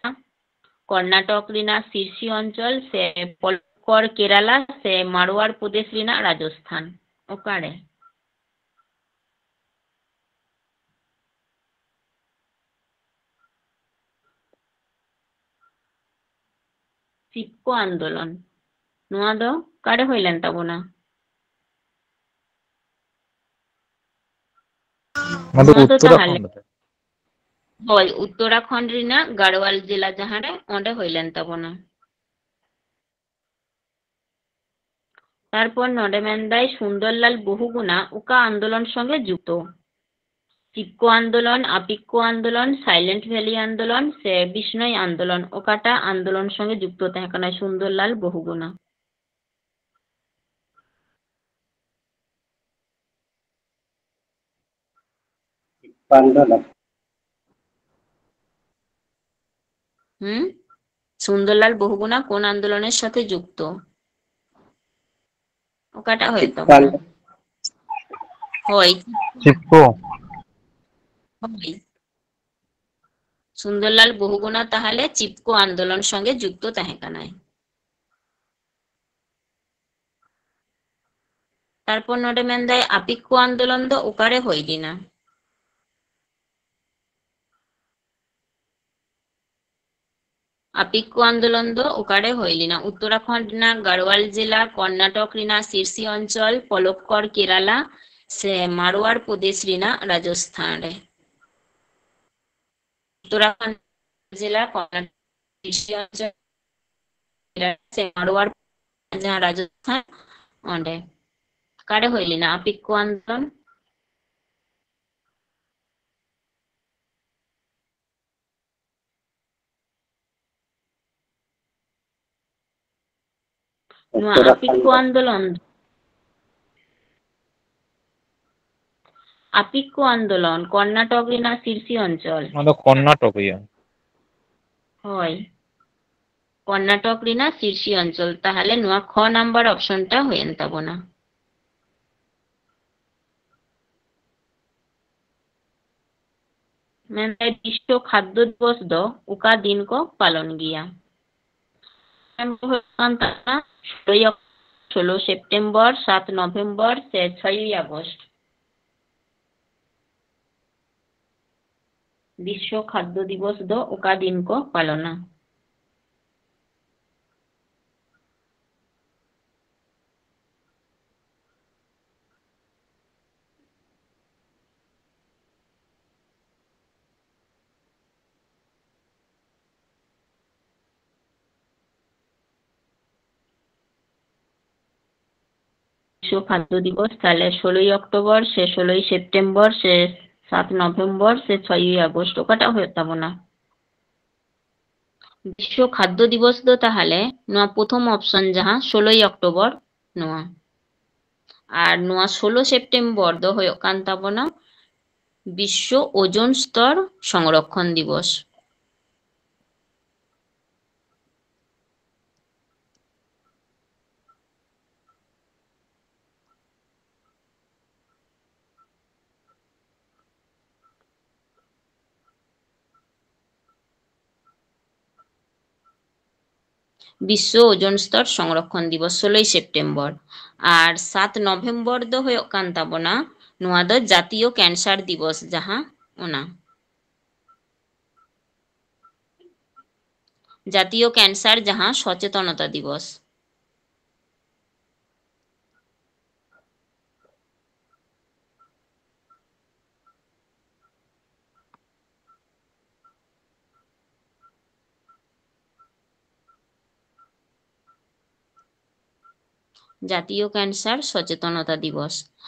ᱠᱚᱨᱱᱟᱴᱚᱠ ᱨᱮᱱᱟᱜ ᱥᱤᱨᱥᱤ ᱚᱧᱪᱚᱞ, ᱥᱮ ᱯᱚᱞᱚᱠᱠᱚᱲ ᱠᱮᱨᱟᱞᱟ, ᱥᱮ ᱢᱟᱨᱣᱟᱲ ᱯᱨᱚᱫᱮᱥ ᱨᱮᱱᱟᱜ ᱨᱟᱡᱚᱥᱛᱷᱟᱱ? ᱚᱠᱟᱨᱮ? ᱪᱤᱯᱠᱳ ᱟᱱᱫᱳᱞᱚᱱ, ᱱᱚᱣᱟ ᱫᱚ ᱚᱠᱟᱨᱮ ᱦᱩᱭ ᱞᱮᱱ ᱛᱟᱵᱚᱱᱟ? ᱚᱱᱟ ᱫᱚ ᱱᱚᱣᱟ ᱫᱚ ᱛᱟᱦᱚᱞᱮ ᱩᱛᱛᱚᱨᱟᱠᱷᱚᱸᱰ ᱨᱮ᱾ ᱦᱳᱭ, ᱩᱛᱛᱚᱨᱟᱠᱷᱚᱸᱰ ᱨᱮᱱᱟᱜ ᱜᱟᱲᱣᱟᱞ ᱡᱮᱞᱟ ᱡᱟᱦᱟᱸᱨᱮ, ᱚᱸᱰᱮ ᱦᱩᱭ ᱞᱮᱱ ᱛᱟᱵᱚᱱᱟ᱾ ᱛᱟᱨᱯᱚᱨ ᱱᱚᱰᱮ ᱢᱮᱱᱫᱟᱭ ᱥᱩᱱᱫᱚᱨᱞᱟᱞ ᱵᱚᱦᱩᱜᱩᱱᱟ ᱚᱠᱟ ᱟᱱᱫᱳᱞᱚᱱ ᱥᱚᱸᱜᱮ ᱡᱩᱠᱛᱚ? ᱪᱤᱯᱠᱳ ᱟᱱᱫᱳᱞᱚᱱ, ᱟᱯᱤᱠᱠᱳ ᱟᱱᱫᱳᱞᱚᱱ, ᱥᱟᱭᱞᱮᱱᱴ ᱵᱷᱮᱞᱤ ᱟᱱᱫᱳᱞᱚᱱ ᱥᱮ ᱵᱤᱥᱱᱚᱭ ᱟᱱᱫᱳᱞᱚᱱ, ᱚᱠᱟᱴᱟᱜ ᱟᱱᱫᱳᱞᱚᱱ ᱥᱚᱸᱜᱮ ᱡᱩᱠᱛᱚ ᱛᱟᱦᱮᱸ ᱠᱟᱱᱟᱭ ᱥᱩᱱᱫᱚᱨᱞᱟᱞ ᱵᱚᱦᱩᱜᱩᱱᱟ? ᱟᱱᱫᱳᱞᱚᱱ᱾ হুম? সুন্দরলাল বহুগুণা কোন আন্দোলনের সাথে যুক্ত? ওকাটা হয়ে চিপকো আন্দোলন। হয়। চিপকো। হয়। সুন্দরলাল বহুগুণা তাহলে চিপকো আন্দোলন সঙ্গে যুক্ত তাহে কানায়। ᱛᱟᱨᱯᱚᱨ ᱱᱚᱰᱮ ᱢᱮᱱᱫᱟᱭ, ᱟᱯᱤᱠᱠᱚ ᱟᱱᱫᱳᱞᱚᱱ ᱫᱚ ᱚᱠᱟᱨᱮ ᱦᱩᱭ ᱞᱮᱱᱟ? ᱟᱯᱤᱠᱠᱚ ᱟᱱᱫᱳᱞᱚᱱ ᱫᱚ ᱚᱠᱟᱨᱮ ᱦᱩᱭ ᱞᱮᱱᱟ? ᱩᱛᱛᱚᱨᱟᱠᱷᱚᱸᱰ ᱨᱮᱱᱟᱜ ᱜᱟᱲᱣᱟᱞ ᱡᱮᱞᱟ, ᱠᱚᱨᱱᱟᱴᱚᱠ ᱨᱮᱱᱟᱜ ᱥᱤᱨᱥᱤ ᱚᱧᱪᱚᱞ, ᱯᱚᱞᱚᱠᱠᱚᱲ ᱠᱮᱨᱟᱞᱟ, ᱥᱮ ᱢᱟᱨᱣᱟᱲ ᱯᱨᱚᱫᱮᱥ ᱨᱮᱱᱟᱜ ᱨᱟᱡᱚᱥᱛᱷᱟᱱ ᱨᱮ? ᱩᱛᱛᱚᱨᱟᱠᱷᱚᱸᱰ ᱡᱮᱞᱟ, ᱠᱚᱨᱱᱟᱴᱚᱠ ᱥᱤᱨᱥᱤ ᱚᱧᱪᱚᱞ, ᱥᱮ ᱢᱟᱨᱣᱟᱲ, ᱡᱟᱦᱟᱸ ᱨᱟᱡᱚᱥᱛᱷᱟᱱ, ᱚᱸᱰᱮ᱾ ᱚᱠᱟᱨᱮ ᱦᱩᱭ ᱞᱮᱱᱟ ᱟᱯᱤᱠᱠᱚ ᱟᱱᱫᱳᱞᱚᱱ? ᱱᱚᱣᱟ ᱩᱛᱛᱚᱨᱟᱠᱷᱚᱸᱰ ᱟᱯᱤᱠᱠᱚ ᱟᱱᱫᱳᱞᱚᱱ, ᱟᱯᱤᱠᱠᱚ ᱟᱱᱫᱳᱞᱚᱱ ᱠᱚᱨᱱᱟᱴᱚᱠ ᱨᱮᱱᱟᱜ ᱥᱤᱨᱥᱤ ᱚᱧᱪᱚᱞ᱾ ᱚᱱᱟ ᱫᱚ ᱠᱚᱨᱱᱟᱴᱚᱠ ᱦᱩᱭᱩᱜᱼᱟ᱾ ᱦᱳᱭ, ᱠᱚᱨᱱᱟᱴᱚᱠ ᱨᱮᱱᱟᱜ ᱥᱤᱨᱥᱤ ᱚᱧᱪᱚᱞ᱾ ᱛᱟᱦᱞᱮ ᱱᱚᱣᱟ ᱠᱷᱚ ᱱᱟᱢᱵᱟᱨ ᱚᱯᱥᱚᱱ ᱴᱟ ᱦᱩᱭᱮᱱ ᱛᱟᱵᱚᱱᱟ᱾ ᱢᱮᱱᱫᱟᱭ, ᱵᱤᱥᱥᱚ ᱠᱷᱟᱫᱽᱫᱚ ᱫᱤᱵᱚᱥ ᱫᱚ ᱚᱠᱟ ᱫᱤᱱ ᱠᱚ ᱯᱟᱞᱚᱱ ᱜᱮᱭᱟ? ᱮᱢ ᱦᱩᱭᱩᱜ ᱠᱟᱱ ᱛᱟᱵᱚᱱᱟ ᱥᱳᱞᱳᱭ ᱚᱠ-, ᱥᱳᱞᱳ ᱥᱮᱯᱴᱮᱢᱵᱚᱨ, ᱥᱟᱛ ᱱᱚᱵᱷᱮᱢᱵᱚᱨ ᱥᱮ ᱪᱷᱚᱭᱚᱭ ᱟᱜᱚᱥᱴ᱾ ᱵᱤᱥᱥᱚ ᱠᱷᱟᱫᱽᱫᱚ ᱫᱤᱵᱚᱥ ᱫᱚ ᱚᱠᱟ ᱫᱤᱱ ᱠᱚ ᱯᱟᱞᱚᱱᱟ? ᱵᱤᱥᱥᱚ ᱠᱷᱟᱫᱽᱫᱚ ᱫᱤᱵᱚᱥ ᱛᱟᱦᱞᱮ ᱥᱳᱞᱳᱭ ᱚᱠᱴᱳᱵᱚᱨ ᱥᱮ ᱥᱳᱞᱳᱭ ᱥᱮᱯᱴᱮᱢᱵᱚᱨ ᱥᱮ ᱥᱟᱛ ᱱᱚᱵᱷᱮᱢᱵᱚᱨ ᱥᱮ ᱪᱷᱚᱭᱚᱭ ᱟᱜᱚᱥᱴ, ᱚᱠᱟᱴᱟᱜ ᱦᱩᱭᱩᱜ ᱛᱟᱵᱚᱱᱟ? ᱵᱤᱥᱥᱚ ᱠᱷᱟᱫᱽᱫᱚ ᱫᱤᱵᱚᱥ ᱫᱚ ᱛᱟᱦᱞᱮ ᱱᱚᱣᱟ ᱯᱨᱚᱛᱷᱚᱢ ᱚᱯᱥᱚᱱ, ᱡᱟᱦᱟᱸ ᱥᱳᱞᱳᱭ ᱚᱠᱴᱳᱵᱚᱨ, ᱱᱚᱣᱟ᱾ ᱟᱨ ᱱᱚᱣᱟ ᱥᱳᱞᱳ ᱥᱮᱯᱴᱮᱢᱵᱚᱨ ᱫᱚ ᱦᱩᱭᱩᱜ ᱠᱟᱱ ᱛᱟᱵᱚᱱᱟ ᱵᱤᱥᱥᱚ ᱳᱡᱳᱱ ᱥᱛᱚᱨ ᱥᱚᱝᱨᱚᱠᱷᱚᱱ ᱫᱤᱵᱚᱥ᱾ ᱵᱤᱥᱥᱚ ᱳᱡᱳᱱ ᱥᱛᱚᱨ ᱥᱚᱝᱨᱚᱠᱷᱚᱱ ᱫᱤᱵᱚᱥ ᱥᱳᱞᱳᱭ ᱥᱮᱯᱴᱮᱢᱵᱚᱨ᱾ ᱟᱨ ᱥᱟᱛ ᱱᱚᱵᱷᱮᱢᱵᱚᱨ ᱫᱚ ᱦᱩᱭᱩᱜ ᱠᱟᱱ ᱛᱟᱵᱚᱱᱟ ᱱᱚᱣᱟ ᱫᱚ ᱡᱟᱛᱤᱭᱚ ᱠᱮᱱᱥᱟᱨ ᱫᱤᱵᱚᱥ, ᱡᱟᱦᱟᱸ ᱚᱱᱟ᱾ ᱡᱟᱛᱤᱭᱚ ᱠᱮᱱᱥᱟᱨ ᱡᱟᱦᱟᱸ ᱥᱚᱪᱮᱛᱚᱱᱚᱛᱟ ᱫᱤᱵᱚᱥ᱾ ᱡᱟᱛᱤᱭᱚ ᱠᱮᱱᱥᱟᱨ ᱥᱚᱪᱮᱛᱚᱱᱚᱛᱟ ᱫᱤᱵᱚᱥ᱾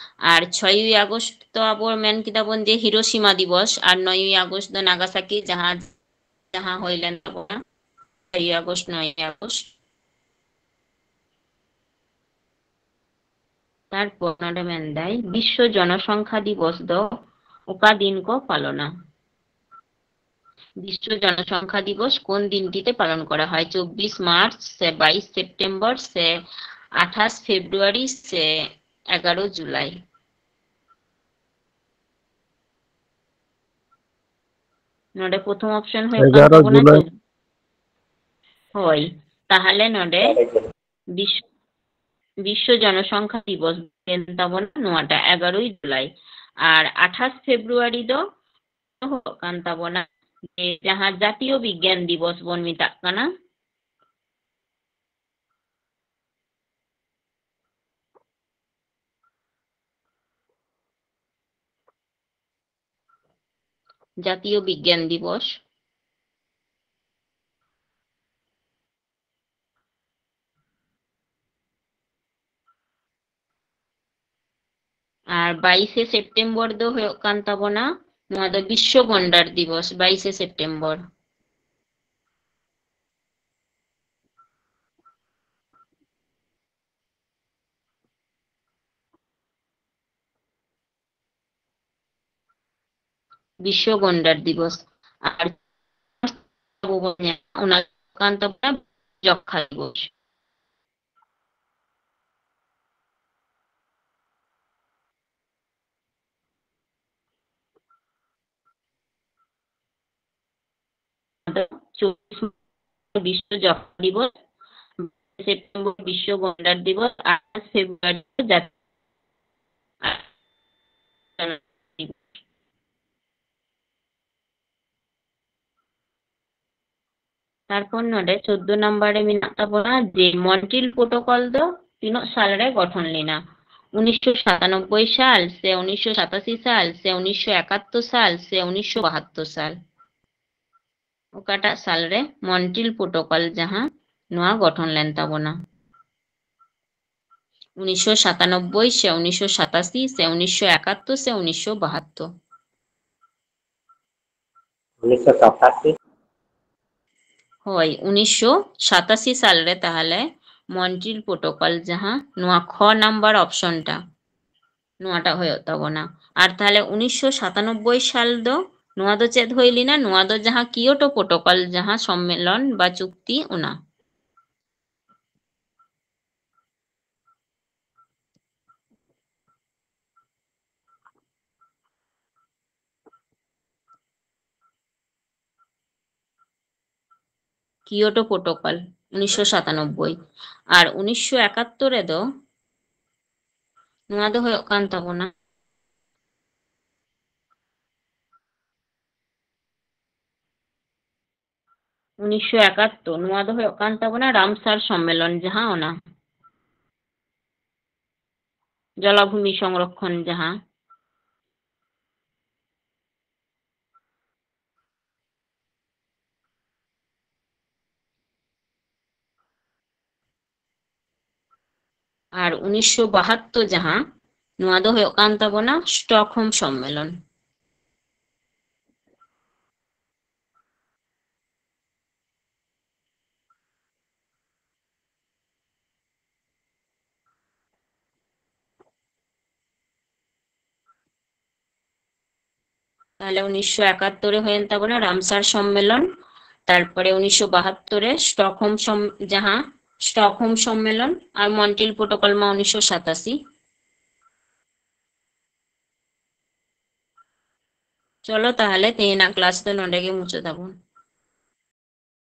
ᱟᱨ ᱪᱷᱚᱭᱚᱭ ᱟᱜᱚᱥᱴ ᱫᱚ ᱟᱵᱚ ᱢᱮᱱ ᱠᱮᱫᱟ ᱵᱚᱱ ᱡᱮ ᱦᱤᱨᱳᱥᱤᱢᱟ ᱫᱤᱵᱚᱥ, ᱟᱨ ᱱᱚᱭᱚᱭ ᱟᱜᱚᱥᱴ ᱫᱚ ᱱᱟᱜᱟᱥᱟᱠᱤ, ᱡᱟᱦᱟᱸ, ᱡᱟᱦᱟᱸ ᱦᱩᱭ ᱞᱮᱱ ᱛᱟᱵᱚᱱᱟ ᱪᱷᱚᱭᱚᱭ ᱟᱜᱚᱥᱴ, ᱱᱚᱭᱚᱭ ᱟᱜᱚᱥᱴ᱾ ᱛᱟᱨᱯᱚᱨ ᱱᱚᱰᱮ ᱢᱮᱱᱫᱟᱭ, ᱵᱤᱥᱥᱚ ᱡᱚᱱᱚᱥᱚᱝᱠᱷᱟ ᱫᱤᱵᱚᱥ ᱫᱚ ᱚᱠᱟ ᱫᱤᱱ ᱠᱚ ᱯᱟᱞᱚᱱᱟ? ᱵᱤᱥᱥᱚ ᱡᱚᱱᱚᱥᱚᱝᱠᱷᱟ ᱫᱤᱵᱚᱥ ᱠᱳᱱ ᱫᱤᱱᱴᱤᱛᱮ ᱯᱟᱞᱚᱱ ᱠᱚᱨᱟ ᱦᱚᱭ? ᱪᱚᱵᱵᱤᱥ ᱢᱟᱨᱪ ᱥᱮ ᱵᱟᱭᱤᱥ ᱥᱮᱯᱴᱮᱢᱵᱚᱨ ᱥᱮ ᱟᱴᱷᱟᱥ ᱯᱷᱮᱵᱽᱨᱩᱣᱟᱨᱤ ᱥᱮ ᱮᱜᱟᱨᱚ ᱡᱩᱞᱟᱭ? ᱱᱚᱰᱮ ᱯᱨᱚᱛᱷᱚᱢ ᱚᱯᱥᱚᱱ ᱦᱩᱭᱩᱜ ᱠᱟᱱ ᱮᱜᱟᱨᱚ ᱛᱟᱵᱚᱱᱟ ᱡᱩᱞᱟᱭ᱾ ᱪᱚᱵ-, ᱦᱳᱭ, ᱛᱟᱦᱞᱮ ᱱᱚᱰᱮ ᱵᱤᱥ-, ᱵᱤᱥᱥᱚ ᱡᱚᱱᱚᱥᱚᱝᱠᱷᱟ ᱫᱤᱵᱚᱥ ᱦᱩᱭᱮᱱ ᱛᱟᱵᱚᱱᱟ ᱱᱚᱣᱟᱴᱟᱜ ᱮᱜᱟᱨᱚᱭ ᱡᱩᱞᱟᱭ᱾ ᱟᱨ ᱟᱴᱷᱟᱥ ᱯᱷᱮᱵᱽᱨᱩᱣᱟᱨᱤ ᱫᱚ ᱦᱩᱭᱩᱜ ᱠᱟᱱ ᱛᱟᱵᱚᱱᱟ ᱡᱮ ᱡᱟᱦᱟᱸ ᱡᱟᱛᱤᱭᱚ ᱵᱤᱜᱽᱜᱟᱱ ᱫᱤᱵᱚᱥ ᱵᱚᱱ ᱢᱮᱛᱟᱜ ᱠᱟᱱᱟ᱾ ᱡᱟᱛᱤᱭᱚ ᱵᱤᱜᱽᱜᱟᱱ ᱫᱤᱵᱚᱥ᱾ ᱟᱨ ᱵᱟᱭᱤᱥᱮ ᱥᱮᱯᱴᱮᱢᱵᱚᱨ ᱫᱚ ᱦᱩᱭᱩᱜ ᱠᱟᱱ ᱛᱟᱵᱚᱱᱟ, ᱱᱚᱣᱟ ᱫᱚ ᱵᱤᱥᱥᱚ ᱜᱚᱱᱰᱟᱨ ᱫᱤᱵᱚᱥ, ᱵᱟᱭᱤᱥᱮ ᱥᱮᱯᱴᱮᱢᱵᱚᱨ᱾ ᱵᱤᱥᱥᱚ ᱜᱚᱱᱰᱟᱨ ᱫᱤᱵᱚᱥ᱾ ᱟᱨ ᱟᱵᱚ ᱵᱚᱱ ᱧᱟᱢᱟ, ᱚᱱᱟ ᱠᱟᱱ ᱛᱟᱵᱚᱱᱟ ᱡᱚᱠᱠᱷᱟ ᱫᱤᱵᱚᱥ᱾ ᱪᱚᱵᱵᱤᱥ ᱵᱤᱥᱥᱚ ᱡᱚᱠᱠᱷᱟ ᱫᱤᱵᱚᱥ, ᱥᱮᱯᱴᱮᱢᱵᱚᱨ ᱵᱤᱥᱥᱚ ᱜᱚᱱᱰᱟᱨ ᱫᱤᱵᱚᱥ, ᱟᱴᱷᱟᱥ ᱯᱷᱮᱵᱽᱨᱩᱣᱟᱨᱤ ᱡᱟᱛᱤᱭᱚ ᱛᱟᱨᱯᱚᱨ ᱱᱚᱰᱮ ᱪᱳᱫᱫᱳ ᱱᱟᱢᱵᱟᱨ ᱨᱮ ᱢᱮᱱᱟᱜ ᱛᱟᱵᱚᱱᱟ ᱡᱮ ᱢᱚᱱᱴᱨᱤᱞ ᱯᱨᱳᱴᱳᱠᱚᱞ ᱫᱚ ᱛᱤᱱᱟᱹᱜ ᱥᱟᱞ ᱨᱮ ᱜᱚᱴᱷᱚᱱ ᱞᱮᱱᱟ? ᱩᱱᱤᱥᱥᱚ ᱥᱟᱛᱟᱱᱚᱵᱵᱳᱭ ᱥᱟᱞ ᱥᱮ ᱩᱱᱤᱥᱥᱚ ᱥᱟᱛᱟᱥᱤ ᱥᱟᱞ ᱥᱮ ᱩᱱᱤᱥᱥᱚ ᱮᱠᱟᱛᱛᱳᱨ ᱥᱟᱞ ᱥᱮ ᱩᱱᱤᱥᱥᱚ ᱵᱟᱦᱟᱛᱛᱳᱨ ᱥᱟᱞ? ᱚᱠᱟᱴᱟᱜ ᱥᱟᱞ ᱨᱮ ᱢᱚᱱᱴᱨᱤᱞ ᱯᱨᱳᱴᱳᱠᱚᱞ ᱡᱟᱦᱟᱸ ᱱᱚᱣᱟ ᱜᱚᱴᱷᱚᱱ ᱞᱮᱱ ᱛᱟᱵᱚᱱᱟ? ᱩᱱᱤᱥᱥᱚ ᱥᱟᱛᱟᱱᱚᱵᱵᱳᱭ ᱥᱮ ᱩᱱᱤᱥᱥᱚ ᱥᱟᱛᱟᱥᱤ ᱥᱮ ᱩᱱᱤᱥᱥᱚ ᱮᱠᱟᱛᱛᱳᱨ ᱥᱮ ᱩᱱᱤᱥᱥᱚ ᱵᱟᱦᱟᱛᱛᱳᱨ? ᱩᱱᱤᱥᱥᱚ ᱥᱟᱛᱟᱥᱤ᱾ ᱦᱳᱭ, ᱩᱱᱤᱥᱥᱚ ᱥᱟᱛᱟᱥᱤ ᱥᱟᱞ ᱨᱮ ᱛᱟᱦᱚᱞᱮ ᱢᱚᱱᱴᱨᱤᱞ ᱯᱨᱳᱴᱳᱠᱚᱞ, ᱡᱟᱦᱟᱸ ᱱᱚᱣᱟ ᱠᱷᱚ ᱱᱟᱢᱵᱟᱨ ᱚᱯᱥᱚᱱ ᱴᱟ, ᱱᱚᱣᱟᱴᱟᱜ ᱦᱩᱭᱩᱜ ᱛᱟᱵᱚᱱᱟ᱾ ᱟᱨ ᱛᱟᱦᱚᱞᱮ ᱩᱱᱤᱥᱥᱚ ᱥᱟᱛᱟᱱᱚᱵᱵᱳᱭ ᱥᱟᱞ ᱫᱚ ᱱᱚᱣᱟ ᱫᱚ ᱪᱮᱫ ᱦᱩᱭ ᱞᱮᱱᱟ? ᱱᱚᱣᱟ ᱫᱚ ᱡᱟᱦᱟᱸ ᱠᱤᱭᱳᱴᱳ ᱯᱨᱳᱴᱳᱠᱚᱞ, ᱡᱟᱦᱟᱸ ᱥᱚᱢᱢᱮᱞᱚᱱ ᱵᱟ ᱪᱩᱠᱛᱤ, ᱚᱱᱟ᱾ ᱠᱤᱭᱳᱴᱳ ᱯᱨᱳᱴᱳᱠᱚᱞ, ᱩᱱᱤᱥᱥᱚ ᱥᱟᱛᱟᱱᱚᱵᱵᱳᱭ᱾ ᱟᱨ ᱩᱱᱤᱥᱥᱚ ᱮᱠᱟᱛᱛᱳᱨ ᱨᱮᱫᱚ ᱱᱚᱣᱟ ᱫᱚ ᱦᱩᱭᱩᱜ ᱠᱟᱱ ᱛᱟᱵᱚᱱᱟ ᱩᱱᱤᱥᱥᱚ ᱮᱠᱟᱛᱛᱳᱨ, ᱱᱚᱣᱟ ᱫᱚ ᱦᱩᱭᱩᱜ ᱠᱟᱱ ᱛᱟᱵᱚᱱᱟ ᱨᱟᱢᱥᱟᱨ ᱥᱚᱢᱢᱮᱞᱚᱱ, ᱡᱟᱦᱟᱸ ᱚᱱᱟ ᱡᱚᱞᱟᱵᱷᱩᱢᱤ ᱥᱚᱝᱨᱚᱠᱷᱚᱱ ᱡᱟᱦᱟᱸ᱾ ᱟᱨ ᱩᱱᱤᱥᱥᱚ ᱵᱟᱦᱟᱛᱛᱳᱨ ᱡᱟᱦᱟᱸ ᱱᱚᱣᱟ ᱫᱚ ᱦᱩᱭᱩᱜ ᱠᱟᱱ ᱛᱟᱵᱚᱱᱟ ᱥᱴᱚᱠᱦᱳᱢ ᱥᱚᱢᱢᱮᱞᱚᱱ᱾ ᱛᱟᱦᱞᱮ ᱩᱱᱤᱥᱥᱚ ᱮᱠᱟᱛᱛᱳᱨ ᱨᱮ ᱦᱩᱭᱮᱱ ᱛᱟᱵᱚᱱᱟ ᱨᱟᱢᱥᱟᱨ ᱥᱚᱢᱢᱮᱞᱚᱱ, ᱛᱟᱨᱯᱚᱨᱮ ᱩᱱᱤᱥᱥᱚ ᱵᱟᱦᱟᱛᱛᱳᱨ ᱨᱮ ᱥᱴᱚᱠᱦᱳᱢ ᱥᱚᱢ-, ᱡᱟᱦᱟᱸ ᱥᱴᱚᱠᱦᱳᱢ ᱥᱚᱢᱢᱮᱞᱚᱱ, ᱟᱨ ᱢᱚᱱᱴᱨᱤᱞ ᱯᱨᱳᱴᱳᱠᱚᱞ ᱢᱟ ᱩᱱᱤᱥᱥᱚ ᱥᱟᱛᱟᱥᱤ᱾ ᱪᱚᱞᱚ ᱛᱟᱦᱞᱮ ᱛᱮᱦᱮᱧᱟᱜ ᱠᱞᱟᱥ ᱫᱚ ᱱᱚᱰᱮ ᱜᱮ ᱢᱩᱪᱟᱹᱫ ᱟᱵᱚᱱ᱾